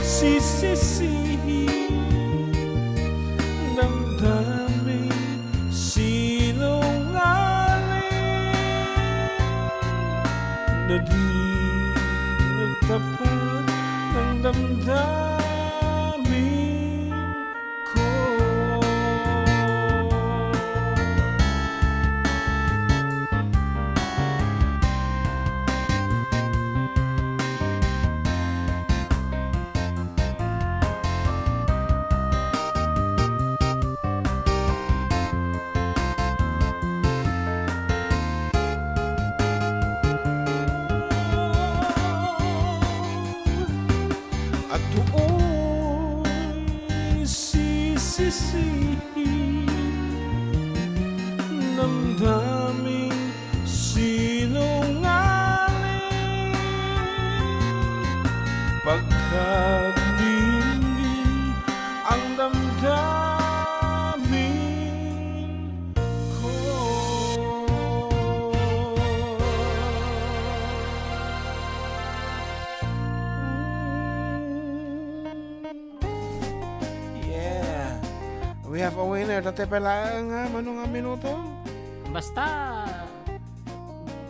sisisihin, damdamin sinungaling na di nagtapat ng damdamin ko. At tuoy sisisihin, damdamin sinungaling, pagkat lihim din ang damdamin ko. Yeah. We have a winner. Tatay pala nga, mano nga minuto? Basta,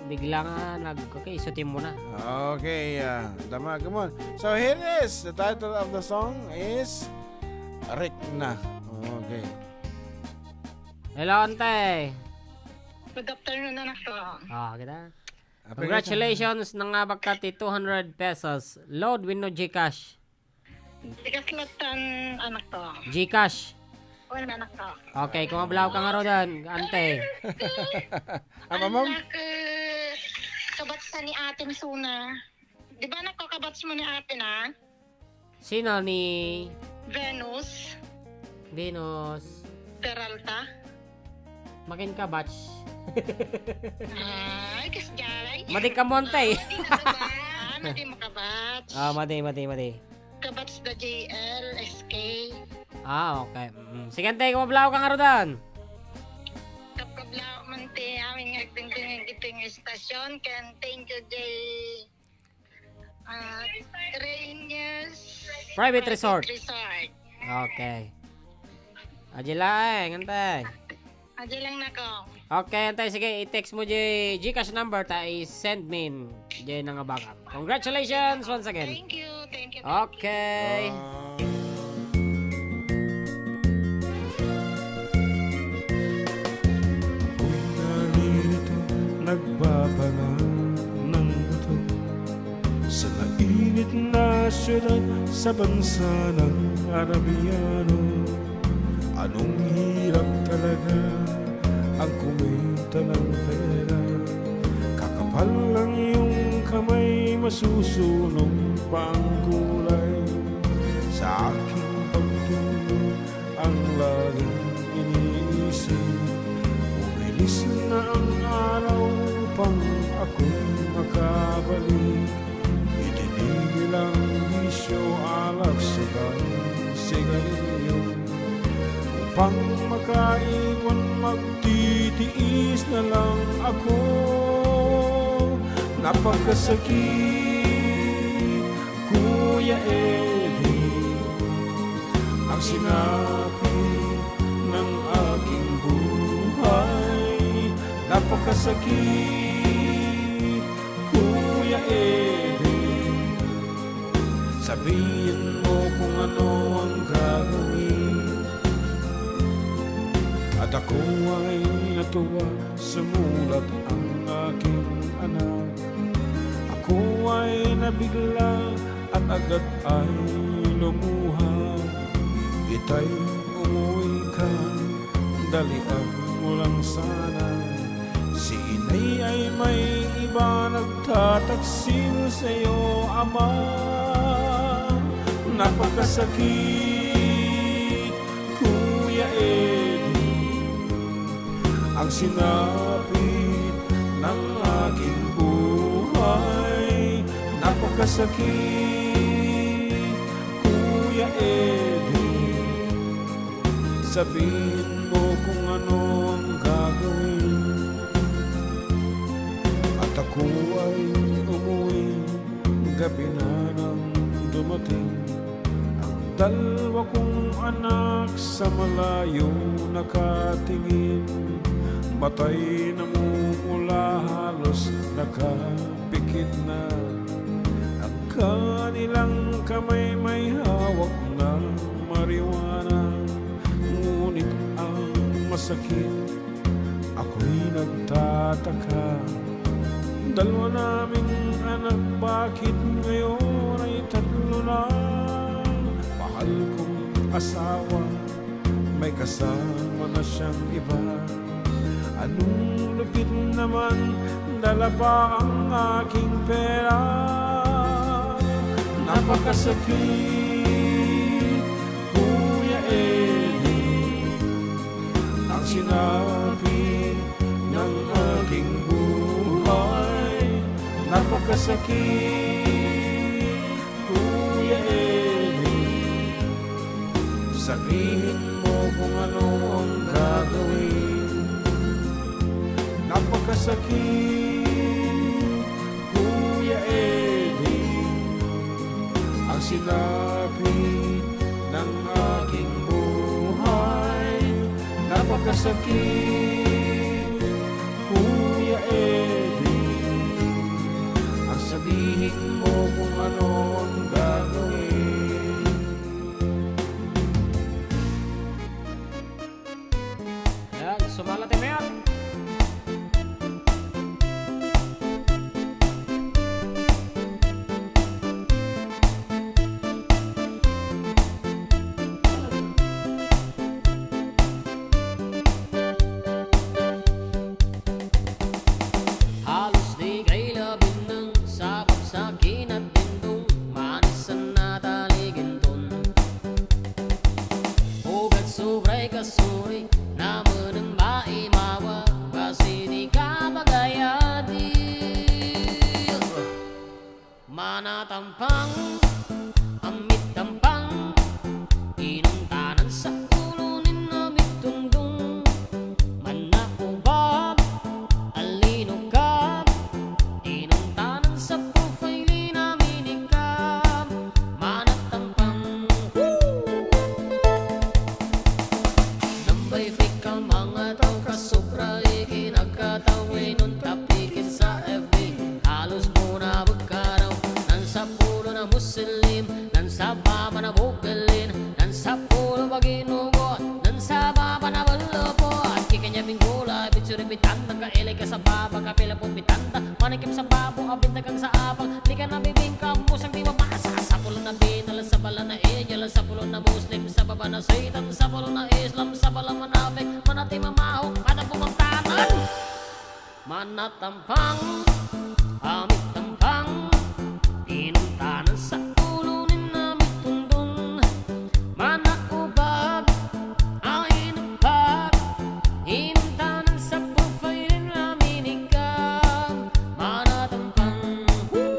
Bigla nga nag-, okay, isutin mo na. Okay, ah, dama, come on. So here is, the title of the song is Rikna. Okay. Hello, ante. Good afternoon, anak ko. Ah, kita. Application. Congratulations, nangabak ka ti two hundred pesos. Load wenno GCash? Bigas latta, anak ko. GCash. Wen, anak ko. Okay, kumablaw ka ngaruden, ante. Apa, ma'am? Anak, eh, kabatch ni ate Suna. Di ba, anak ko, kabatch mo ni ate na? Sino ni Venus. Venus. Peralta. Makin kabatch. Ay, kasdiay. Madi ka mo, ante. Ah, madi ka kabatch. Ah, madi mo kabatch. Ah, madi, madi, madi. Kabatch da J L S K. Ah, okay. Mm. Sige, ante, kumablaw ka ngaruden. Kapkablaw man ti amin nga agdingding iti nga istasyon, ken thank you, J, ah, Rainiers Private Resort. Resort. Okay. Adi laeng, ante. Adi lang nako. Okay, ante, sige, i-text mo di GCash number ta i-send min di nangabakam. Congratulations once again. Thank you, thank you, thank you. Okay. Ako'y narito, nagpapangan ng buto sa mainit na syudad, sa bansa ng Arabiano. Anong hirap talaga ang kumita ng pera. Kakapal ang iyong kamay, masusunog pa ang kulay. Sa aking pagtulog, ang laging iniisip, bumilis na ang araw upang ako'y makabalik. Itinigil ang bisyo, alak, sigarilyo, upang makaipon, magtitiis na lang ako. Napakasakit, Kuya Eddie, ang sinapit ng aking buhay. Napakasakit, Kuya Eddie. Sabihin mo kung ano ang gagawin. At ako ay natuwa, sumulat ang aking anak. Ako ay nabigla at agad ay lumuha. Itay, umuwi ka, dalian mo lang sana. Si inay ay may iba nagtataksil sa'yo, ama. Napakasakit, Kuya Eddie, ang sinapit ng aking buhay. Napakasakit, Kuya Eddie. Sabihin mo kung ano ang gagawin. At ako ay umuwi, gabi na nang dumating. Ang dalwa kong anak sa malayo nakatingin. Matay, namumula, halos nakapikit na. Ang kanilang kamay may hawak na marijuana. Ngunit ang masakit, ako'y nagtataka. Dalwa naming anak, bakit ngayon ay tatlo na? Mahal kong asawa, may kasama na siyang iba. Anong lupit naman, dala pa ang aking pera. Napakasakit, Kuya Eddie, ang sinapit ng aking buhay. Napakasakit, Kuya Eddie. Sabihin mo kung ano ang gagawin. Napakasakit, Kuya Eddie, ang sinapit ng aking buhay. Napakasakit, Kuya Eddie. Tampang, amit tampang, inum tanan sa ulo ni Amit Tundong. Manna ubab, alinukab, inum tanan sa profile ni Minikab. Manna tampang. Woo! Nambay fake ka, mga tao ka, sobra ikinagkatao, inunta pikin sa F B. Halos buna pagkaraw, nan sa pulo na Muslim, nan sa baba na Bugilin, nan sa pulo baginugot, nan sa baba na Balapot. Kikanya Binggola, bitsuri bitanta, ka ilay ka sa baba, kapila po bitanta, manikim sa babo, abinta kang sa abang, di ka nabibingka, musang di mabasa, sa pulo na binal, sa bala na angel, sa pulo na Muslim, sa baba na Satan, sa pulo na Islam, sa bala manapik, manati mamaho, kada pumantanan. Manatampang, amit tampang, inum tanan sa ulo ni Amit Tundong. Manaubab, ay nagpag, inum tanan sa profile ni Minikab. Manatampang. Woo!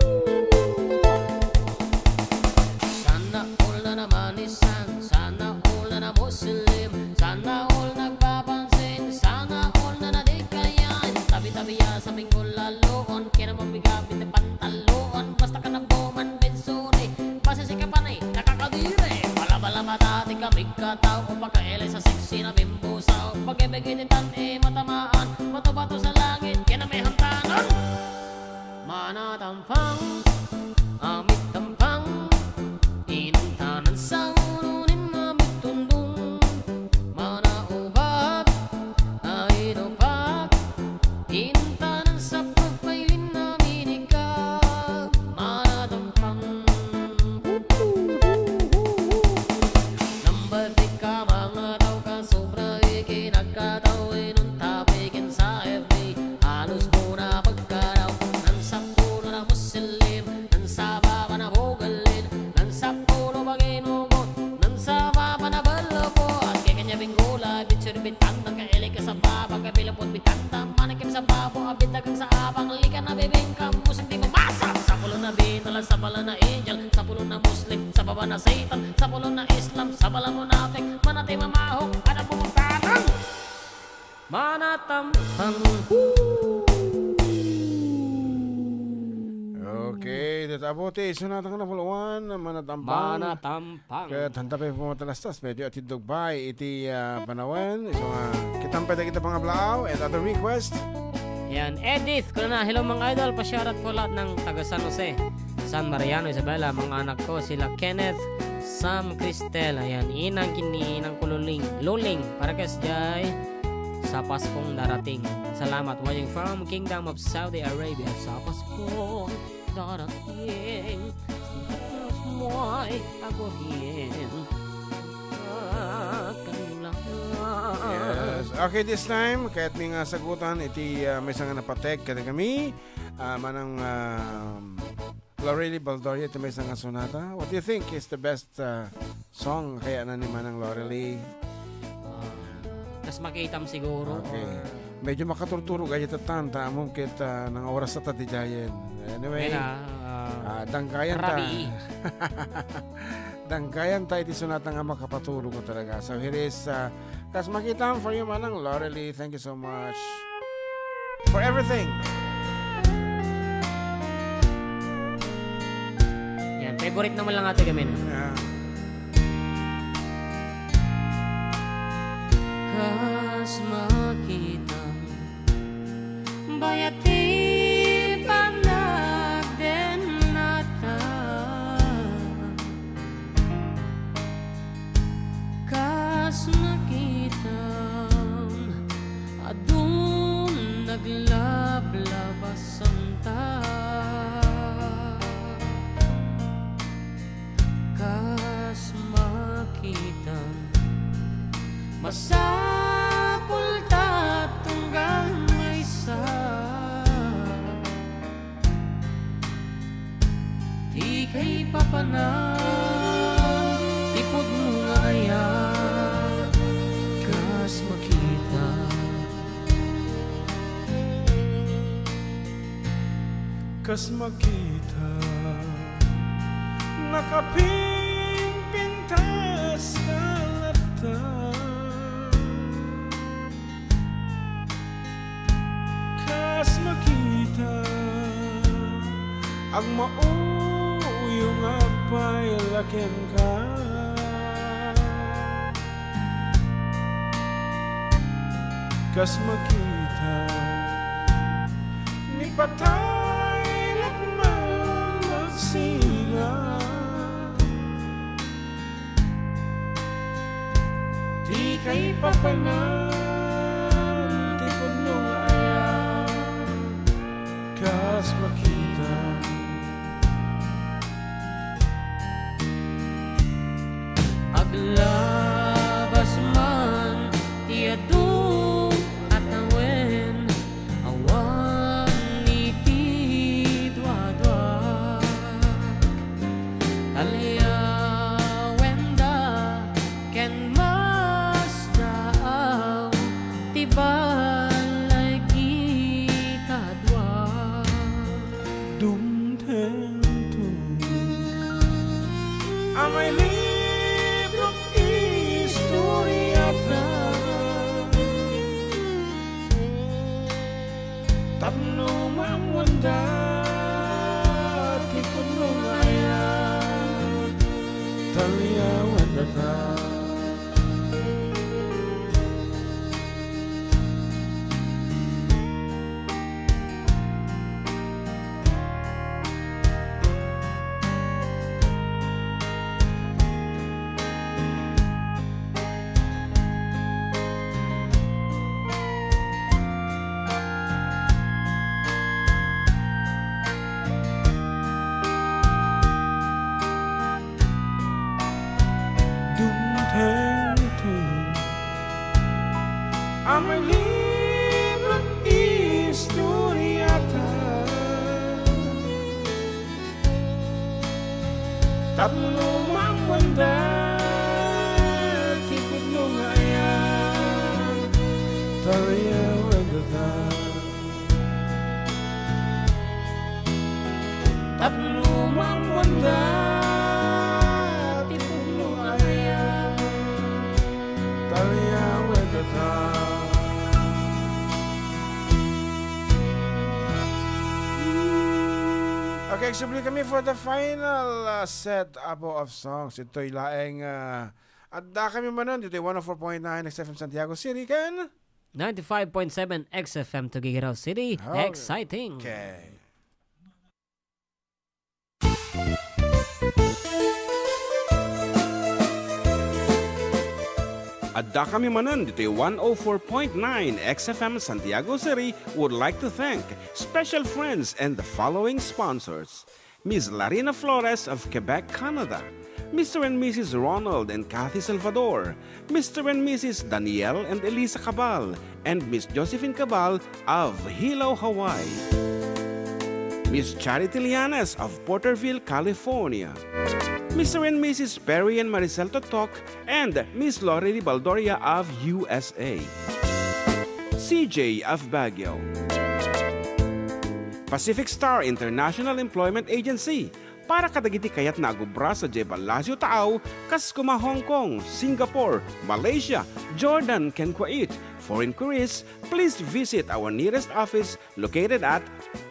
Sana all na naman isang, sana all na na Muslim, sana all nagpapansin, sana all na nadikayan. Tabi-tabi ya sa Bingol laloon, kaya na mabigabi na pantalon. Basta ka na buman bensuri, basta si kapanay, nakakadiri. Bala-bala matati kami katao, pagkailay sa sexy na bimbusa. Pag-ibig ititan, eh, matamaan, bato-bato sa langit, kaya na may hantanan. Manatampang, amit tampang, inum tanan sa ulo ni Amit Tundong. Manaubab, ay nagpag, inum tanan sa profile ni Minikab. Manatampang. Nambati ka, mga tao ka, sobra ikinagkatao, inunta pikin sa F B. Halos buna pagkaraw, nan sa pulo na Muslim, nan sa baba na Bugilin, nan sa pulo baginugot, nan sa baba na Balapot. Kaya kanya Binggola, bitsuri bitanta, ka ilay ka sa baba, kapila po bitanta, manikim sa babo, abinta kang sa abang, lika na bibingka, musang di mabasa, sa pulo na binal, sa bala na angel, sa pulo na Muslim, sa baba na Satan, sa pulo na Islam, sa bala munapik, manati mamahok, ada pumutanan. Manatampang. Okay, that about it. So, natang na puluan, Manatampang. Manatampang. Ket handa pay pumatalastas, medyo atindog bay iti, ah, panawen. So, ah, kitam pay dagiti pangablaaw and other request. Yan, Edith, kuna na, "Hello, mga idol, pa-shoutout po lahat ng taga San Jose, San Mariano, Isabela, mga anak ko, sila Kenneth, Sam, Cristel." Ayan, inang kini, inang ko Luling, Luling, para kay Jai, sa Paskong darating. Salamat. Watching from Kingdom of Saudi Arabia. Sa Paskong darating, mo'y aguhin. Yes. Okay, this time, kayatmi nga sagutan iti, ah, maysa nga napatek kadagami, ah, manang, ah, Lorelei Baldoria, iti maysa nga sonata. What do you think is the best, ah, song kayatna ni Manang Lorelei? Ah, kas makitam siguro, okay, or medyo makaturturo gayat ta, ta ammom ket, ah, nang oras ta ti jayen. Anyway, ah, ah, dangkayan ta. Rabii. Dangkayan ta iti sonata nga makapaturo ko talaga. So here is, ah, Kas Makitam for you, Manang Lorelei. Thank you so much for everything. Yan, favorite naman lang ate kami na. Yeah. Kas makitam, bayat ti panagdennata. Kas makitam, adun naglablabasanta. Kas makitam, masapul ta tunggal maysa. Ti kaipapanan ti pudno nga ayat, kas makitam. Kas makitam, Nakapingpintas ka latta, kas makita, agmauyong agpayla kenka. Kas makita, ni patay lakman magsina. Ti kaipapanan ti pudno nga ayat, kas makita. Aglabas man ti adu a tawen, awan iti duadua. Talyawenda ken masdaaw ti balay kita dua. Dumtengto, amay libro't istoriata. Tapno maammoanda ti pudno nga ayat, talyawendata. Dumtengto, amay libro't istoriata. Tapno maammoanda ti pudno nga ayat, talyawendata. Tapno maammoanda ti pudno nga ayat, talyawendata. Okay, agsubli kami for the final, uh, set, Apo, of songs. Itoy laeng, uh, adda kami manen ditoy one oh four point nine X F M Santiago City ken ninety-five point seven X F M Tuguegarao City. Oh, exciting. Okay. Adda kami manen ditoy one oh four point nine X F M Santiago City would like to thank special friends and the following sponsors: Miss Larina Flores of Quebec, Canada, Mister and Missus Ronald and Kathy Salvador, Mister and Missus Daniel and Elisa Cabal, and Miss Josephine Cabal of Hilo, Hawaii. Miss Charity Lianes of Porterville, California. Mister and Missus Perry and Maricel Totok and Miss Lorely Baldoria of U S A. C J of Baguio. Pacific Star International Employment Agency, para kadagiti kayatna a gubra sadiay Palacio Taaw, kas koma Hong Kong, Singapore, Malaysia, Jordan, ken Kuwait. For inquiries, please visit our nearest office located at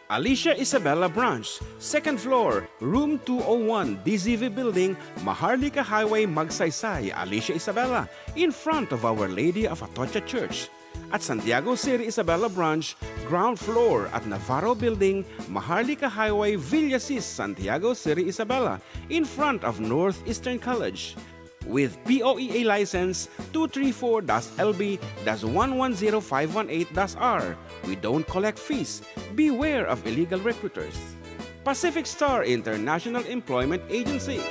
Alicia Isabela Branch, second floor, room two oh one, D Z V Building, Maharlika Highway, Magsaysay, Alicia Isabela, in front of Our Lady of Atocha Church. At Santiago City Isabela Branch, ground floor at Navarro Building, Maharlika Highway, Villasis, Santiago City Isabela, in front of Northeastern College. With P O E A license two three four dash L B dash one one zero five one eight dash R, we don't collect fees. Beware of illegal recruiters. Pacific Star International Employment Agency.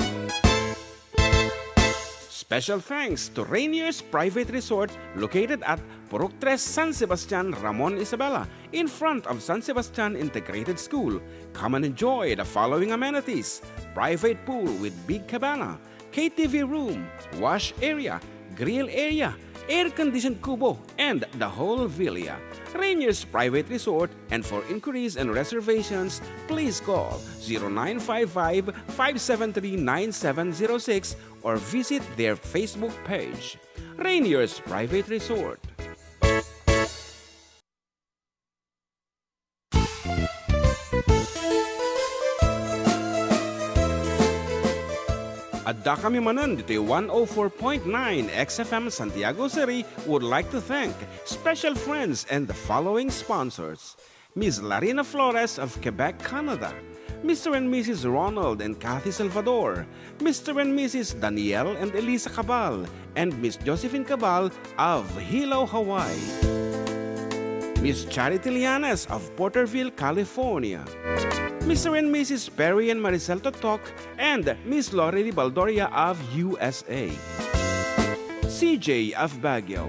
Special thanks to Rainier's Private Resort located at Purok Tres, San Sebastian, Ramon, Isabela, in front of San Sebastian Integrated School. Come and enjoy the following amenities: private pool with big cabana, K T V room, wash area, grill area, air-conditioned kubo, and the whole villa. Rainier's Private Resort, and for inquiries and reservations, please call zero nine five five, five seven three, nine seven zero six or visit their Facebook page. Rainier's Private Resort. Addakami manen ditoy one oh four point nine X F M Santiago City would like to thank special friends and the following sponsors: Miss Larina Flores of Quebec, Canada, Mister and Missus Ronald and Kathy Salvador, Mister and Missus Daniel and Elisa Cabal, and Miss Josephine Cabal of Hilo, Hawaii. Miss Charity Lianes of Porterville, California. Mister and Missus Perry and Maricel Totok and Miss Lori Baldoria of U S A. C J of Baguio.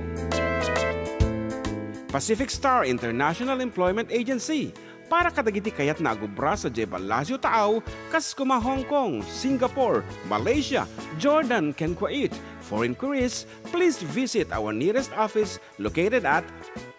Pacific Star International Employment Agency, para kadagiti kayatna a agubra sadiay Palacio Taaw, kas koma Hong Kong, Singapore, Malaysia, Jordan, ken Kuwait. For inquiries, please visit our nearest office located at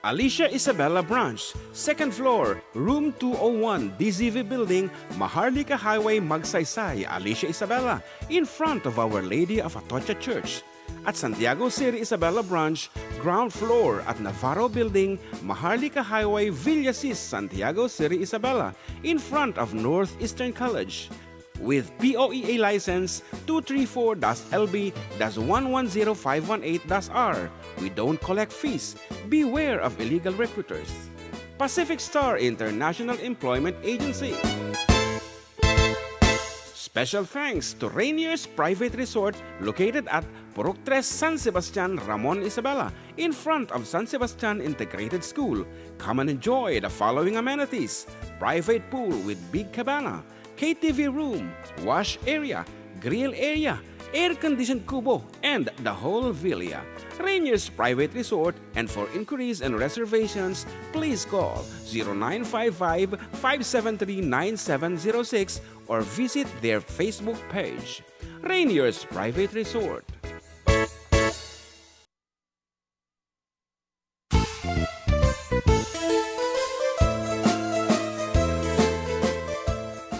Alicia Isabela Branch, second floor, room two oh one, D Z V Building, Maharlika Highway, Magsaysay, Alicia Isabela, in front of Our Lady of Atocha Church. At Santiago City Isabela Branch, ground floor at Navarro Building, Maharlika Highway, Villasis, Santiago City Isabela, in front of Northeastern College. With P O E A license two three four dash L B dash one one zero five one eight dash R, we don't collect fees. Beware of illegal recruiters. Pacific Star International Employment Agency. Special thanks to Rainier's Private Resort located at Purok Tres, San Sebastian, Ramon Isabela, in front of San Sebastian Integrated School. Come and enjoy the following amenities: private pool with big cabana, K T V room, wash area, grill area, air-conditioned kubo, and the whole villa. Rainier's Private Resort, and for inquiries and reservations, please call zero nine five five, five seven three, nine seven zero six or visit their Facebook page. Rainier's Private Resort.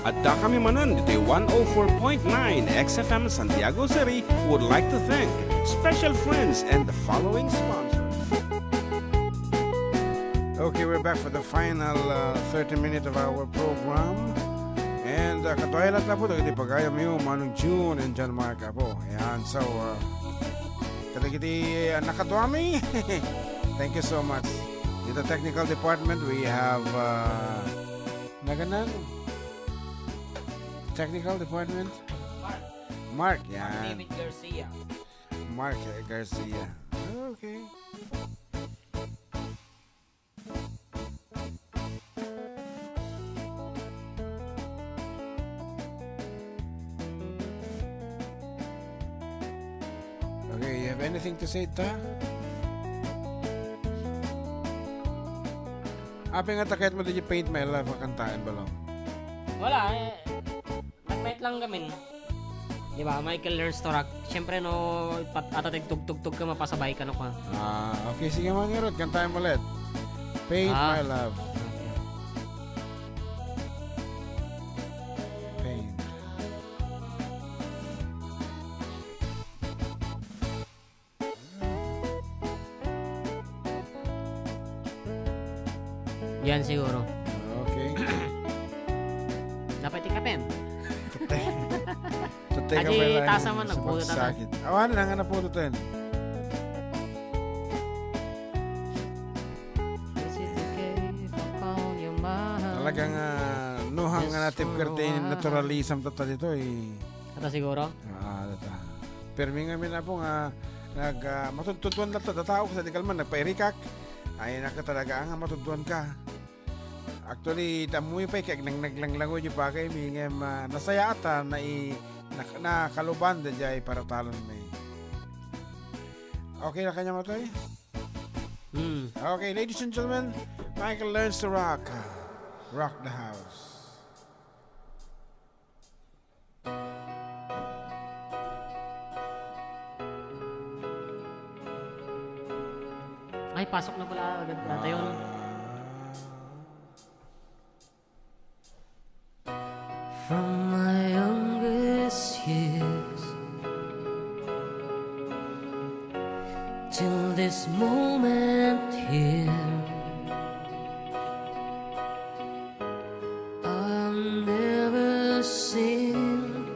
Addakami manen ditoy one oh four point nine X F M Santiago City would like to thank special friends and the following sponsors. Okay, we're back for the final, uh, thirty minutes of our program. And, uh, kaduay latta po dagiti pagayamyo, Manong June and John Mark, apo. Ayan, so, uh, kadagiti, uh, nakaduami, thank you so much. In the technical department, we have, uh, naganan? Technical department? Mark. Mark, yan. David Garcia. Mark Garcia. Okay. Okay, you have anything to say, ta? Apay nga ta kayatmo daydi Paint My Love a kantaen, balo? Wala, eh. Nagmait lang kami. Di ba, Michael Learns to Rock. Siyempre, no, pat-, atateg tugtugtog ka, mapasabay ka, no, ka. Ah, okay. Sige, man, ngarud. Kantaen mo ulit. Paint Ah. My Love. Paint. Yan siguro. Okay. Dapat ikapen. Tutay. Tutay ka Adi, pala tasa man, sa nagpulo ta na. Pagsakit. Awan na nga napulo ten. Talagang, ah, nuhang nga natipker ti naturalism tatta dito, eh. Kata siguro? Ah, data. Permi nga min apo nga nag, ah, matudtuduan latta, datao, sa di kalman, nagpairikak. Ay, naka talaga nga matudtuan ka. Actually, dammuyo pay kay agnangnaglanglangyo di bagay mi ngem, ah, nasayaat a nai-, nak-, nakaluban da jay paratalon mi. Okay na kanya, Matoy? Hmm. Okay, ladies and gentlemen, Michael Learns to Rock. Rock the house. Pasok na pala agad tayo, no? From my youngest years till this moment here, I've never seen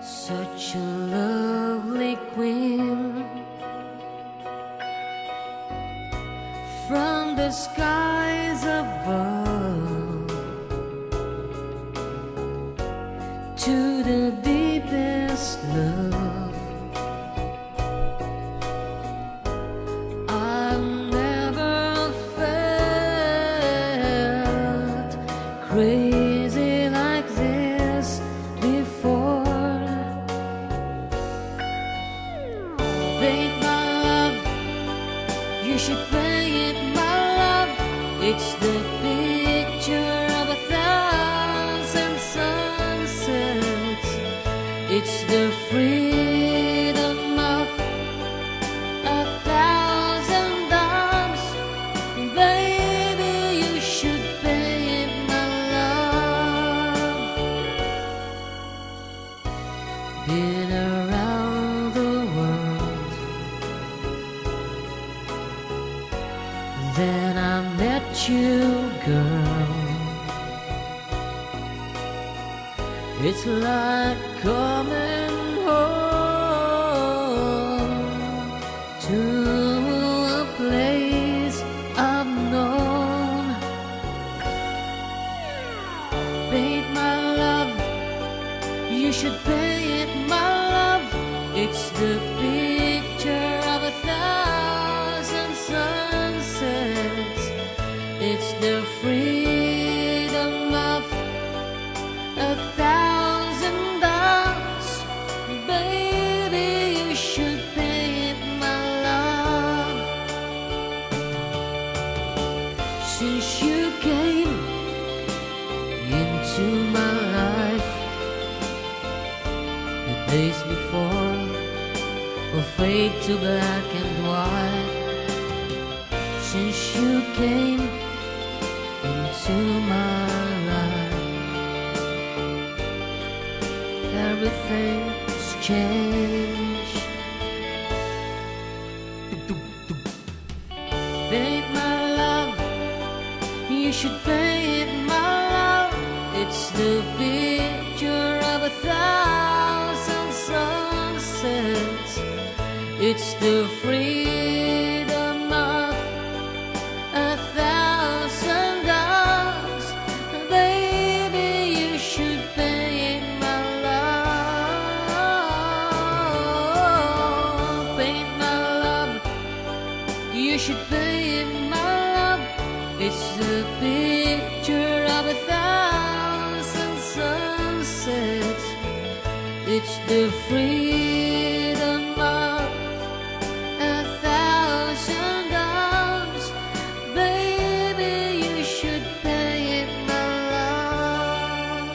such a lovely queen. From the skies above to the deepest love, I've never felt crazy like this before. Babe, my love, you should pay it, my love. It's the picture of a thousand sunsets. It's the freedom of a thousand arms. Baby, you should pay it, my love. Been around the world, then I met you, girl. It's like coming home to a place I've known. Babe, my love, you should pay it, my love. It's the picture of a thousand sunsets. It's the freedom of a thousand arms. Baby, you should pay it, my love. Since you came into my life, the days before will fade to black and white. Since you came into my life, everything's changed. Babe, my love, you should pay it, my love. It's the picture of a thousand sunsets. It's the freedom of a thousand arms. Baby, you should pay it, my love. Pay it, my love. You should pay it, my love. It's the picture of a thousand sunsets. It's the freedom of a thousand arms. Baby, you should pay it, my love.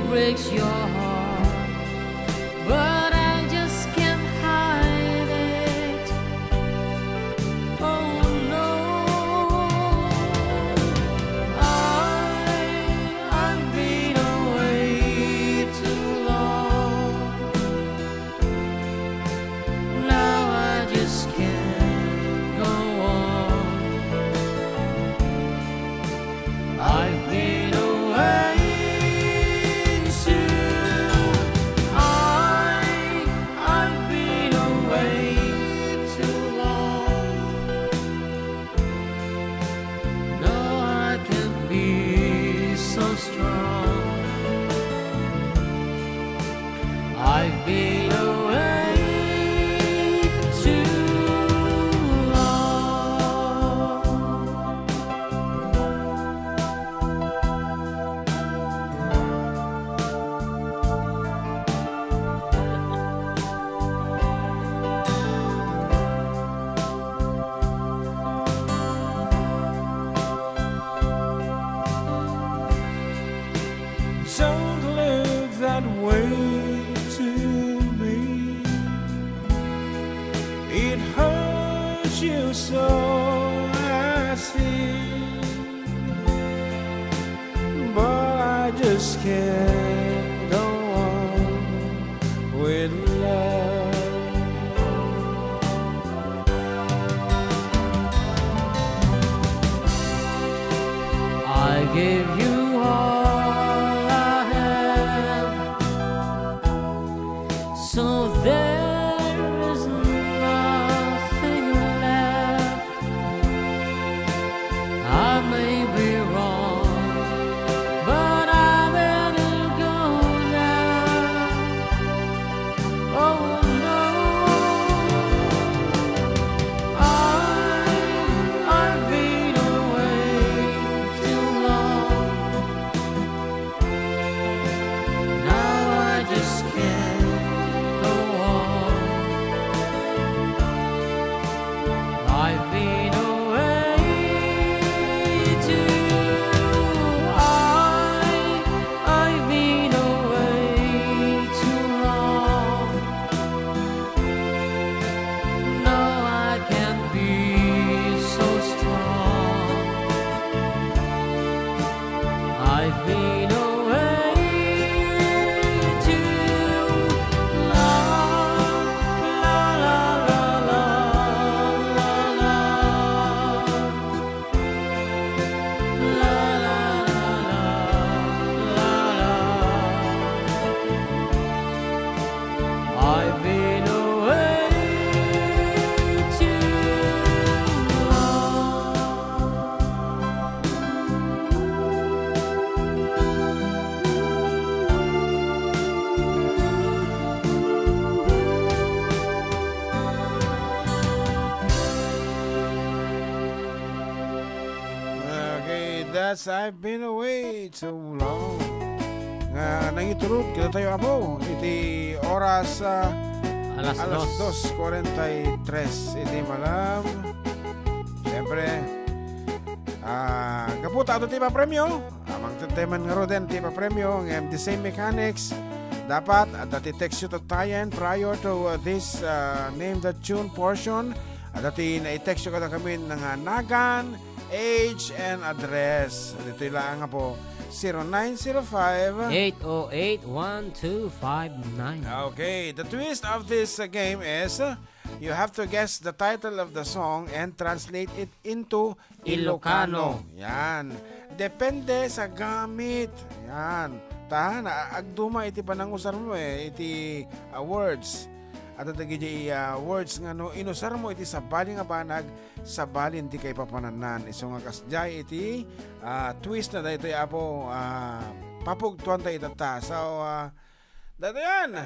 breaks your heart, but I just can't hide it. Oh no, I, I've been away too long. Now I just can't go on. I've been away too, I, I've been away too long. No, I can't be so strong. I've been away too long. Don't look that way to me. It hurts you so, I see. But I just can't go on with love. I gave you all I have, so there is nothing left. I may be wrong, but I better go now. Oh no, I, I've been away too long. Now I just can't go on. I've been away too, I, I've been away too long. No, I can't be so strong. I've been away too long. La, la, la, la, la, la. La, la, la, la, la, la. I've been away too long. Okay, that's I've been away too long. Nga nangiturod kadatayo, Apo, iti oras, ah, alas alas dos. Dos kuarenta y tres iti malam. Siyempre, ah, gapu ta adu ti papremio, amang ti teman nga ruden ti papremio, ngem the same mechanics. Dapat, adda ti text you to Tayan prior to, uh, this, uh, name the tune portion. Adda ti na-text you kada kami nga nagan, age, and address. Ditoy laang nga po, zero nine zero five, eight oh eight, one two five nine. Okay, the twist of this, uh, game is, uh, you have to guess the title of the song and translate it into Ilocano. Ilocano. Yan. Depende sa gamit. Yan. Ta, na, agduma iti panangusar mo, eh, iti, ah, words. At dagiti, ah, words nga no inusar mo iti sabali nga banag, sabalin ti kaipapanannan. Isu nga kasdiay iti, ah, twist na daytoy, Apo, ah, papugtuan ta itata. So, ah, daytoy yan.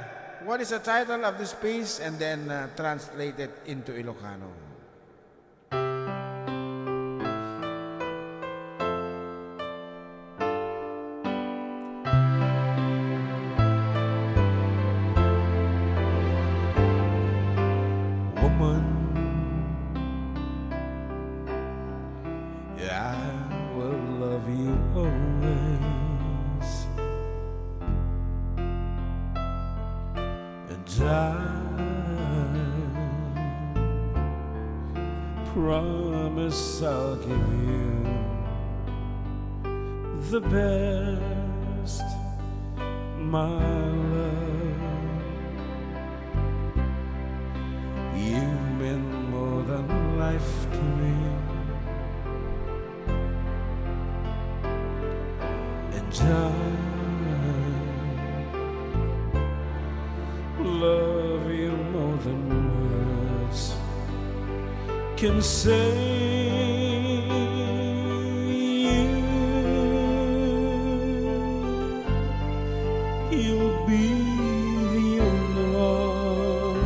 What is the title of this piece? And then, ah, translate it into Ilocano. Woman, yeah, I will love you always. I promise I'll give you the best, my love. You mean more than life to me. And I love you more than words can say. You, you'll be the only one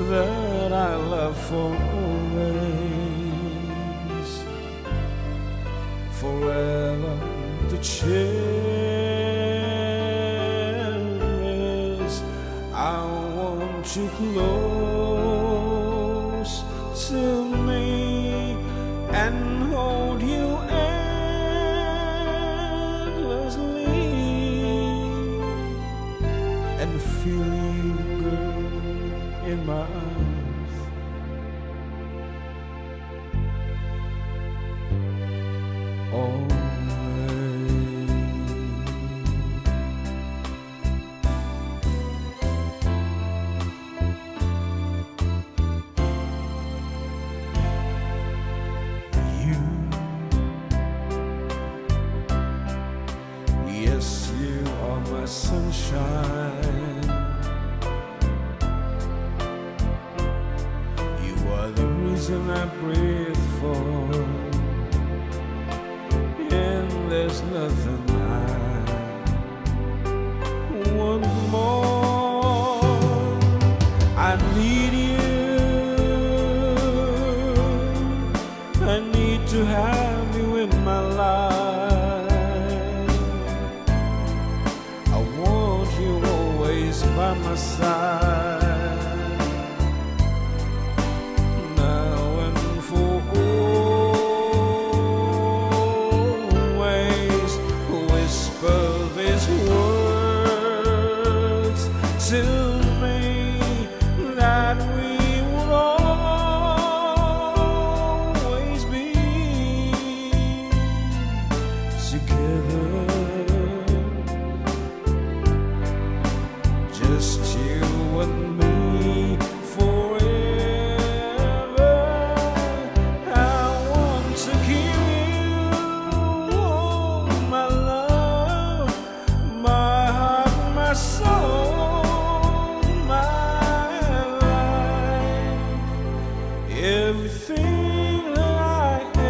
that I love for always, forever to cherish. I want you close to me and hold you endlessly and feel you, girl, in my arms. Always. You, yes, you are my sunshine. You are the reason I breathe for, and there's nothing I want more. I need you. I need to have you in my life. I want you always by my side, now and for always. Whisper these words to me, that we will always be together. Just you and me forever. I want to give you all my love, my heart, my soul, my life, everything that I am.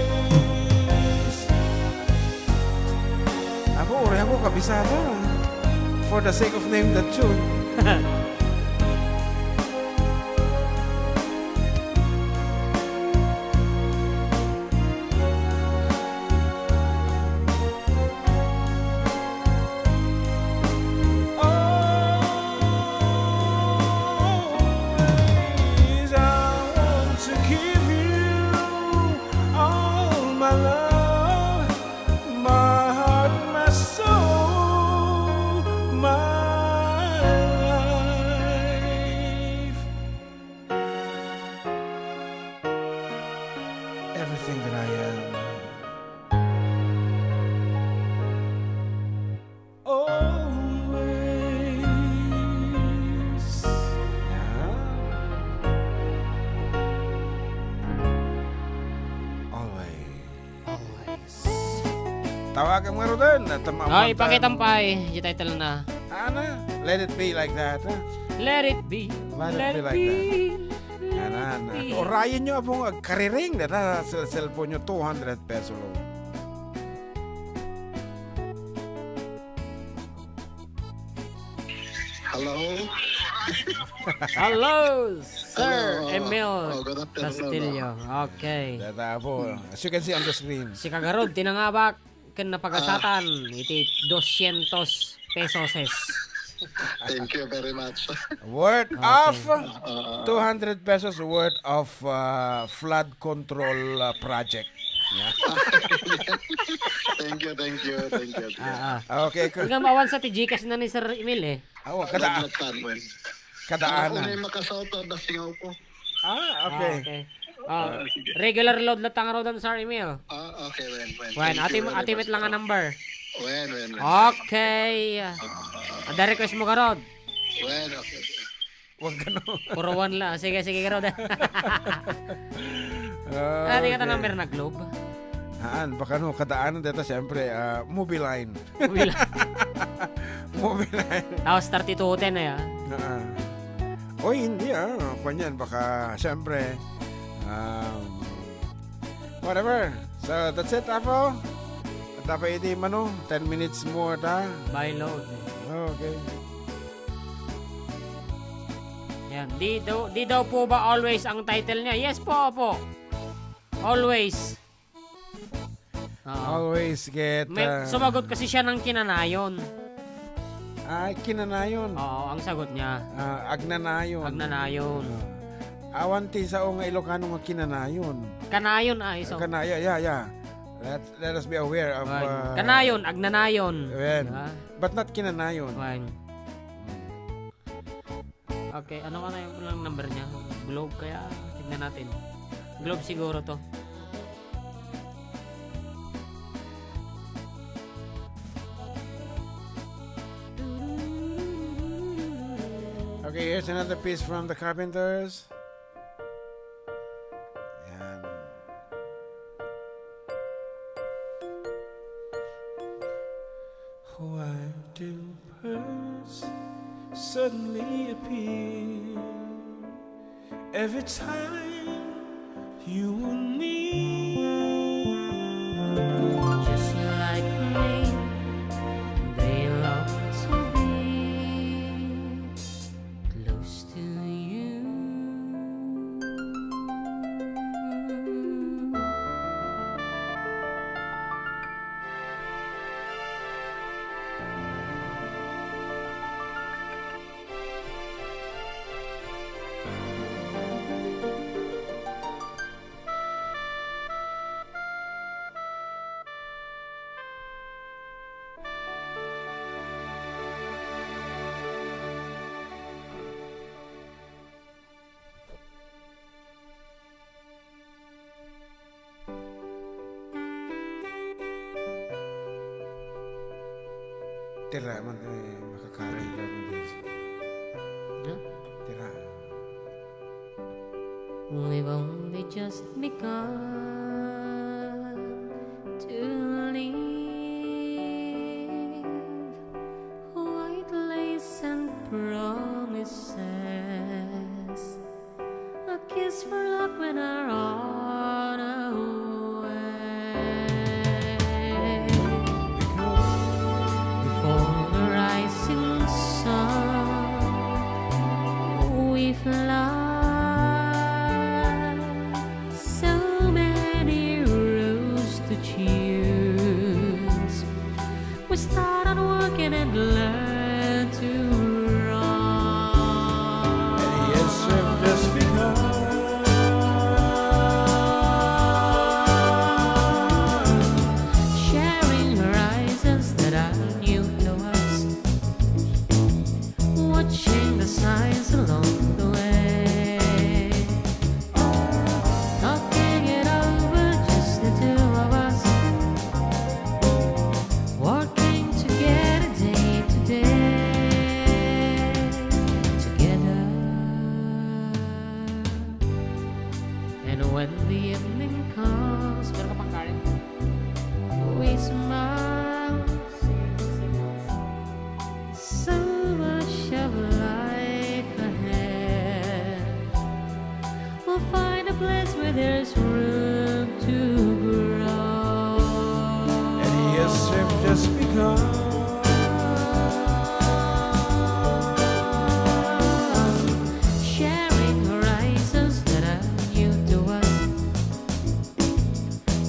Always. Ako, uri ako, kabisada. For the sake of name that tune. Always I want to give you all my love, my heart, my soul, my life. Everything that I am. Always. Yeah. Always. Always. Tawagan mo, Roden. At ang Ay, mga pakitam pay. Di title na. Ana, let it be like that, ha? Let it be. Let it be like that. Ana, ana. Orayen nyo, apong agkariring. Data sa cellphone nyo, two hundred peso lang. Hello? Hello, Sir Hello. Emil Oh, good afternoon, Castillo. Okay. Data po. As you can see on the screen. Si Kagarod, tinangabak, ken napagasatan, iti doscientos pesos. Thank you very much. Worth Okay. of Ah, two hundred pesos worth of, ah, flood control, ah, project. Yeah. Thank you, thank you, thank you. Ah, ah. Okay, ko- Ikaw, awan sa ti Gcash na ni Sir Emil eh. Awa, kada- Naglattan, wen. Kadaanan. Ako na yung makasauto, da singaw ko. Ah, okay. Ah, okay. Ah, Ah, sige. Regular load lang tangro dan, Sir Emil. Ah, okay, wen, wen. Wen, Thank ati, you very ati much, met lang nga ah. number. Wen, wen, wen. Okay. Ah, ah, ah. Ada request mo, garod? Wen, okay, okay. Wag ka, no? Puro one la. Sige, sige, garod. Ah, di ka ta Okay. number na Globe. Haan, baka no, kadaanan deta, siyempre, ah, movie line. Movie line. Movie line. Tapos thirty-two ten na yan. Ah. Oy, hindi, ah. Kwan yan, baka, siyempre, um, whatever. So, that's it, Apo. At apa iti mano, ten minutes more, ta? By load. Okay. Yan. Di daw, di daw po ba always ang title niya? Yes po, po. Always. Oo. Always get, May, ah, sumagot kasi siya ng kinanayon. Ay, kinanayon. Oo, ang sagot niya. Ah, agnanayon. Agnanayon. Ah. Awan ti sao nga Ilocano nga kinanayon. Kanayon, ah, iso. Kanayon, yeah, yeah. Let, let us be aware of, Wan. ah, Kanayon, agnanayon. Wan. Diba? But not kinanayon. Wan. Okay, ano nga na yung, yung number niya? Globe kaya? Tignan natin. Globe siguro to. Okay, here's another piece from the Carpenters. Yan. Why do birds suddenly appear every time you and me? Just like me, they long to be close to you. Tira man, eh, makakari ka man, guys. Huh? Tira. We've only just begun to live. White lace and promises, a kiss for luck when our honor away. Before the rising sun, we fly so many roads to choose. We start on walking and learn to run. And yes, we've just begun. Sharing horizons that are new to us. Watching the signs along the way. Talking it over, just the two of us. Working together day to day. Together. And when the evening comes, meron ka pang Karen? We smile. So much of life ahead. We'll find a place where there's room to grow. And yes, we've just begun. Sharing horizons that are new to us.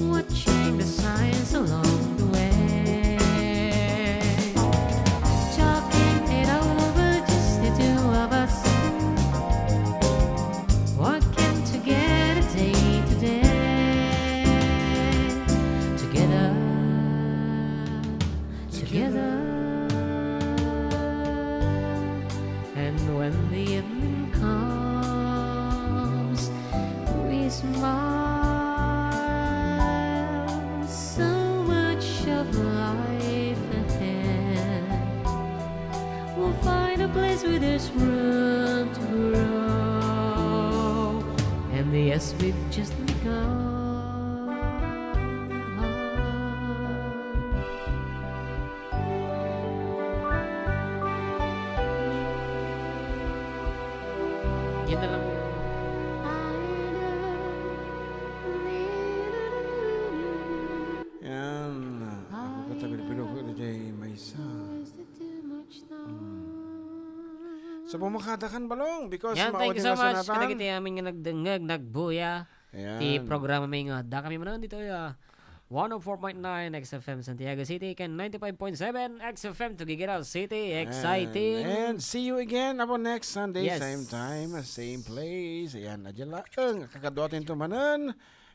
Watching the signs along the way. Talking it over, Yes, we've just begun. Yan na lang yun. Yan. Ako katabi-tabi ko na jay maysa. Mm. So, pumakadakan, Balong, because yan, thank you so much kadagiti amin nga nagdengngeg, nagbuya ti programa mi nga adda kami manen ditoy, ah, one oh four point nine X F M Santiago City ken ninety-five point seven X F M Tuguegarao City. Exciting! And see you again upon next Sunday, yes, same time, same place. Ayan, adya laeng. Kakaduato into manen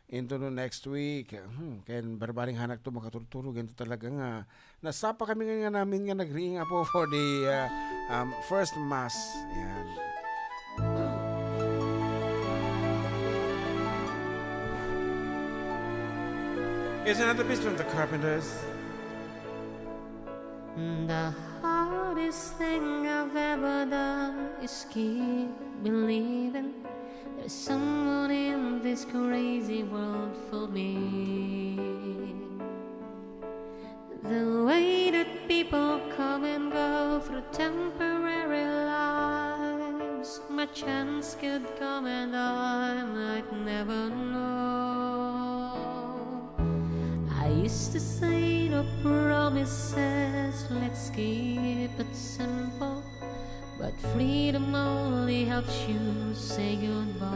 into no next week. Hmm, ken barbaring hanakto makaturturog into talaga nga nasapa kami nga, nga namin nga nagriing, Apo, for the, uh, um, first mass. Ayan. Here's another piece from the Carpenters. The hardest thing I've ever done is keep believing there's someone in this crazy world for me. The way that people come and go through temporary lives, my chance could come and I might never know. I used to say no promises, let's keep it simple. But freedom only helps you say goodbye.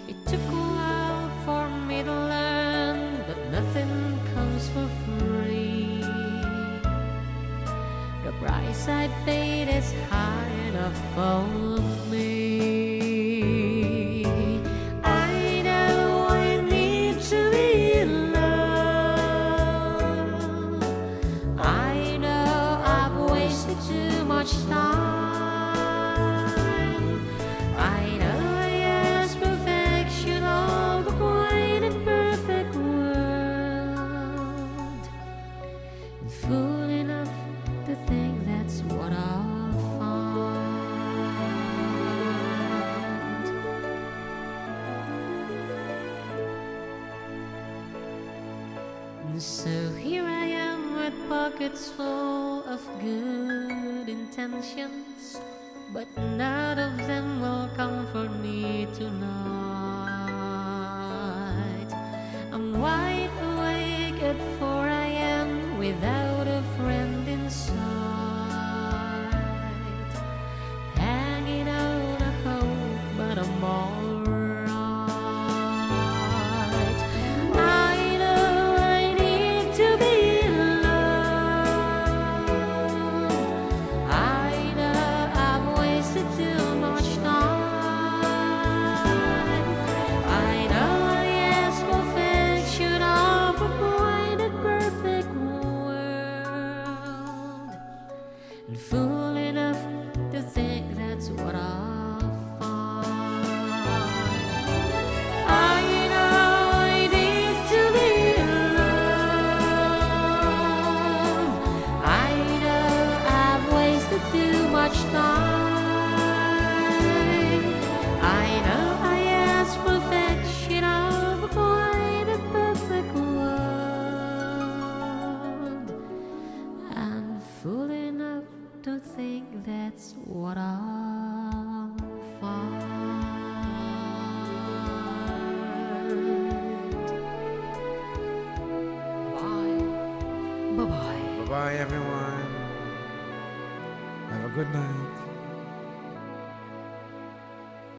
It took a while for me to learn that nothing comes for free. The price I paid is high enough for me. I know I need to be in love. I know I've wasted too much time. I know I ask perfection of a quiet and perfect world. And fool enough to think that's what I'll find. So here I am with pockets full of good intentions, but none of them will comfort me tonight. I'm wide awake at four a m without a friend in sight. Hanging on a hope, but I'm alright. I know I need to be in love. I know I've wasted too much time. I know I ask perfection of a quiet and perfect world. And fool enough to think that's what I'll find. I know I need to be in love. I know I've wasted too much time. I know I ask perfection of a quiet and perfect world. I'm fool enough to think that's what I'll find. Bye. Bye-bye. Bye-bye, everyone. Have a good night.